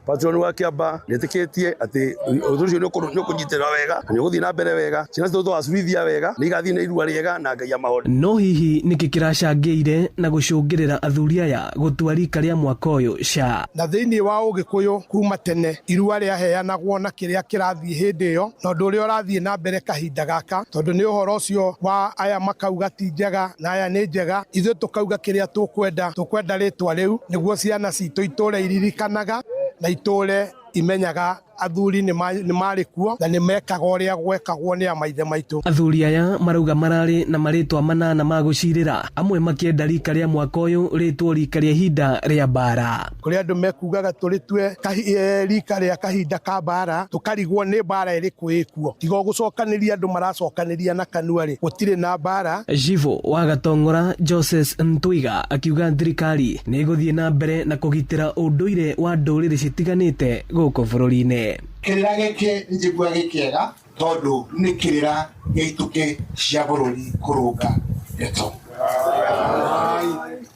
patron wa Kĩamba nĩetĩkĩtie atĩ ũndũ ũcio nĩ ũkũnyitĩrĩra wega na nĩ ũgũthiĩ na mbere wega, ciana citũ tũgacurithia wega, nĩ igathiĩ na irua rĩega na Ngai amahone. No hihi nĩkĩ kĩracangĩire na gũcũngĩrĩra athuri aya gũtua rika rĩa mwaka ũyũ SHA? Na thĩinĩ wa Ũgĩkũyũ kuma tene irua rĩaheanagwo na kĩrĩa kĩrathiĩ hĩndĩ ĩyo na ũndũ ũrĩa ũrathiĩ na mbere kahinda gaka, tondũ nĩ ũhoro ũcio wa aya makauga ti njega na aya nĩ njega, ithuĩ tũkauga kĩrĩa tũkwenda, tũkwenda rĩtwa rĩu nĩguo ciana citũ itũre iririkanaga na itũre imenyaga athuri nĩ marĩ kuo na nĩ mekaga ũrĩa gwekagwo nĩ amaithe maitũ. Athuri aya marauga mararĩ na marĩtwa 8 ma gũcirĩra, amwe makĩenda rika rĩa mwaka ũyũ rĩtwo rika rĩa ihinda rĩa mbara. Kũrĩ andũ mekugaga tũrĩtue rika rĩa kahinda ka mbara, tũkarigwo nĩ mbara ĩrĩkũ ĩkuo. Tiga gũcokanĩria andũ maracokanĩria na kanua rĩ, gũtirĩ na mbara. Jivo wa Gatong'ora Joses Ntwiga akiuga thirikari nĩ ĩgũthiĩ na mbere na kũgitĩra ũndũire wa ndũrĩrĩ citiganĩte gũkũ bũrũri-inĩ. Kĩrĩra gĩkĩ njigua gĩkĩega tondũ nĩ kĩrĩra gĩa itũkĩ cia bũrũri kũrũnga ndeto,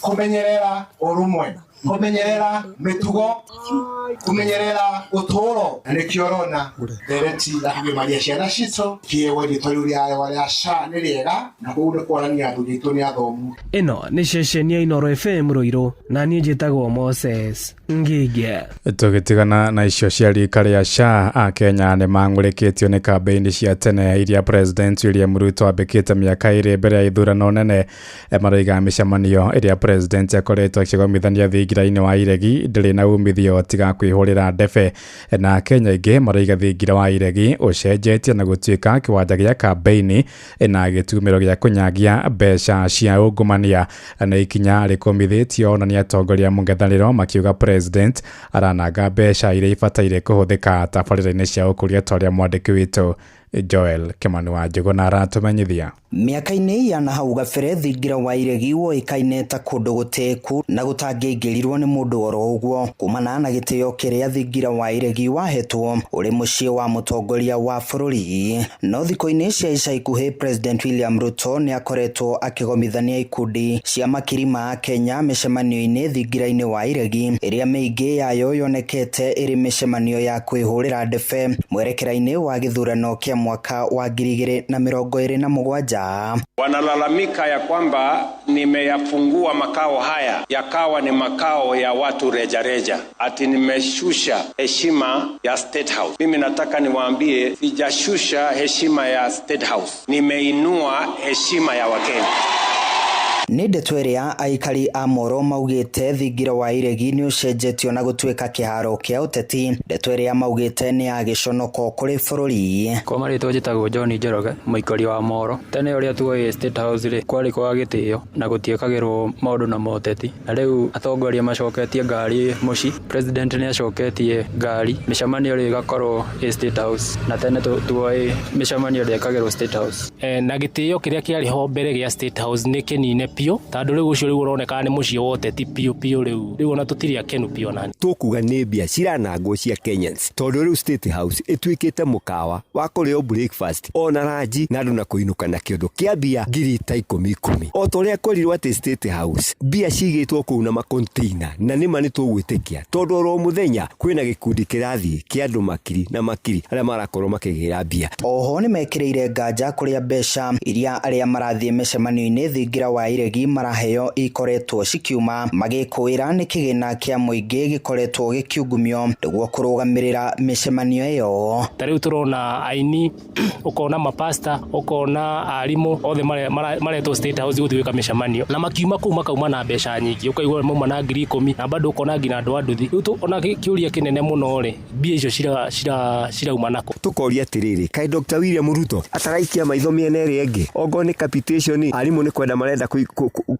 kũmenyerera ũrũmwe, kũmenyerera mĩtugo, kũmenyerera ũtũũro, na nĩkĩo ũrona ndereti ya kũgimaria ciana citũ kĩewa rĩtwa rĩu rĩa SHA nĩ rĩega, na kũu nĩ kuonania athuri aitũ nĩ athomu. Ĩno nĩ ceceni ya Inoro FM Ruiru na niĩ njĩtagwo Moses Ngige. Tũgĩtigana na icio cia rika rĩa SHA, Akenya nĩ mang'ũrĩkĩtio nĩ kambĩini cia tene iria President William Ruto ambĩkĩte mĩaka 2 mbere ya ithurano nene. Maroiga mĩcemanio ĩrĩa President akoretwo akĩgomithania thingira-inĩ wa iregi ndĩrĩ na umithio tiga kwĩhũrĩra ndebe. Na Akenya aingĩ maroiga thingira wa iregi ũcenjetie na gũtuĩka kĩwanja gĩa kambĩini na gĩtumĩro gĩa kũnyagia mbeca cia ungumania. Na ikinya rĩkũmithĩtio ona nĩ atongoria mũng'ethanĩro makiuga President arananga mbeca iria ibataire kũhũthĩka tabarĩra-inĩ cia ũkũria ta ũrĩa mwandĩki witũ Joel Kimani wa Njũgũna aratũmenyithia. Mĩaka-inĩ ya na hau gabere thingira wa iregi woĩkaine ta kũndũ gũtĩĩku na gũtangĩingĩrirwo nĩ mũndũ oro ũguo, kumana na gĩtĩo kĩrĩa thingira wa iregi wahetwo ũrĩ mũciĩ wa mũtongoria wa bũrũri. No thikũ-inĩ cia ica ikuhĩ President William Ruto nĩ akoretwo akĩgomithania ikundi cia makiri ma Kenya mĩcemanio-inĩ thingira-inĩ wa iregi, ĩrĩa mĩingĩ yayo yonekete ĩrĩ mĩcemanio ya kwĩhũrĩra ndebe mwerekera-inĩ wa gĩthurano kĩa mwaka wa 2027. Wanalalamika ya kwamba nimeyafungua makao haya yakawa ni makao ya watu rejareja, ati nimeshusha heshima ya State House. Mimi nataka niwaambie sijashusha heshima ya State House, nimeinua heshima ya Wakenya. Nĩ ndeto ĩrĩa aikari a Moro maugĩte thingira wa iregi nĩ ũcenjetio na gũtuĩka kĩharo kĩa ũteti, ndeto ĩrĩa maugĩte nĩ ya gĩconoko kũrĩ bũrũri. Kwa marĩtwa njĩtagwo John Njoroge, mũikari wa Moro. Tene ũrĩa tuoĩ State House rĩ, kwarĩ kwa gĩtĩo na gũtiĩkagĩrwo maũndũ na moteti, na rĩu atongoria macoketie ngari mũciĩ, President nĩ acoketie ngari, mĩcemanio rĩu ĩgakorwo ĩ State House, na tene tuoĩ mĩcemanio ndĩekagĩrwo State House. Na gĩtĩo kĩrĩa kĩarĩ ho mbere gĩa State House nĩ kĩnine Biũ, tondũ rĩu ũcio rĩu ũroneka nĩ mũciĩ wa ũteti biũ biũ rĩu. Rĩu ona tũtirĩ akenu biũ ona. Tũkuga nĩ mbia ciranangwo cia Kenyans tondũ rĩu State House ĩtuĩkĩte mũkawa wa kũrĩo breakfast ona ranji na andũ na kũinũka na kĩondo kĩa mbia ngiri ta ikũmi ikũmi. O ta ũrĩa kwerirwo atĩ State House mbia cigĩtwo kũu na macontainer na nĩma nĩtũgwĩtĩkia tondũ oro mũthenya kwĩna gĩkundi kĩrathiĩ kĩa andũ makiri na makiri arĩa marakorwo makĩgĩra mbia. Oho nĩmekĩrĩire nganja kũrĩa mbeca iria arĩa marathiĩ mĩcemanio-inĩ thingira wa iregi maraheo ikoretwo cikiuma, magĩkũĩra nĩ kĩgĩna kĩa mũingĩ gĩkoretwo gĩkiungumio nĩguo kũrũgamĩrĩra mĩcemanio ĩyo. Ta rĩu tũrona aini, ũkona mapasta, ũkona arimũ, othe maretwo State House gũthiĩ gwĩka mĩcemanio, na makiuma kũu makauma na mbeca nyingĩ, ũkaigua mauma na 10,000, na bado ũkona nginya andũ a nduthi. Rĩu ona kĩũria kĩnene mũno rĩ, mbia icio cirauma nakũ? Tũkoria atĩrĩrĩ, kaĩ Dr. William Ruto ataraikia maitho mĩena ĩrĩa ĩngĩ? Ongorwo nĩ capitation, arimũ nĩ kwenda marenda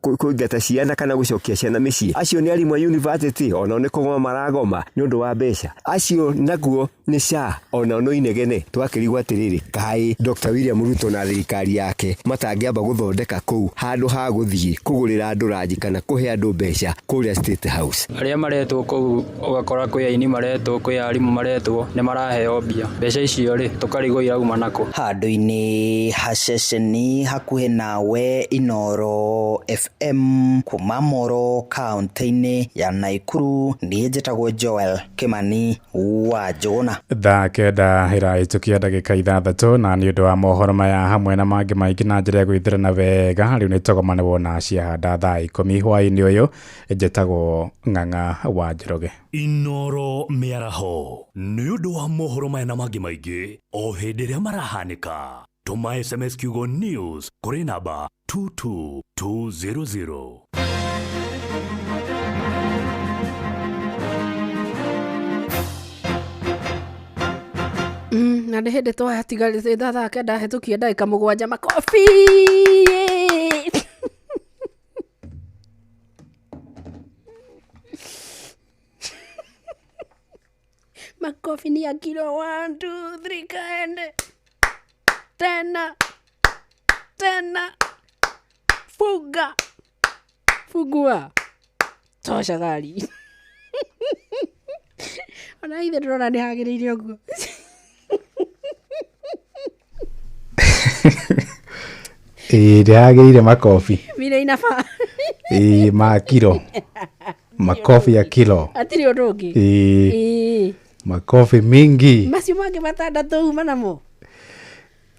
kũingata ciana kana gũcokia ciana mĩciĩ. Acio nĩ arimũ a university, onao nĩ kũgoma maragoma nĩ ũndũ wa mbeca. Acio naguo nĩ SHA, onao no inegene. Twakĩrigwo atĩrĩrĩ, kaĩ Dr. William Ruto na thirikari yake matangĩamba gũthondeka kũu handũ ha gũthiĩ kũgũrĩra andũ ranji kana kũhe andũ mbeca kũrĩa State House. Arĩa maretwo kũu ũgakora kwĩ aini maretwo, kwĩ arimũ maretwo, nĩ maraheo mbia. Mbeca icio rĩ, tũkarigwo irauma nakũ. Handũ-inĩ ha ceceni hakuhĩ nawe Inooro FM kuma Moro kaunti-inĩ ya Naikuru, niĩ njĩtagwo Joel Kimani wa Njũgũna. Thaa 9 ĩrahĩtũkia ndagĩka 6 na nĩ ũndũ wa mohoro maya hamwe na mangĩ maingĩ na njĩra ya gwĩthĩrana wega rĩu nĩ tũgomane wona ciahanda thaa 10 hwaĩ-inĩ ũyũ. Njĩtagwo Ng'ang'a wa Njoroge. Inooro mĩaraho nĩ ũndũ wa mohoro maya na mangĩ maingĩ o hĩndĩ ĩrĩa marahanĩka. Tũma SMS kiugo news kũrĩ namba 22200. Na nĩ hĩndĩ twatigarĩte thaa 9 hĩtũkie ndagĩka 7 makobi. Makofi ni ya kilo 1 2 3 kaende. Tena. Tena. Fuga. Fugua. Tosha gari. Ona ithe ndĩrona nĩ hagĩrĩire ũguo. Ĩĩ ndĩragĩrĩire makobi. Vile inafaa. Ĩĩ ma kilo. Makobi ya kilo. Hatirĩ ũndũ ũngĩ. Ĩĩ. Ĩĩ. Makobi mingi. Macio mangĩ matandatũ uma namo.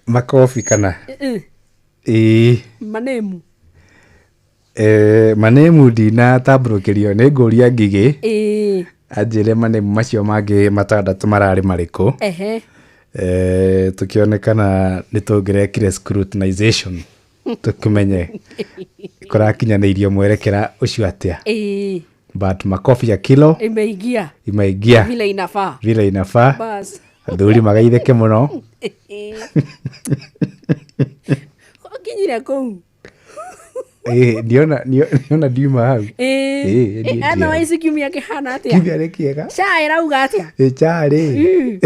Makobi kana? Ĩĩ. Manemu. Manemu ndinatambũrũkĩrio nĩ ngũria Ngigĩ. Ĩĩ. Anjĩre manemu macio mangĩ matandatũ mararĩ marĩkũ. Ehe. Tũkĩone kana nĩ tũngĩrekire scrutinization tũkĩmenye kũrakinyanĩirio mwerekera ũcio atĩa. Ĩĩ. But makobi ya kilo imeingia. Imeingia. Vile inafaa. Vile inafaa. Bas. Athuri magaithĩke mũno. Ũkinyire kũu. Ndiona ndiuma hau. Ĩĩ. Otherwise kiumia kĩhana atĩa? Kiumia nĩ kĩega. SHA ĩrauga atĩa? Ĩ SHA rĩ.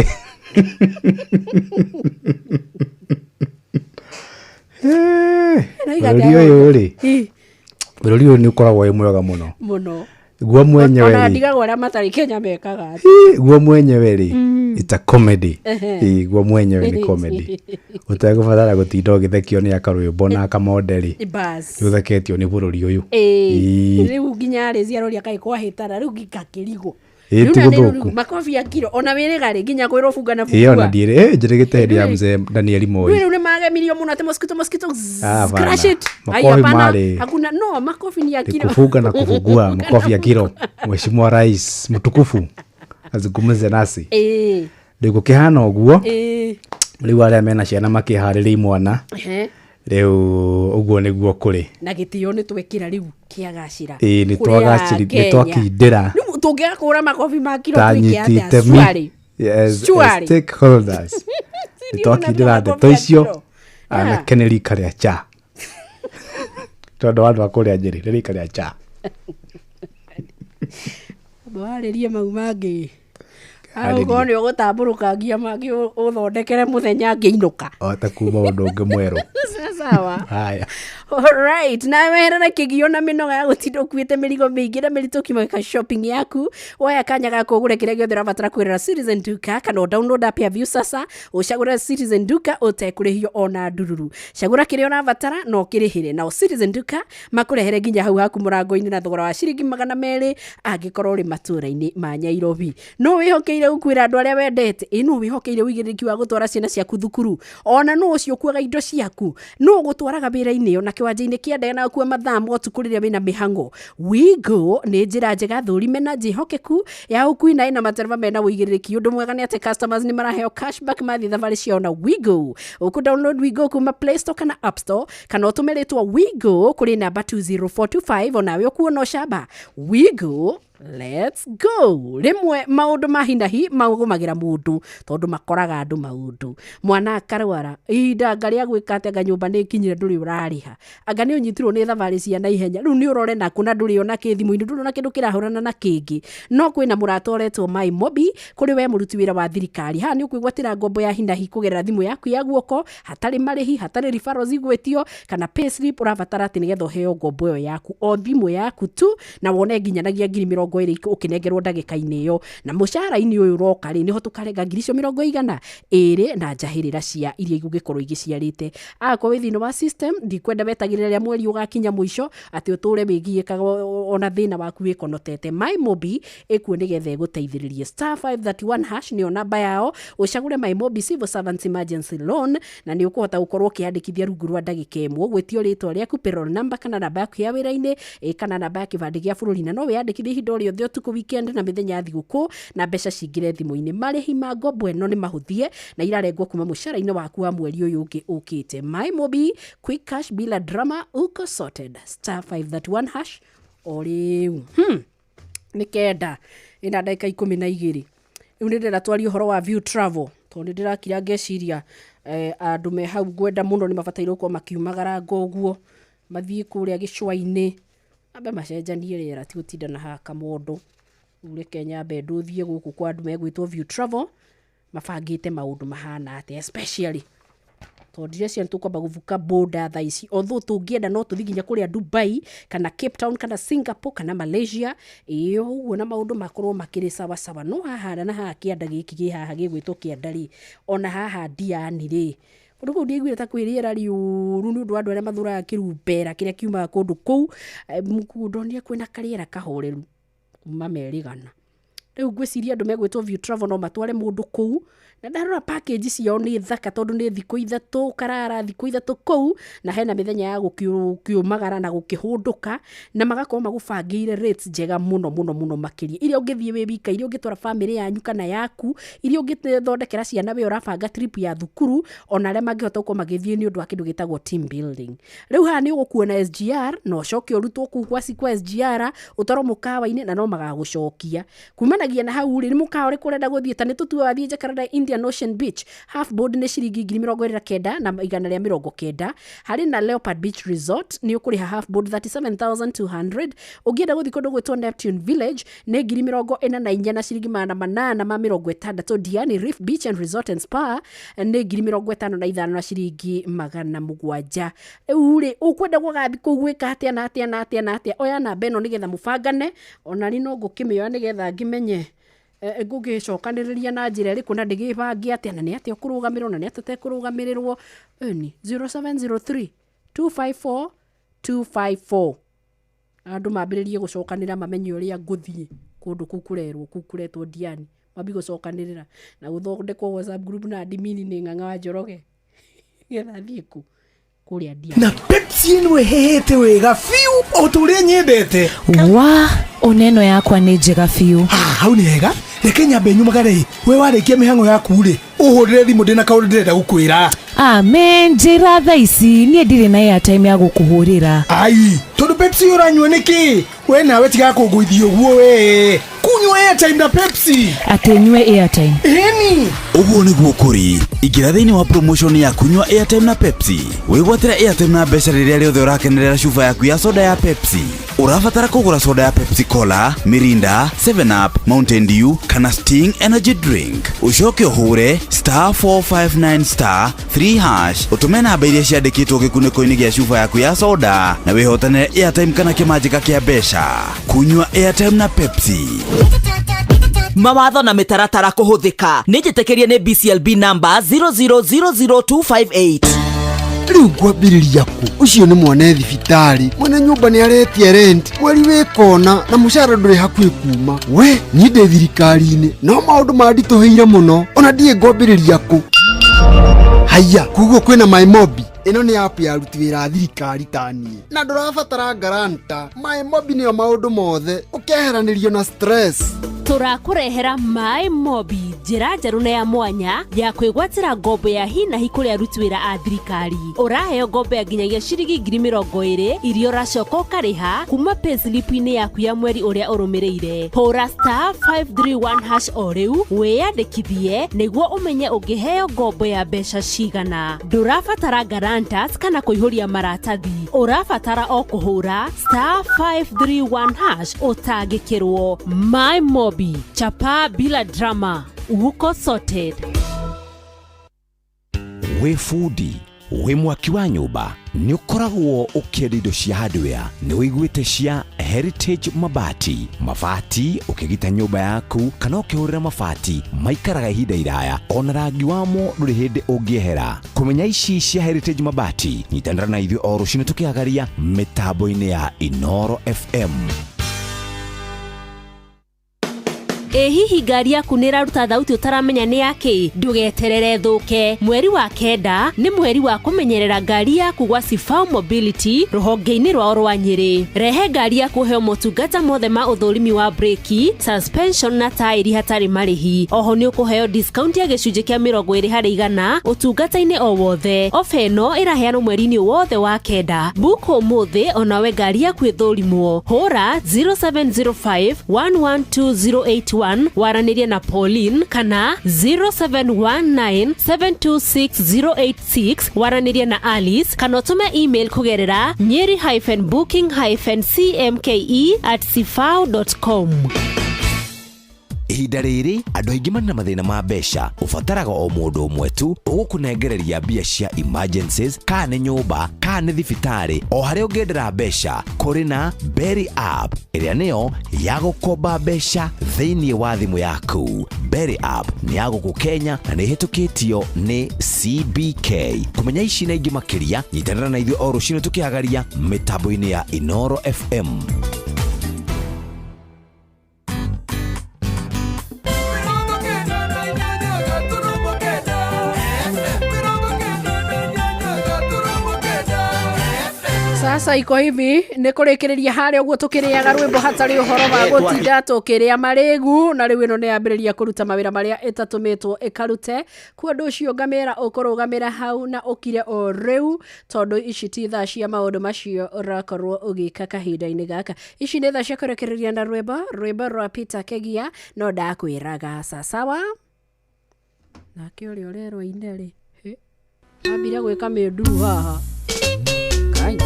Bũrũri ũyũ rĩ. Bũrũri ũyũ nĩ ũkoragwo wĩ mwega mũno. Mũno. Guo mwenyewe Ona rĩ. ndigagwo arĩa matarĩ Kenya mekaga atĩa. Guo mwenyewe rĩ. It's a comedy. Guo mwenyewe nĩ comedy. Ũtegũbatara gũtinda ũgĩthekio nĩ akarwĩmbo na akamonde rĩ. Bas. Nĩ ũtheketio nĩ bũrũri ũyũ. Ĩĩ. Rĩu nginya rĩ ciaroria kaĩ kwahĩtana rĩu ngakĩrigwo. Ĩĩ ti gũthũku. Makobi ya kilo ona wĩrĩga rĩ nginya kwĩrwo bunga na Ĩĩ ona bungua. ndirĩ njĩrĩgĩte hĩndĩ ya mzee Daniel Moi. Rĩu nĩ magemirio mũno atĩ mosquito mosquito crash it. Makobi marĩ. Hakuna no makobi ni ya kilo. Kufunga na kufungua makobi ya kilo. Mheshimiwa Rais mtukufu azungumze nasi. Ĩĩ. Rĩu gũkĩhana ũguo. Ĩĩ. Rĩu arĩa mena ciana makĩharĩria imwana. Rĩu ũguo nĩguo kũrĩ. Na gĩtĩo nĩ twekĩra rĩu kĩagacĩra. Ĩĩ nĩ twagacĩra nĩ twakindĩra. Rĩu tũngĩgakũra makobi ma kilo twĩke atĩa? Surely. Yes, Surely. stakeholders. Nĩ twakindĩra ndeto icio. Anake nĩ rika rĩa cha. Tondũ andũ a kũrĩa Njĩrĩ nĩ rika rĩa cha. Warĩrie mau mangĩ. Ũkorwo nĩ ũgũtambũrũkangia mangĩ ũthondekere mũthenya ngĩinũka. O ta kuma ũndũ ũngĩ mwerũ. Sawa. Haya. Alright, na weherera kĩgio na mĩnoga ya gũtinda ũkuĩte mĩrigo mĩingĩ na mĩritũ ũkiuma gwĩka shopping yaku. Woya kanya ga kũgũra kĩrĩa gĩothe ũrabatara kũgerera Citizen Duka kana download app ya Viusasa ũcagũre Citizen Duka ũtekũrĩhio ona ndururu. Cagũra kĩrĩa ũrabatara na ũkĩrĩhĩre. Nao Citizen Duka makũrehere nginya hau haku mũrango-inĩ na thogora wa ciringi 200 angĩkorwo ũrĩ matũũra-inĩ ma Nyairobi. Nũ wĩhokeire gũkuĩra andũ arĩa wendete? Ĩ nũ wĩhokeire ũigĩrĩrĩki wa gũtwara ciana ciaku thukuru? Ona nũ ũcio ũkuaga indo ciaku? Nũ ũgũtwaraga wĩra-inĩ ona kĩwanja-inĩ kĩa ndege na gũkua mathaa ma ũtukũ rĩrĩa wĩna mĩhang'o? WeGo nĩ njĩra njega thũrime na njĩhokeku ya ũkui na ĩna matereba mena ũigĩrĩrĩki. Ũndũ mwega nĩ atĩ customers nĩ maraheo cashback mathiĩ thabarĩ ciao na WeGo. Ũkũ download WeGo kuma Play Store kana App Store kana ũtũme rĩtwa WeGo kũrĩ namba 20425 onawe ũkuona ũcamba. WeGo, let's go. Rĩmwe maũndũ ma hinahi magũmagĩra mũndũ tondũ makoraga andũ maũndũ. Mwana akarwara ihinda anga rĩa gwĩka atĩ anga nyũmba nĩ ĩkinyire ndũrĩ ũrarĩha, anga nĩ ũnyitirwo nĩ thabarĩ cia naihenya, rĩu nĩ ũrore naku na ndũrĩ ona kĩ thimũ-inĩ, ndũrĩ ona kĩndũ kĩrahũrana na kĩngĩ. No kwĩna mũrata ũretwo My Mobi kũrĩ we mũruti wĩra wa thirikari. Haha nĩ ũkwĩgwatĩra ngombo ya hinahi kũgerera thimũ yaku ya guoko hatarĩ marĩhi, hatarĩ referrals igwĩtio kana payslip ũrabatara atĩ nĩgetha ũheo ngombo ĩyo yaku o thimũ yaku tu, na wone nginyanagia ngiri mĩrongo ĩrĩ ũkĩnengerwo ndagĩka-inĩ ĩyo. Na mũcara-inĩ ũyũ ũroka rĩ, nĩho tũkarenga ngiri icio 200 na njahĩrĩra cia iria igũgĩkorwo igĩciarĩte. Agakorwo wĩ thĩinĩ wa system, ndikwenda wetagĩrĩra rĩrĩa mweri ũgakinya mũico atĩ ũtũre wĩgiĩkaga ona thĩna waku wĩkonotete. My Mobi ĩkuo nĩgetha ĩgũteithĩrĩrie. Star 531 hash nĩyo namba yao, ũcagũre My Mobi Civil Servants Emergency Loan na nĩ ũkũhota gũkorwo ũkĩandĩkithia rungu rwa ndagĩka ĩmwe, ũgwĩtio rĩtwa rĩaku, payroll number kana namba yaku ya wĩra-inĩ, kana namba ya kĩbandĩ gĩa bũrũri, na no wĩyandĩkithie ihinda o rĩothe ũtukũ, weekend na mĩthenya ya thigũkũ, na mbeca cingĩre thimũ-inĩ. Marĩhi ma ngombo ĩno nĩ mahũthie na irarengwo kuma mũcara-inĩ waku wa mweri ũyũ ũngĩ ũkĩte. My Mobi, quick cash bila drama, uko sorted. Star 531 hash o rĩu. Nĩ 9 ĩna ndagĩka 12. Rĩu nĩ ndĩrenda twarie ũhoro wa View Travel tondũ nĩ ndĩrakira ngeciria andũ me hau ngwenda mũno nĩ mabataire gũkorwo makiumagara ũguo mathiĩ kũrĩa gĩcũa-inĩ ambe macenjanie rĩera, ti gũtinda na haha kamondo. Rĩu reke nyambe ndũthiĩ gũkũ kwa andũ megwĩtwo View Travel mabangĩte maũndũ mahana atĩa, especially tondũ ndĩreciria nĩ tũkwamba gũvuka border thaa ici, although tũngĩenda no tũthiĩ nginya kũrĩa Dubai kana Cape Town kana Singapore kana Malaysia, ĩĩ ũguo, na maũndũ makorwo makĩrĩ sawa sawa. No haha na haha kĩanda gĩkĩ gĩ haha gĩgwĩtwo kĩanda rĩ, ona haha Diani rĩ, kũndũ kũu ndiaiguire ta kwĩ rĩera rĩũru nĩ ũndũ wa andũ arĩa mathũraga kĩrumbera kĩrĩa kiumaga kũndũ kũu. Ndonire kwĩna karĩera kahoreru kuma merĩgana. Rĩu ngwĩciria andũ megwĩtwo View Travel no matware mũndũ kũu, na ndarora package ciao nĩ thaka tondũ nĩ thikũ 3 ũkarara thikũ 3 kũu, na hena mĩthenya ya gũkĩũmagara na gũkĩhũndũka, na magakorwo magũbangĩire rates njega mũno mũno mũno makĩria, iria ũngĩthiĩ wĩ wika, iria ũngĩtwara famĩlĩ yanyu kana yaku, iria ũngĩthondekera ciana we ũrabanga trip ya thukuru, ona arĩa mangĩhota gũkorwo magĩthiĩ nĩ ũndũ wa kĩndũ gĩtagwo team building. Rĩu haha nĩ ũgũkuo na SGR na ũcoke ũrutwo kũu kwa SGR ũtwarwo mũkawa-inĩ na no magagũcokia. Kumanagia na hau rĩ, nĩ mũkawa ũrĩkũ ũrenda gũthiĩ? Ta nĩ tũtue wathiĩ Jacaranda Indian Ocean Beach, half board nĩ ciringi 29,190. Harĩ na Leopard Beach Resort nĩ ũkũrĩha half board 37,200. Ũngĩenda gũthiĩ kũndũ gwĩtwo Neptune Village nĩ 44,860 na ciringi. Diani Reef Beach and Resort and Spa nĩ 55,700 na ciringi. Rĩu rĩ, ũkwenda gũgathiĩ kũu gwĩka atĩa na atĩa na atĩa na atĩa? Oya namba ĩno nĩgetha mũbangane, ona niĩ no ngũkĩmĩoya nĩgetha ngĩmenye ngũgĩcokanĩrĩria na njĩra ĩrĩkũ na ndĩgĩbange atĩa na nĩ atĩa ũkũrũgamĩrĩrwo na nĩ atĩa ũtekũrũgamĩrĩrwo. Ĩni 0703 254 254. Andũ mambĩrĩrie gũcokanĩra mamenye ũrĩa ngũthiĩ kũndũ kũu kũrerwo kũu kũretwo Diani, mambie gũcokanĩrĩra na gũthondekwo WhatsApp group na admin nĩ Ng'ang'a wa Njoroge nĩgetha thiĩ kũ kũrĩa Diani. Na Pepsi ĩno ĩhĩhĩte wega biũ o ta ũrĩa nyendete. Wa ona ĩno yakwa nĩ njega biũ. Hau nĩ hega, reke nyambe nyumagare. We warĩkia mĩhang'o yaku rĩ, ũhũrĩre thimũ, ndĩna kaũndũ ndĩrenda gũkwĩra. Amen, njĩra thaa ici, niĩ ndirĩ na airtime ya gũkũhũrĩra. Ai, tondũ Pepsi ũranyua nĩkĩ? We nawe tiga kũngũithia ũguo we. Kunywa airtime na Pepsi. Atĩ nyue airtime? Ĩni. Ũguo nĩguo kũrĩ. Ingĩra thĩinĩ wa promotion ya kunywa airtime na Pepsi. Wĩgwatĩre airtime na mbeca rĩrĩa rĩothe ũrakenerera cuba yaku ya soda ya Pepsi. Ũrabatara kũgũra soda ya Pepsi Cola, Mirinda, 7 Up, Mountain Dew kana Sting Energy Drink. Ũcoke ũhũre *459*3# ũtũme namba iria ciandĩkĩtwo gĩkunĩko-inĩ gĩa cuba yaku ya soda na wĩhotanĩre airtime kana kĩmanjĩka kĩa mbeca. Kunywa airtime na Pepsi. Mawatho na mĩtaratara kũhũthĩka. Nĩ njĩtĩkĩrie nĩ BCLB number 0000258. Rĩu ngwambĩrĩria kũ? Ũcio nĩ mwana thibitarĩ, mwene nyũmba nĩ aretia rent mweri wĩ kona, na mũcara ndũrĩ hakuhĩ kuma. We niĩ ndĩ thirikari-inĩ, no maũndũ manditũhĩire mũno, ona ndiĩ ngwambĩrĩria kũ. Haiya, koguo kwĩna MyMobi. Ĩno nĩ app ya aruti wĩra a thirikari ta niĩ, na ndũrabatara guarantor. MyMobi nĩyo maũndũ mothe, ũkeheranĩrio na stress. Tũrakũrehera Maĩ Mobi, njĩra njerũ na ya mwanya ya kwĩgwatĩra ngombo ya hinahi kũrĩ aruti wĩra a thirikari. Ũraheo ngombo ya nginyagia ciringi 20,000 iria ũracoka ũkarĩha kuma payslip-inĩ yaku ya mweri ũrĩa ũrũmĩrĩire. Hũra *531# o rĩu wĩyandĩkithie nĩguo ũmenye ũngĩheo ngombo ya mbeca cigana. Ndũrabatara guarantors kana kũihũria maratathi, ũrabatara o kũhũra *531# ũtangĩkĩrwo. My Mobi, chapa bila drama, uko sorted. Wĩ bundi, wĩ mwaki wa nyũmba, nĩ ũkoragwo ũkĩenda indo cia hardware, nĩ wĩiguĩte cia Heritage Mabati? Mabati ũkĩgita nyũmba yaku kana ũkĩhũrĩra mabati maikaraga ihinda iraya, ona rangi wamo ndũrĩ hĩndĩ ũngĩehera. Kũmenya ici cia Heritage Mabati, nyitanĩra na ithuĩ o rũcinĩ tũkĩagaria mĩtambo-inĩ ya Inoro FM. Ĩ hihi ngari yaku nĩ ĩraruta thauti ũtaramenya nĩ yakĩ? Ndũgeterere thũke. Mweri wa kenda nĩ mweri wa kũmenyerera ngari yaku gwa Sifau Mobility rũhonge-inĩ rwao rwa Nyĩrĩ. Rehe ngari yaku ũheo motungata mothe ma ũthũrimi wa breki, suspension na taĩri hatarĩ marĩhi. Oho nĩ ũkũheo discount ya gĩcunjĩ kĩa 20% ũtungata-inĩ o wothe. Ofa ĩno ĩraheanwo mweri-inĩ wothe wa kenda. Book ũmũthĩ onawe ngari yaku ĩthũrimwo. Hũra 0705 112081 waranĩrie na Pauline kana 0719726086 waranĩrie na Alice, kana ũtũme email kũgerera nyeri-booking-cmke@sifau.com. Ihinda rĩrĩ andũ aingĩ marĩ na mathĩna ma mbeca. Ũbataraga o mũndũ ũmwe tu ũgũkũnengereria mbia cia emergencies, kana nĩ nyũmba, kana nĩ thibitarĩ, o harĩa ũngĩendera mbeca. Kũrĩ na Berry App ĩrĩa nĩyo ya gũkomba mbeca thĩinĩ wa thimũ yaku. Berry App nĩ ya gũkũ Kenya na nĩ ĩhĩtũkĩtio nĩ CBK. Kũmenya ici na ingĩ makĩria, nyitanĩra na ithuĩ o rũcinĩ tũkĩhagaria mĩtambo-inĩ ya Inoro FM. Sasa iko hivi, nĩ kũrĩkĩrĩria harĩa ũguo tũkĩrĩaga rwĩmbo hatarĩ ũhoro wa gũtinda tũkĩrĩa marĩgu. Na rĩu ĩno nĩ yambĩrĩria kũruta mawĩra marĩa ĩtatũmĩtwo ĩkarute kuo. Ũndũ ũcio ngamĩra ũkũrũgamĩra hau na ũkire o rĩu, tondũ ici ti thaa cia maũndũ macio ũrakorwo ũgĩka kahinda-inĩ gaka. Ici nĩ thaa cia kũrekereria na rwĩmbo, rwĩmbo rwa Peter Kegia. No ndakwĩraga sasawa nake ũrĩa ũrerwo ine rĩ, ambire gwĩka mĩnduru haha. Kai.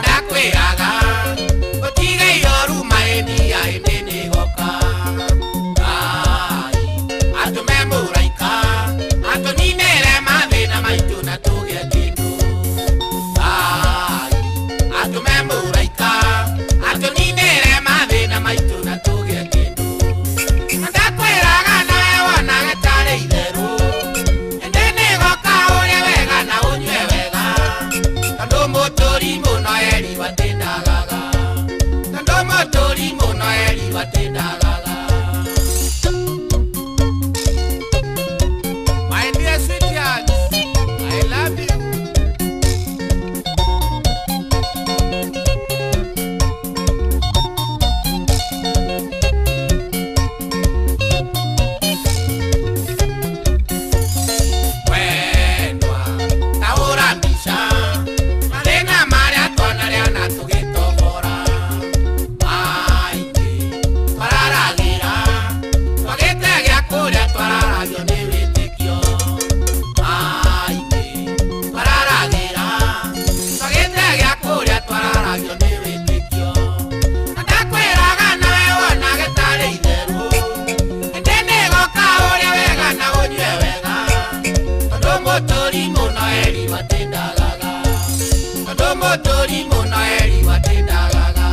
Ndakwĩraga ũtige ioru maĩnia ĩndĩ nĩgoka. Ngai atũme mũraika atũninĩre mathĩna maitũ na Mũtũri mũno eri watindagaga.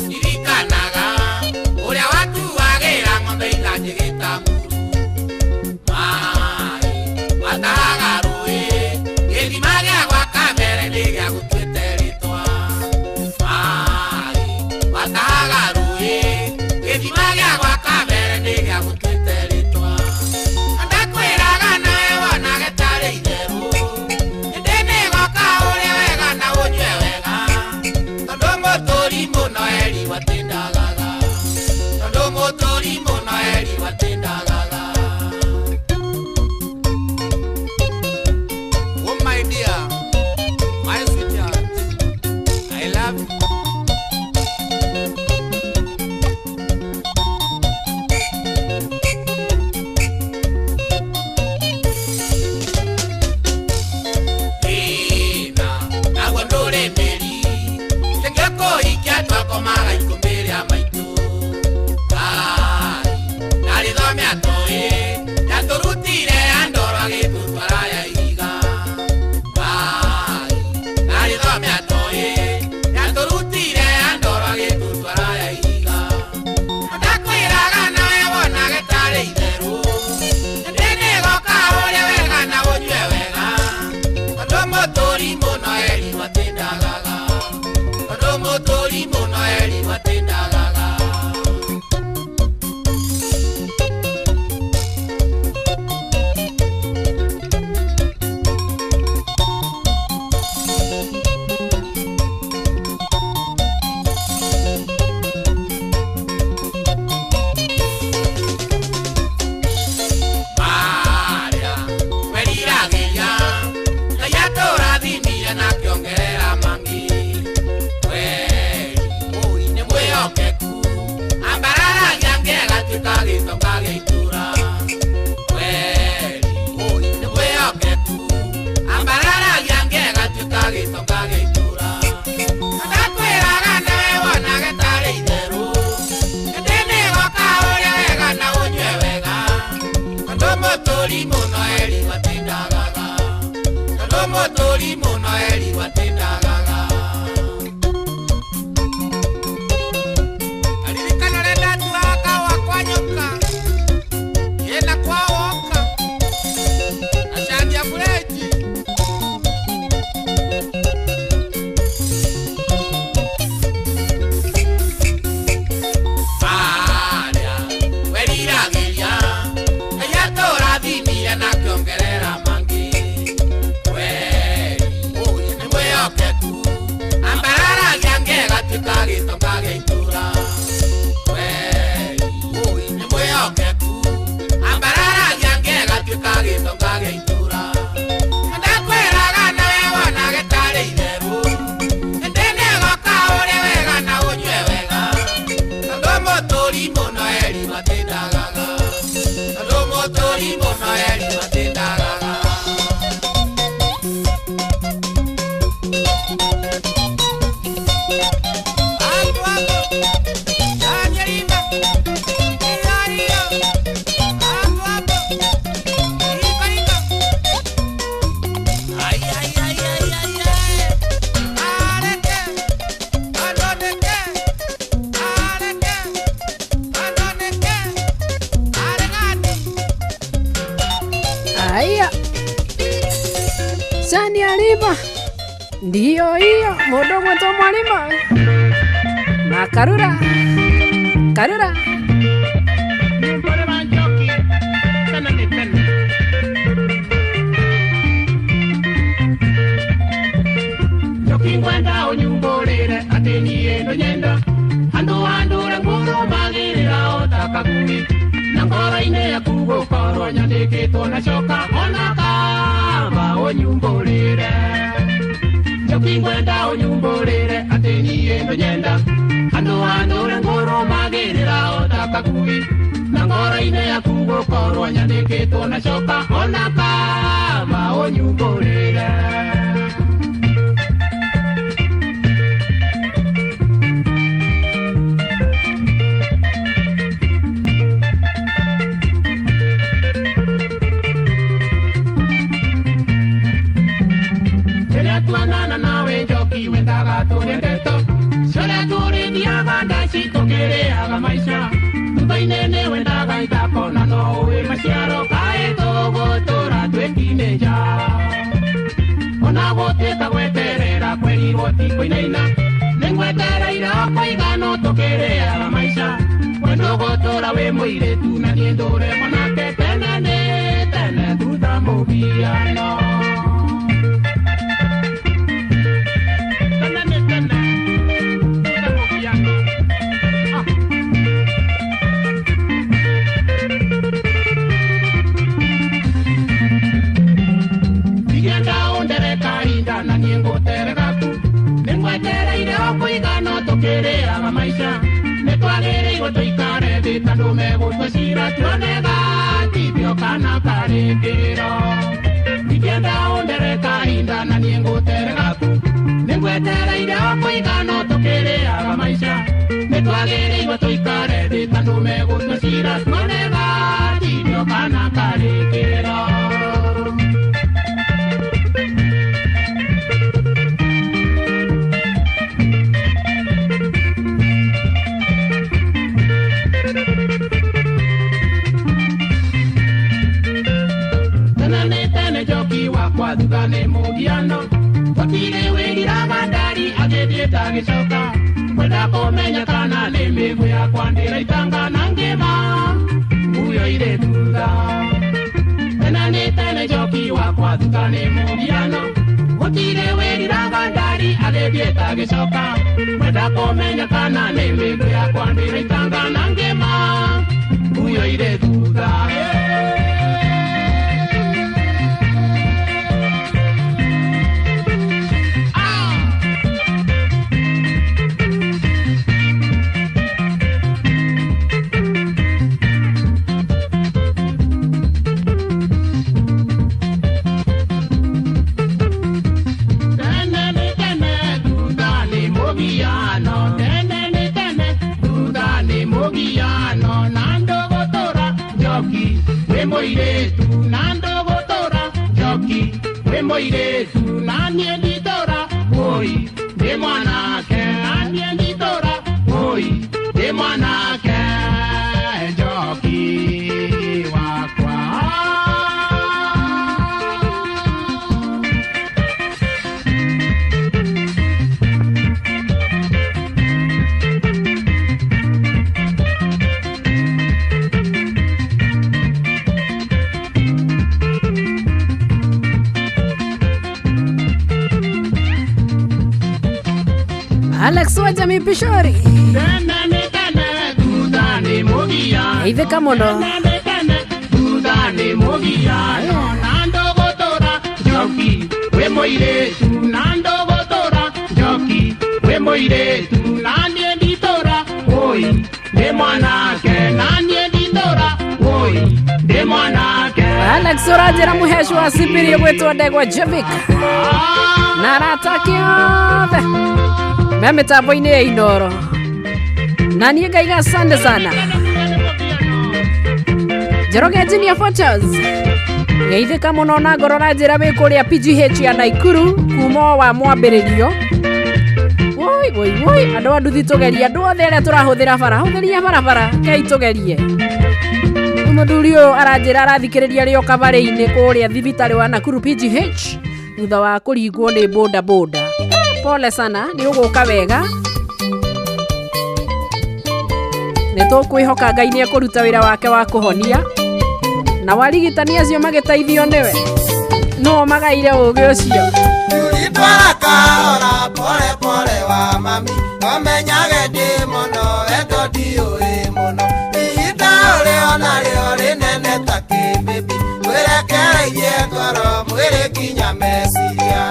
Ririkanaga ũrĩa watuagĩra ng'ombe itanjĩgĩta muru. Maĩ matahaga rũĩ, gĩthima gĩa gwa kabere nĩ gĩagũtuĩte rĩtwa. Maĩ matahaga rũĩ, gĩthima gĩa gwa kabere nĩ gĩagũtuĩte rĩtwa. Ndakwĩraga nawe wonage tarĩ itherũ, ĩndĩ nĩgoka ũrĩe wega na ũnyue wega. Tondũ mũtũri mũno eri watindagaga. Tondũ mũtũri mũno eri watindagaga. Oh my dear, my sweetheart, I love you. Thĩna naguo ndũrĩ mĩri, tũngĩkũhikia twakomaga ikũmbĩ rĩa maitũ. Ngai ndarĩthome atũĩ, nĩatũrutire andoro agĩtũtwara ya ihiga. Ngai ndarĩthome atũĩ, nĩatũrutire andoro agĩtũtwara ya ihiga. Ndakwĩraga nawe wonage tarĩ itherũ, ĩndĩ nĩgoka ũrĩe wega na ũnyue wega. Tondũ mũtũri mũno eri watindagaga. Tondũ mũtũri mũno eri watindagaga. Marĩa weriragĩria, Ngai atũrathimire na akĩongerera mangĩ. Kweri nĩ mwĩhokeku, ambararagia ngegatuĩka gĩtonga gĩa itũũra. Kweri nĩ mwĩhokeku, ambararagia ngegatuĩka gĩtonga gĩa itũũra. Ndakwĩraga nawe wonage tarĩ itherũ, ĩndĩ nĩgoka ũrĩe wega na ũnyue wega. Tondũ mũtũri mũno eri watindagaga. Tondũ mũtũri mũno eri watindagaga. Aririkana ũrĩa ndatuaga kahũa kwa nyoka, ĩna kwa woka, acangia burenji. Marĩa weriragĩria, Ngai atũrathimire na akĩongerera mangĩ. Kweri nĩ mwĩhokeku, ambararagia ngegatuĩka gĩtonga gĩa itũũra. Kweri nĩ mwĩhokeku, ambararagia ngegatuĩka gĩtonga gĩa itũũra. Ndakwĩraga nawe wonage tarĩ itherũ, ĩndĩ nĩgoka ũrĩe wega na ũnyue wega. Tondũ mũtũri mũno eri watindagaga. Tondũ mũtũri mũno eri watindagaga. Hapo hapo, Danielima, Ilario, hapo hapo, Ika ika. Ai ai ai ai ai ai. Areke, anoneke, areke, anoneke, aregani. Aya, Sani Alima, ndiyo hiyo mũndũ ũgwĩtwo Mwalima na Karura Karura. Njoki ngwenda ũnyumbũrĩre atĩ niĩ ndũnyenda, handũ handũre ngũrũmagĩrĩra o ta kagui, na ngoro-inĩ yaku gũkorwo nyandĩkĩtwo na coka ona kamba ũnyumbũrĩre. Njoki ngwenda ũnyumbũrĩre atĩ niĩ ndũnyenda, handũ handũre ngũrũmagĩrĩra o ta kagui, na ngoro-inĩ yaku Ngũkorwo nyandĩkĩtwo na coka ona kaba ũnyumbũrĩre. Rĩrĩa tuonana nawe njoki wendaga tũrĩe ndeto ciũrĩa tũrĩthiaga ndaci tũkĩrĩaga maica thutha-inĩ nĩ wendaga ithako na no ũĩ maciaro kaĩ tũgũtũra twĩ tinĩnja ona gũtuĩka gweterera kwerirwo ti kũinaina nĩ ngwetereire o kũigana tũkĩrĩaga maica we ndũgũtũra wĩ mũirĩtu na niĩ ndũre mwanake tene nĩ tene thutha mũgiano. Tũkĩrĩaga maica nĩ twagĩrĩirwo tũikare thĩ tondũ megũtua cira tuone gatithio kana karĩkĩro. Ingĩenda ũndere kahinda na niĩ ngũtere gaku nĩ ngwetereire o kũigana tũkĩrĩaga maica nĩ twagĩrĩirwo tũikare thĩ tondũ megũtua cira tuone gatithio kana karĩkĩro. Thutha nĩ mũgiano gũtirĩ wĩriraga ndari agĩthiĩte agĩcoka kwenda kũmenya kana nĩ mĩguĩ yakwa ndĩraitanga na ngĩma nguyo irĩ thutha. Tene nĩ tene njoki wakwa thutha nĩ mũgiano gũtirĩ wĩriraga ndari agĩthiĩte agĩcoka kwenda kũmenya kana nĩ mĩguĩ yakwa ndĩraitanga na ngĩma nguyo irĩ thutha. Alex wa Jamii Pishori. Itheka muno. Alex ũranjĩra mũheci wa Sibiria gwĩtwo Ndegwa Jevik na arata ake othe me mĩtambo-inĩ ya Inoro na niĩ ngaiga asante sana. Njoroge Engineer Photos geithĩka mũno na ngoro ũranjĩra wĩ kũrĩa PGH ya Naikuru kuma wa mwambĩrĩrio. Woi woi woi andũ a nduthi tũgerie, andũ othe arĩa tũrahũthĩra bara hũthĩria barabara kei tũgerie. Mũthuri ũyũ aranjĩra arathikĩrĩria rĩo kabarĩ-inĩ kũrĩa thibitarĩ wa Nakuru PGH thutha wa kũringwo nĩ boda boda. Pole sana, nĩ ũgũka wega. Nĩ tũkwĩhoka Ngai nĩ ekũruta wĩra wake wa kũhonia na warigitani acio magĩteithio nĩwe no magaire ũgĩ ũcio. Tulitwara kahora pole pole wa mami omenyage ndĩ mũno wendo ndiũĩ mũno ihinda ũrĩ ona rĩo rĩnene ta kĩmbĩbi mwĩrekereirie ngoro mwĩrĩ nginya meciria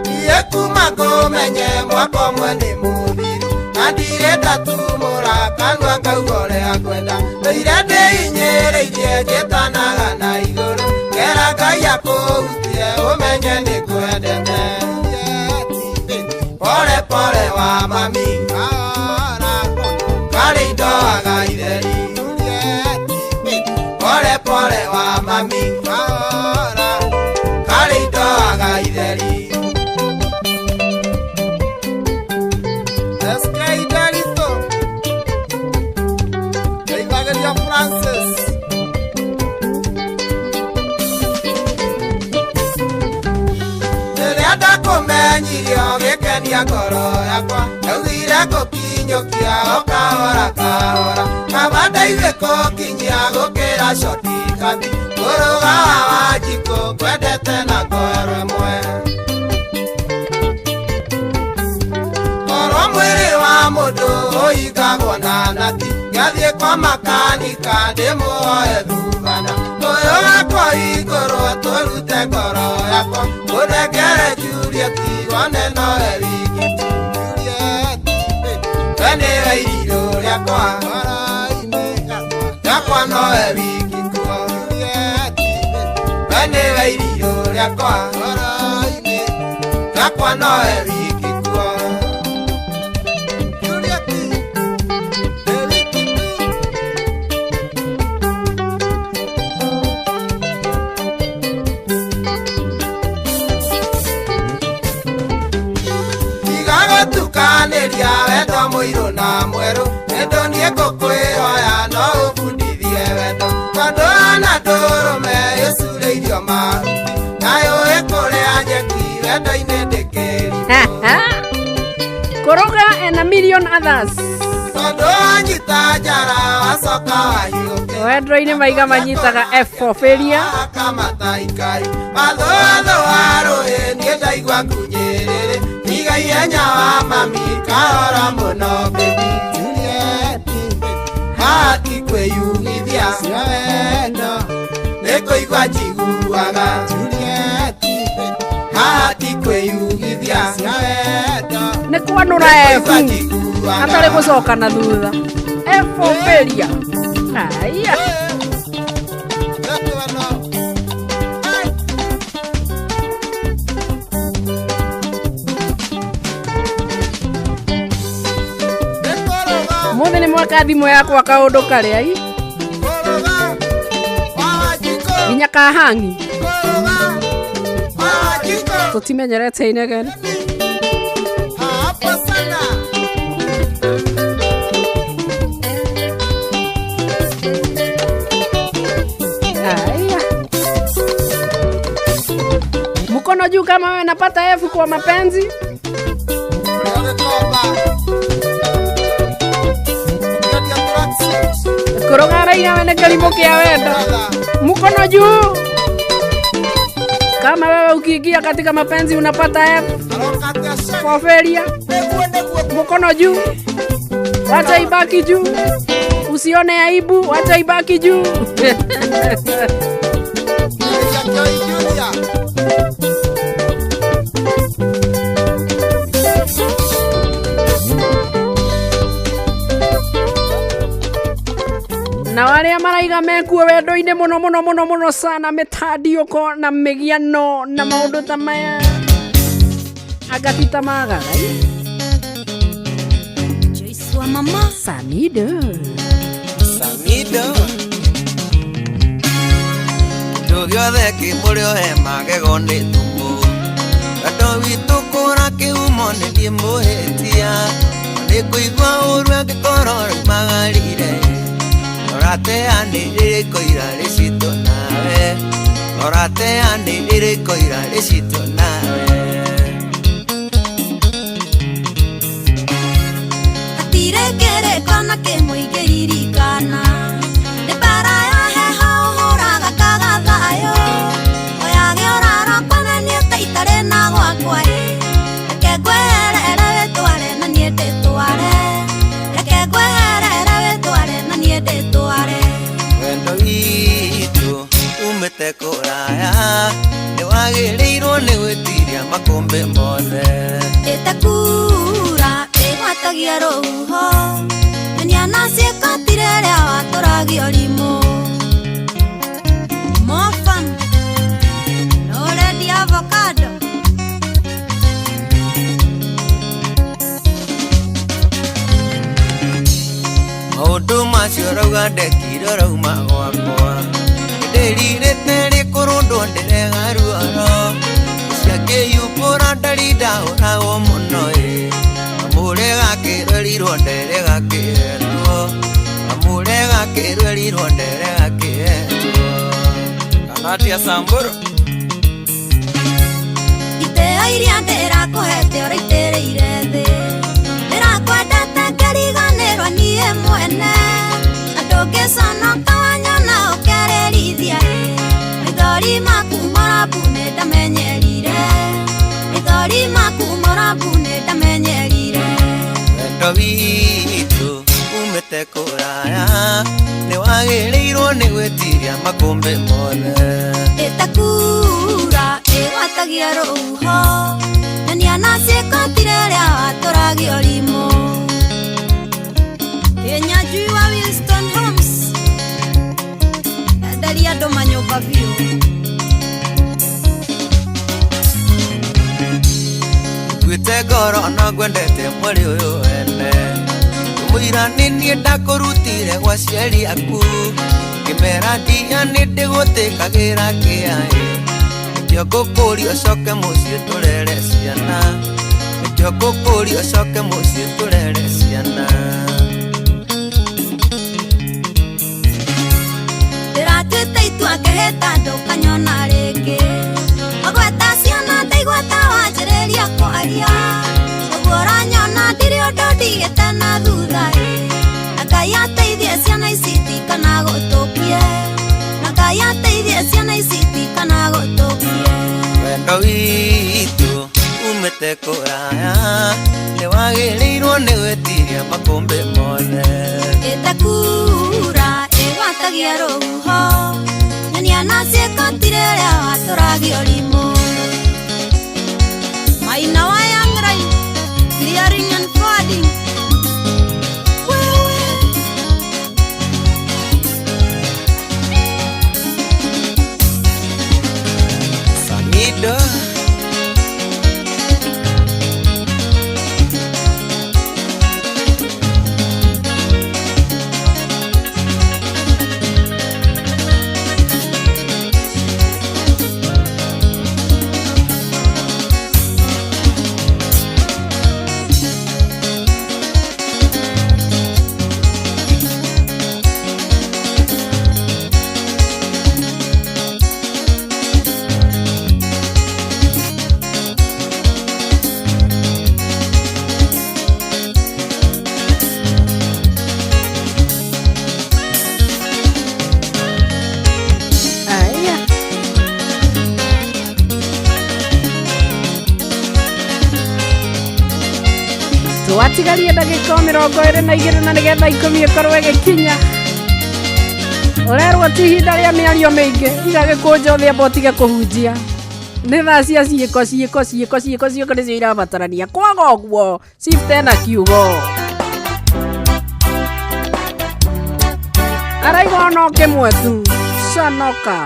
niĩ kuma ngũmenye mwaka ũmwe nĩ mũthiru na ndirĩ ndatumũra kanua ngauga wa mami karĩ ndoaga itheri pole pole wa mami karĩ ndoaga itheri SK Darito Ndeithagĩria Francis Rĩrĩa ndakũmenyirie ũgĩkenia ngoro yakwa ndaugire ngũkinyũkia o kahora kahora kaba ndaigue kũkinyia gũkĩra coti kabi kũrũga wa Wanjikũ ngwendete na ngoro ĩmwe korwo mwĩrĩ wa mũndũ ũhingagwo na nati ngathiĩ kwa makanika ndĩmuoe thubana ũyũ wakwa igũrũ tũrute ngoro yakwa ũnengere Juliet wone nowe wiki tu we nĩwe irirũ rĩakwa rĩakwa nowe wiki kuo we nĩwe irirũ rĩakwa rĩakwa nowe wiki kuo Tiga wendo mũirũ na mwerũ endo niĩ ngũkwĩhoya no ũbundithie wendo tondũ ona ndũrũme ĩcurĩirio mahuti nayo ĩkũrĩa nyeki wendo-inĩ ndĩkĩrimũ Koroga and a million others tondũ wanyita njara wacoka wahiũke wendo-inĩ maiga manyitaga F for failure akamataikari watho wa rũĩ niĩ ndaigua ngunyĩrĩrĩ tiga ihenya wa mami kahora mũno baby Juliet hati kwĩyugithia wendo nĩ kũigua njiguaga Juliet hati kwĩyugithia wendo nĩ kwanũra F hatarĩ gũcoka na thutha F for failure aya Mũthĩ nĩ mwaka thimũ yakwa kaũndũ karĩa i nginya kahangi tũtimenyerete inegene Aya. Mkono juu kama wewe napata F kwa mapenzi. Koroga raiga wene karibu kia wendo. Mkono juu kama wewe ukiingia katika mapenzi unapata F for failure. Mkono juu, wacha ibaki juu, usione aibu, wacha ibaki juu. Na arĩa maraiga mekuo wendo-inĩ mũno mũno mũno mũno sana mĩtandiũko na mĩgiano na maũndũ ta maya anga ti ta magaga Joyce wa mama Samido Samido Kĩndũ gĩothe kĩ mũrĩo he magego nĩ thumu Wendo witũ kũra kĩhumo nĩ niĩ mũhĩtia Nĩ kũigua ũru angĩkorwo rĩumagarire Orateanĩrĩrĩko irarĩcitwo nawe Orateanĩrĩrĩko irarĩcitwo nawe Hatirĩ kĩrĩko na kĩmũingĩririkana Nĩ mbara ya heho ũhũraga kaga thayũ Oyage ũrara kwana niĩ ta itarĩ na gwakwa ĩ Reke ngweherere wĩtware na niĩ ndĩtware Reke ngweherere wĩtware na niĩ ndĩtware Wendo witũ umĩte kũraya Nĩ wagĩrĩirwo nĩ gwĩtiria makũmbĩ mothe Ĩtakura ĩgwatagia rũhuho Nyonia na ciĩko ti rĩrĩa watũragia ũrimũ Mofan no ũrendia avocado macio ũrauga ndekire ũrauma gwakwa ndĩrirĩte rĩkũrũndwo ndĩrega ruoro ciakĩyumbũra ndari ndahũragwo mũno ĩ amũre gakĩrwerirwo ndere gakĩhetwo amũre gakĩrwerirwo ndere gakĩhetwo kanatia Samburu Itĩo iria ndĩrakũhete ũraitĩrĩire thĩ ndĩrakwendete ngĩriganĩrwo niĩ mwene na ndũngĩconoka wanyona ũkerĩrithia ĩ maithori maku mũrambu nĩndamenyerire maithori maku mũrambu nĩndamenyerire wendo witũ umĩte kũraya nĩwagĩrĩirwo nĩ gwĩtiria makũmbĩ mothe ĩtakura ĩgwatagia rũhuho nyonia na ciĩko tirĩrĩa watũragia ũrimũ Kĩnyanjui wa Winston Homes enderia andũ manyũmba biũ Nguĩte ngoro no ngwendete mweri ũyũ wene mũira nĩ niĩ ndakũrutire gwa aciari aku ngĩmera ndia nĩ ndĩgũtĩkagĩra kĩaĩ nĩkĩo ngũkũria ũcoke mũciĩ tũrere ciana nĩkĩo ngũkũria ũcoke mũciĩ tũrere ciana Ndĩratuĩte itua ngĩhĩta ndũkanyona rĩngĩ Wagweta ciana ndaigua ta wanjĩrĩria kwaria ũguo ũranyona ndirĩ ũndũ ndigĩte na thutha ĩ na Ngai ateithie ciana ici itikanagũtũkie na Ngai ateithie ciana ici itikanagũtũkie wendo witũ umĩte kũraya nĩwagĩrĩirwo nĩ gwĩtiria makũmbĩ mothe ĩtakura ĩgwatagia rũhuho nyonia na ciĩko tirĩrĩa watũragia ũrimũ Maina wa Young Rai clearing and forwarding wewe Samido Aya. Twatigarie ndagĩka 22 na nĩgetha 10 ĩkorwo ĩgĩkinya ũrerwo ti ihinda rĩa mĩario mĩingĩ iga gĩkũnjo thĩ amba ũtige kũhunjia nĩ thaa cia ciĩko ciĩko ciĩko ciĩko ciĩko nĩcio irabatarania kwaga ũguo shift ena kiugo araiga ono kĩmwe tu conoka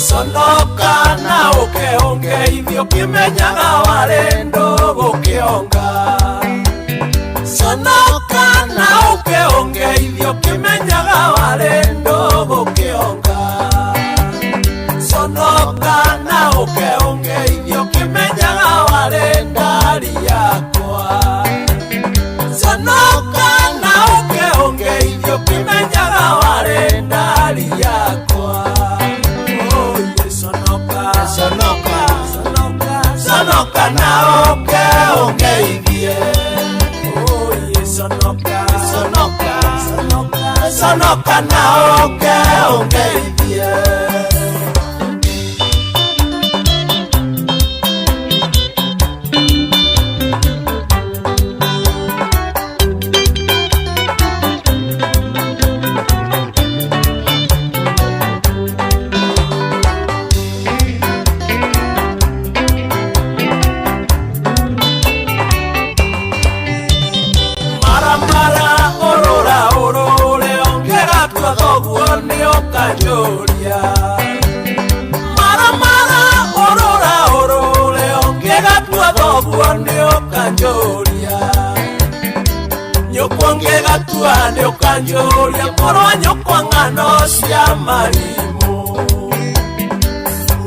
Sonoka na ũkeongeithio kĩmenyaga warĩ ndũgũkĩonga Sonoka na ũkeongeithio kĩmenyaga warĩ ndũgũkĩonga Sonoka na ũkeongeithio kĩmenyaga warĩ ndari yakwa Sonoka na ũkeongeithio kĩmenyaga warĩ ndari yakwa Sonoka, sonoka, sonoka na oke ongeithie. Oye, sonoka, sonoka, sonoka, sonoka na oke ongeithie. ũguo nĩ ũkanjũria nyũkwa ngĩgatua nĩ ũkanjũria mũrũ wa nyũkwa ng'ano cia marimũ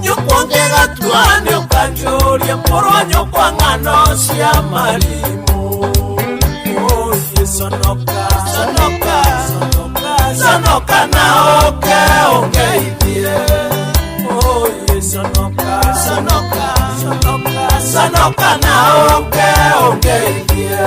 nyũkwa ngĩgatua nĩ ũkanjũria mũrũ wa nyũkwa ng'ano cia marimũ oye sonoka sonoka sonoka sonoka na oke ũngeithie oye sonoka sonoka sonoka sonoka na oke ũngeithie.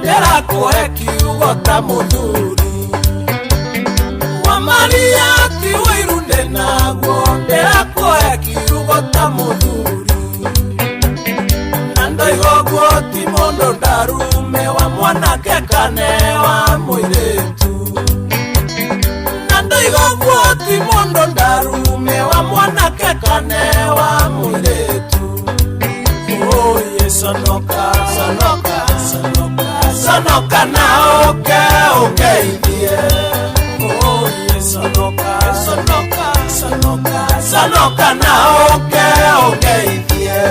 Ndĩrakũhe kiugo ta mũthuri wa Maria ti ũiru ndĩ naguo ndĩrakũhe kiugo ta mũthuri na ndoiga ũguo ti mũndũ ndarume wa mwanake kane wa mũirĩtu na ndoiga ũguo ti mũndũ ndarume wa mwanake kane wa mũirĩtu oye sonoka sonoka sonoka sonoka na oke ũngeithie oye sonoka sonoka sonoka sonoka na oke ũngeithie.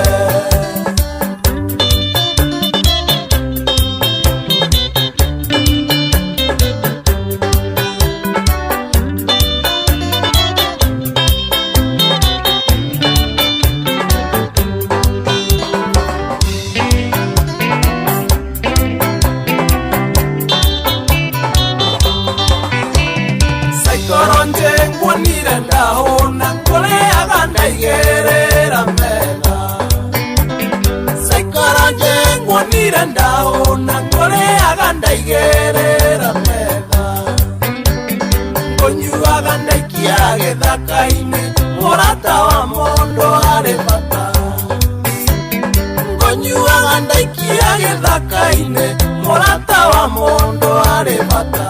Ndaona ngũrĩaga ndaigĩrĩra metha ngũnyuaga ndaikia gĩthaka-inĩ mũrata wa mũndũ arĩ bata ngũnyuaga ndaikia gĩthaka-inĩ mũrata wa mũndũ arĩ bata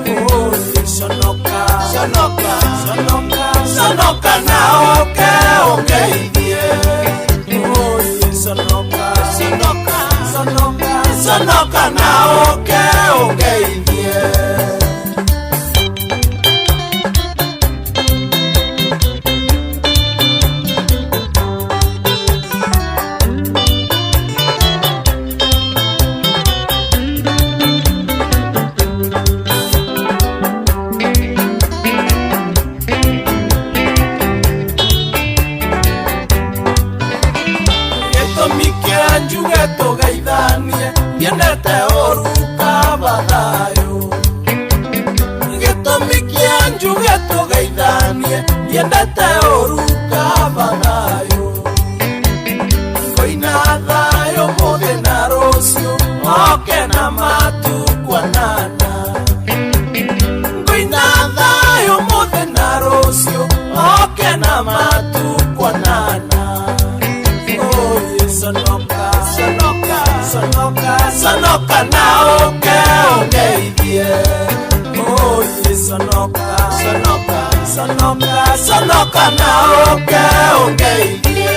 oye conoka conoka conoka conoka na ũke ũngeithie oye conoka sonoka sonoka sonoka na oke ũngeithie. Gĩtũmi kĩa njuge tũgeithanie ndiendete ũru kaba thayũ gĩtũmi kĩa njuge tũgeithanie ndiendete ũru kaba thayũ ngũina thayũ mũthĩ na rũciũ oke na matukwanana ngũina thayũ mũthĩ na rũciũ oke na matukwanana oye sonoka sonoka sonoka sonoka na oke ũngeithie oye sonoka sonoka sonoka sonoka na oke ũngeithie.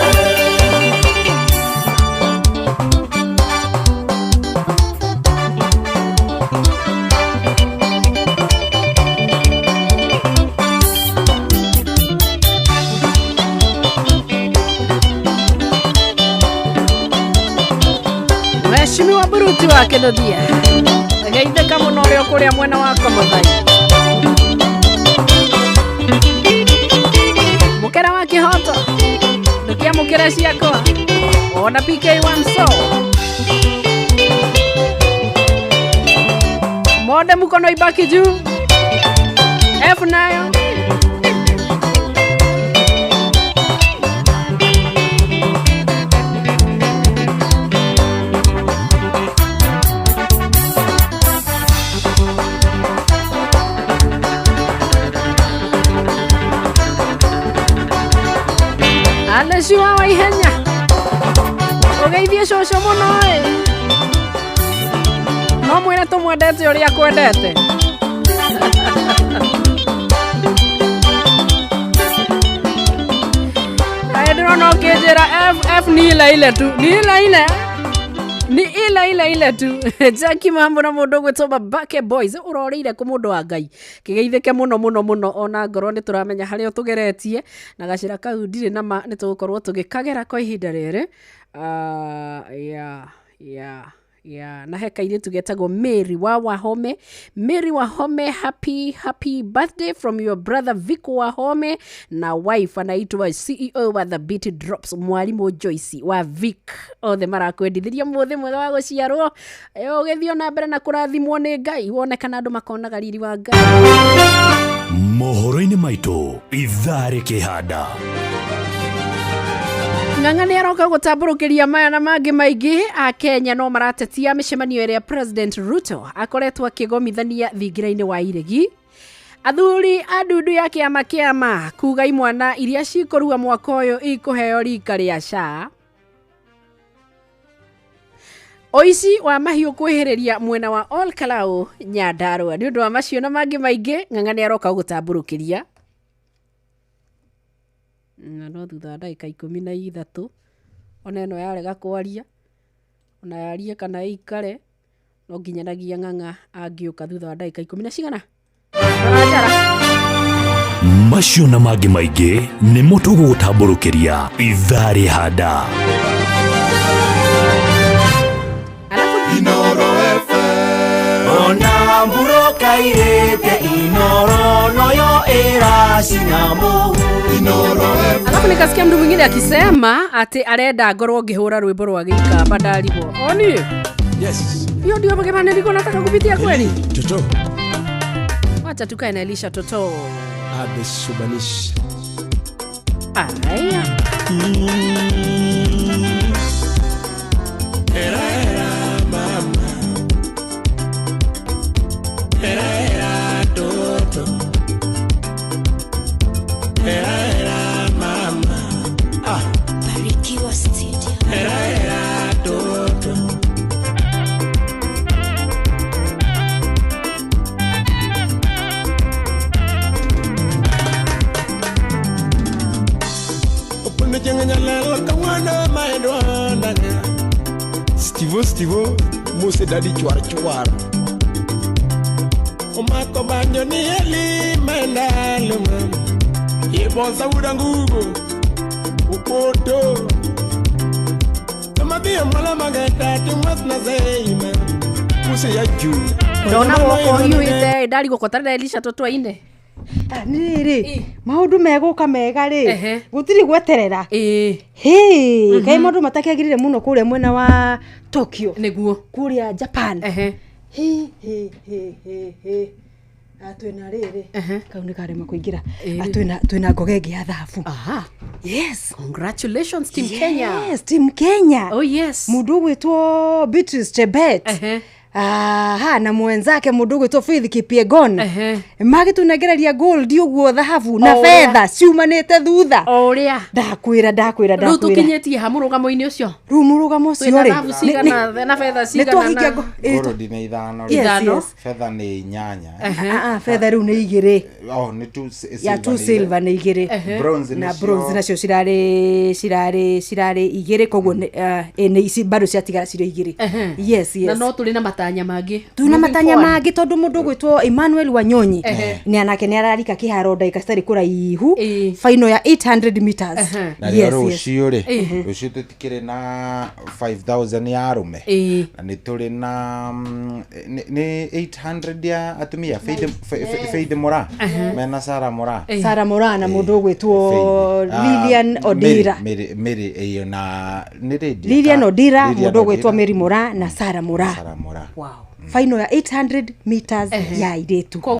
Mheshimiwa Buruti wa Kĩnuthia geithĩka mũno ũrĩa ũkũrĩa mwena wa Komothai mũkera wa kĩhoto ndũkĩamũkĩra ciakwa ona PK1 so monde mukono ibaki juu F nayo Aneciwa wa ihenya ũgeithie cũcũ mũno ĩ no Mwĩre tũmwendete ũrĩa akwendete. Aya ndĩrona ũkĩnjĩra F, F ni ile ile tu, ni ile ile, ni ile ile ile tu. Jackie Mambo na mũndũ ũgwĩtwo Babake Boys, ũrorĩire kũ mũndũ wa Ngai? Kĩgeithĩke mũno mũno mũno, ona ngorwo nĩ tũramenya harĩa ũtũgeretie na gacĩra kau ndirĩ nama nĩ tũgũkorwo tũgĩkagera kwa ihinda rĩrĩ. Yeah. Na he kairĩtu getagwo Mary wa Wahome. Mary Wahome, happy happy birthday from your brother Vic Wahome na wife anaitwa CEO wa The Beat Drops, mwarimũ Joyce wa Vic. Othe marakwendithĩria mũthĩ mwega wa gũciarwo. Ũgĩthiĩ ona mbere na kũrathimwo nĩ Ngai, wonekana andũ makonaga riri wa Ngai. Mohoro-inĩ maitũ ithaa rĩkĩhanda. Ng'ang'a nĩ aroka gũtambũrũkĩria maya na mangĩ maingĩ. Akenya no maratetia mĩcemanio ĩrĩa President Ruto akoretwo akĩgomithania thingira-inĩ wa iregi. Athuri a ndundu ya kĩama kĩama kuga imwana iria cikũrua mwaka ũyũ ikũheo rika rĩa SHA. Ũici wa mahiũ kwĩhĩrĩria mwena wa Ol Kalou Nyandarua. Nĩ ũndũ wa macio na mangĩ maingĩ, Ng'ang'a nĩ aroka gũtambũrũkĩria. Na no thutha wa ndagĩka 13 ona ĩno yarega kwaria, ona yarie kana ĩikare, no nginyanagia Ng'ang'a angĩũka thutha wa ndagĩka 10 na cigana. Macio na mangĩ maingĩ nĩmo tũgũgũtambũrũkĩria ithaa rĩhanda. Inoro FM. Ona mburoka irĩte Inoro noyo ĩracina mũhu. Inoro FM. Alafu nikasikia mtu mwingine akisema ati arenda ngorwo ngĩhũra rwĩmbo rwa gĩikamba ndarigwo. Oni? Yes. Hiyo ndio mgema nilikuwa nataka kupitia kweli. Toto. Wacha tukae na Elisha Toto. Abesubanish. Aya. Era era mama. Era era toto. Era era mama. Ah. Barikiwa Studio. Era era toto. Stivo Stivo Mose Daddy chwar chwar. Omako banjo ni eli mandalo mama. Ibonsa udangugo ukoto. Tamabia mala mageta tumas na zeima. Mose ya juu. Ndona woko hiuite ndarigwo kotarera Elisha Toto aine. Nĩ rĩ maũndũ megũka mega rĩ gũtirĩ gweterera. Hĩ kaĩ maũndũ matakĩagĩrĩire mũno kũrĩa mwena wa Tokyo nĩguo kũrĩa Japan. Hĩ hĩ hĩ hĩ hĩ twĩna rĩrĩ kau nĩ karema kũingĩra. Twĩna ngoge ĩngĩ ya thahabu. Yes. Congratulations Team Kenya. Yes, Team Kenya. Oh yes. Mũndũ ũgwĩtwo Beatrice Chebet. Aha, na mwenzake mũndũ ũgwĩtwo Faith Kipyegon. Magĩtũnengereria gold ũguo thahabu na fedha ciumanĩte thutha. O ũrĩa. Ndakwĩra ndakwĩra Rĩu ndakwĩra. tũkinyĩtie ha mũrũgamo-inĩ ũcio? Rĩu mũrũgamo ũcio Twĩna rĩ. thahabu cigana na fedha cigana na Gold nĩ 5. Yes, yes. Fedha nĩ 8. Ah, fedha rĩu nĩ 2. Oh, nĩ 2 Ya 2 silver nĩ 2. Bronze na bronze nacio cirarĩ 2 koguo nĩ ici bado ciatigara cirĩ 2. Yes, yes. Na no tũrĩ na matanya mangĩ. Tuna matanya mangĩ tondũ mũndũ ũgwĩtwo Emmanuel Wanyonyi nĩ anake nĩ ararika kĩharo ndagĩka citarĩ kũraihu final ya 800 meters. Na rĩo rũciũ rĩ, rũciũ tũtikĩrĩ na 5000 ya arũme na nĩ tũrĩ na nĩ 800 ya atumia. Faith Mora mena Sarah Mora. Sarah Mora na mũndũ ũgwĩtwo Lilian Odira. Mary ĩyo na nĩ Lydia. Lilian Odira, mũndũ ũgwĩtwo Mary Mora na Sarah Mora. Sarah Mora. Wow. Final ya 800 meters ya airĩtu.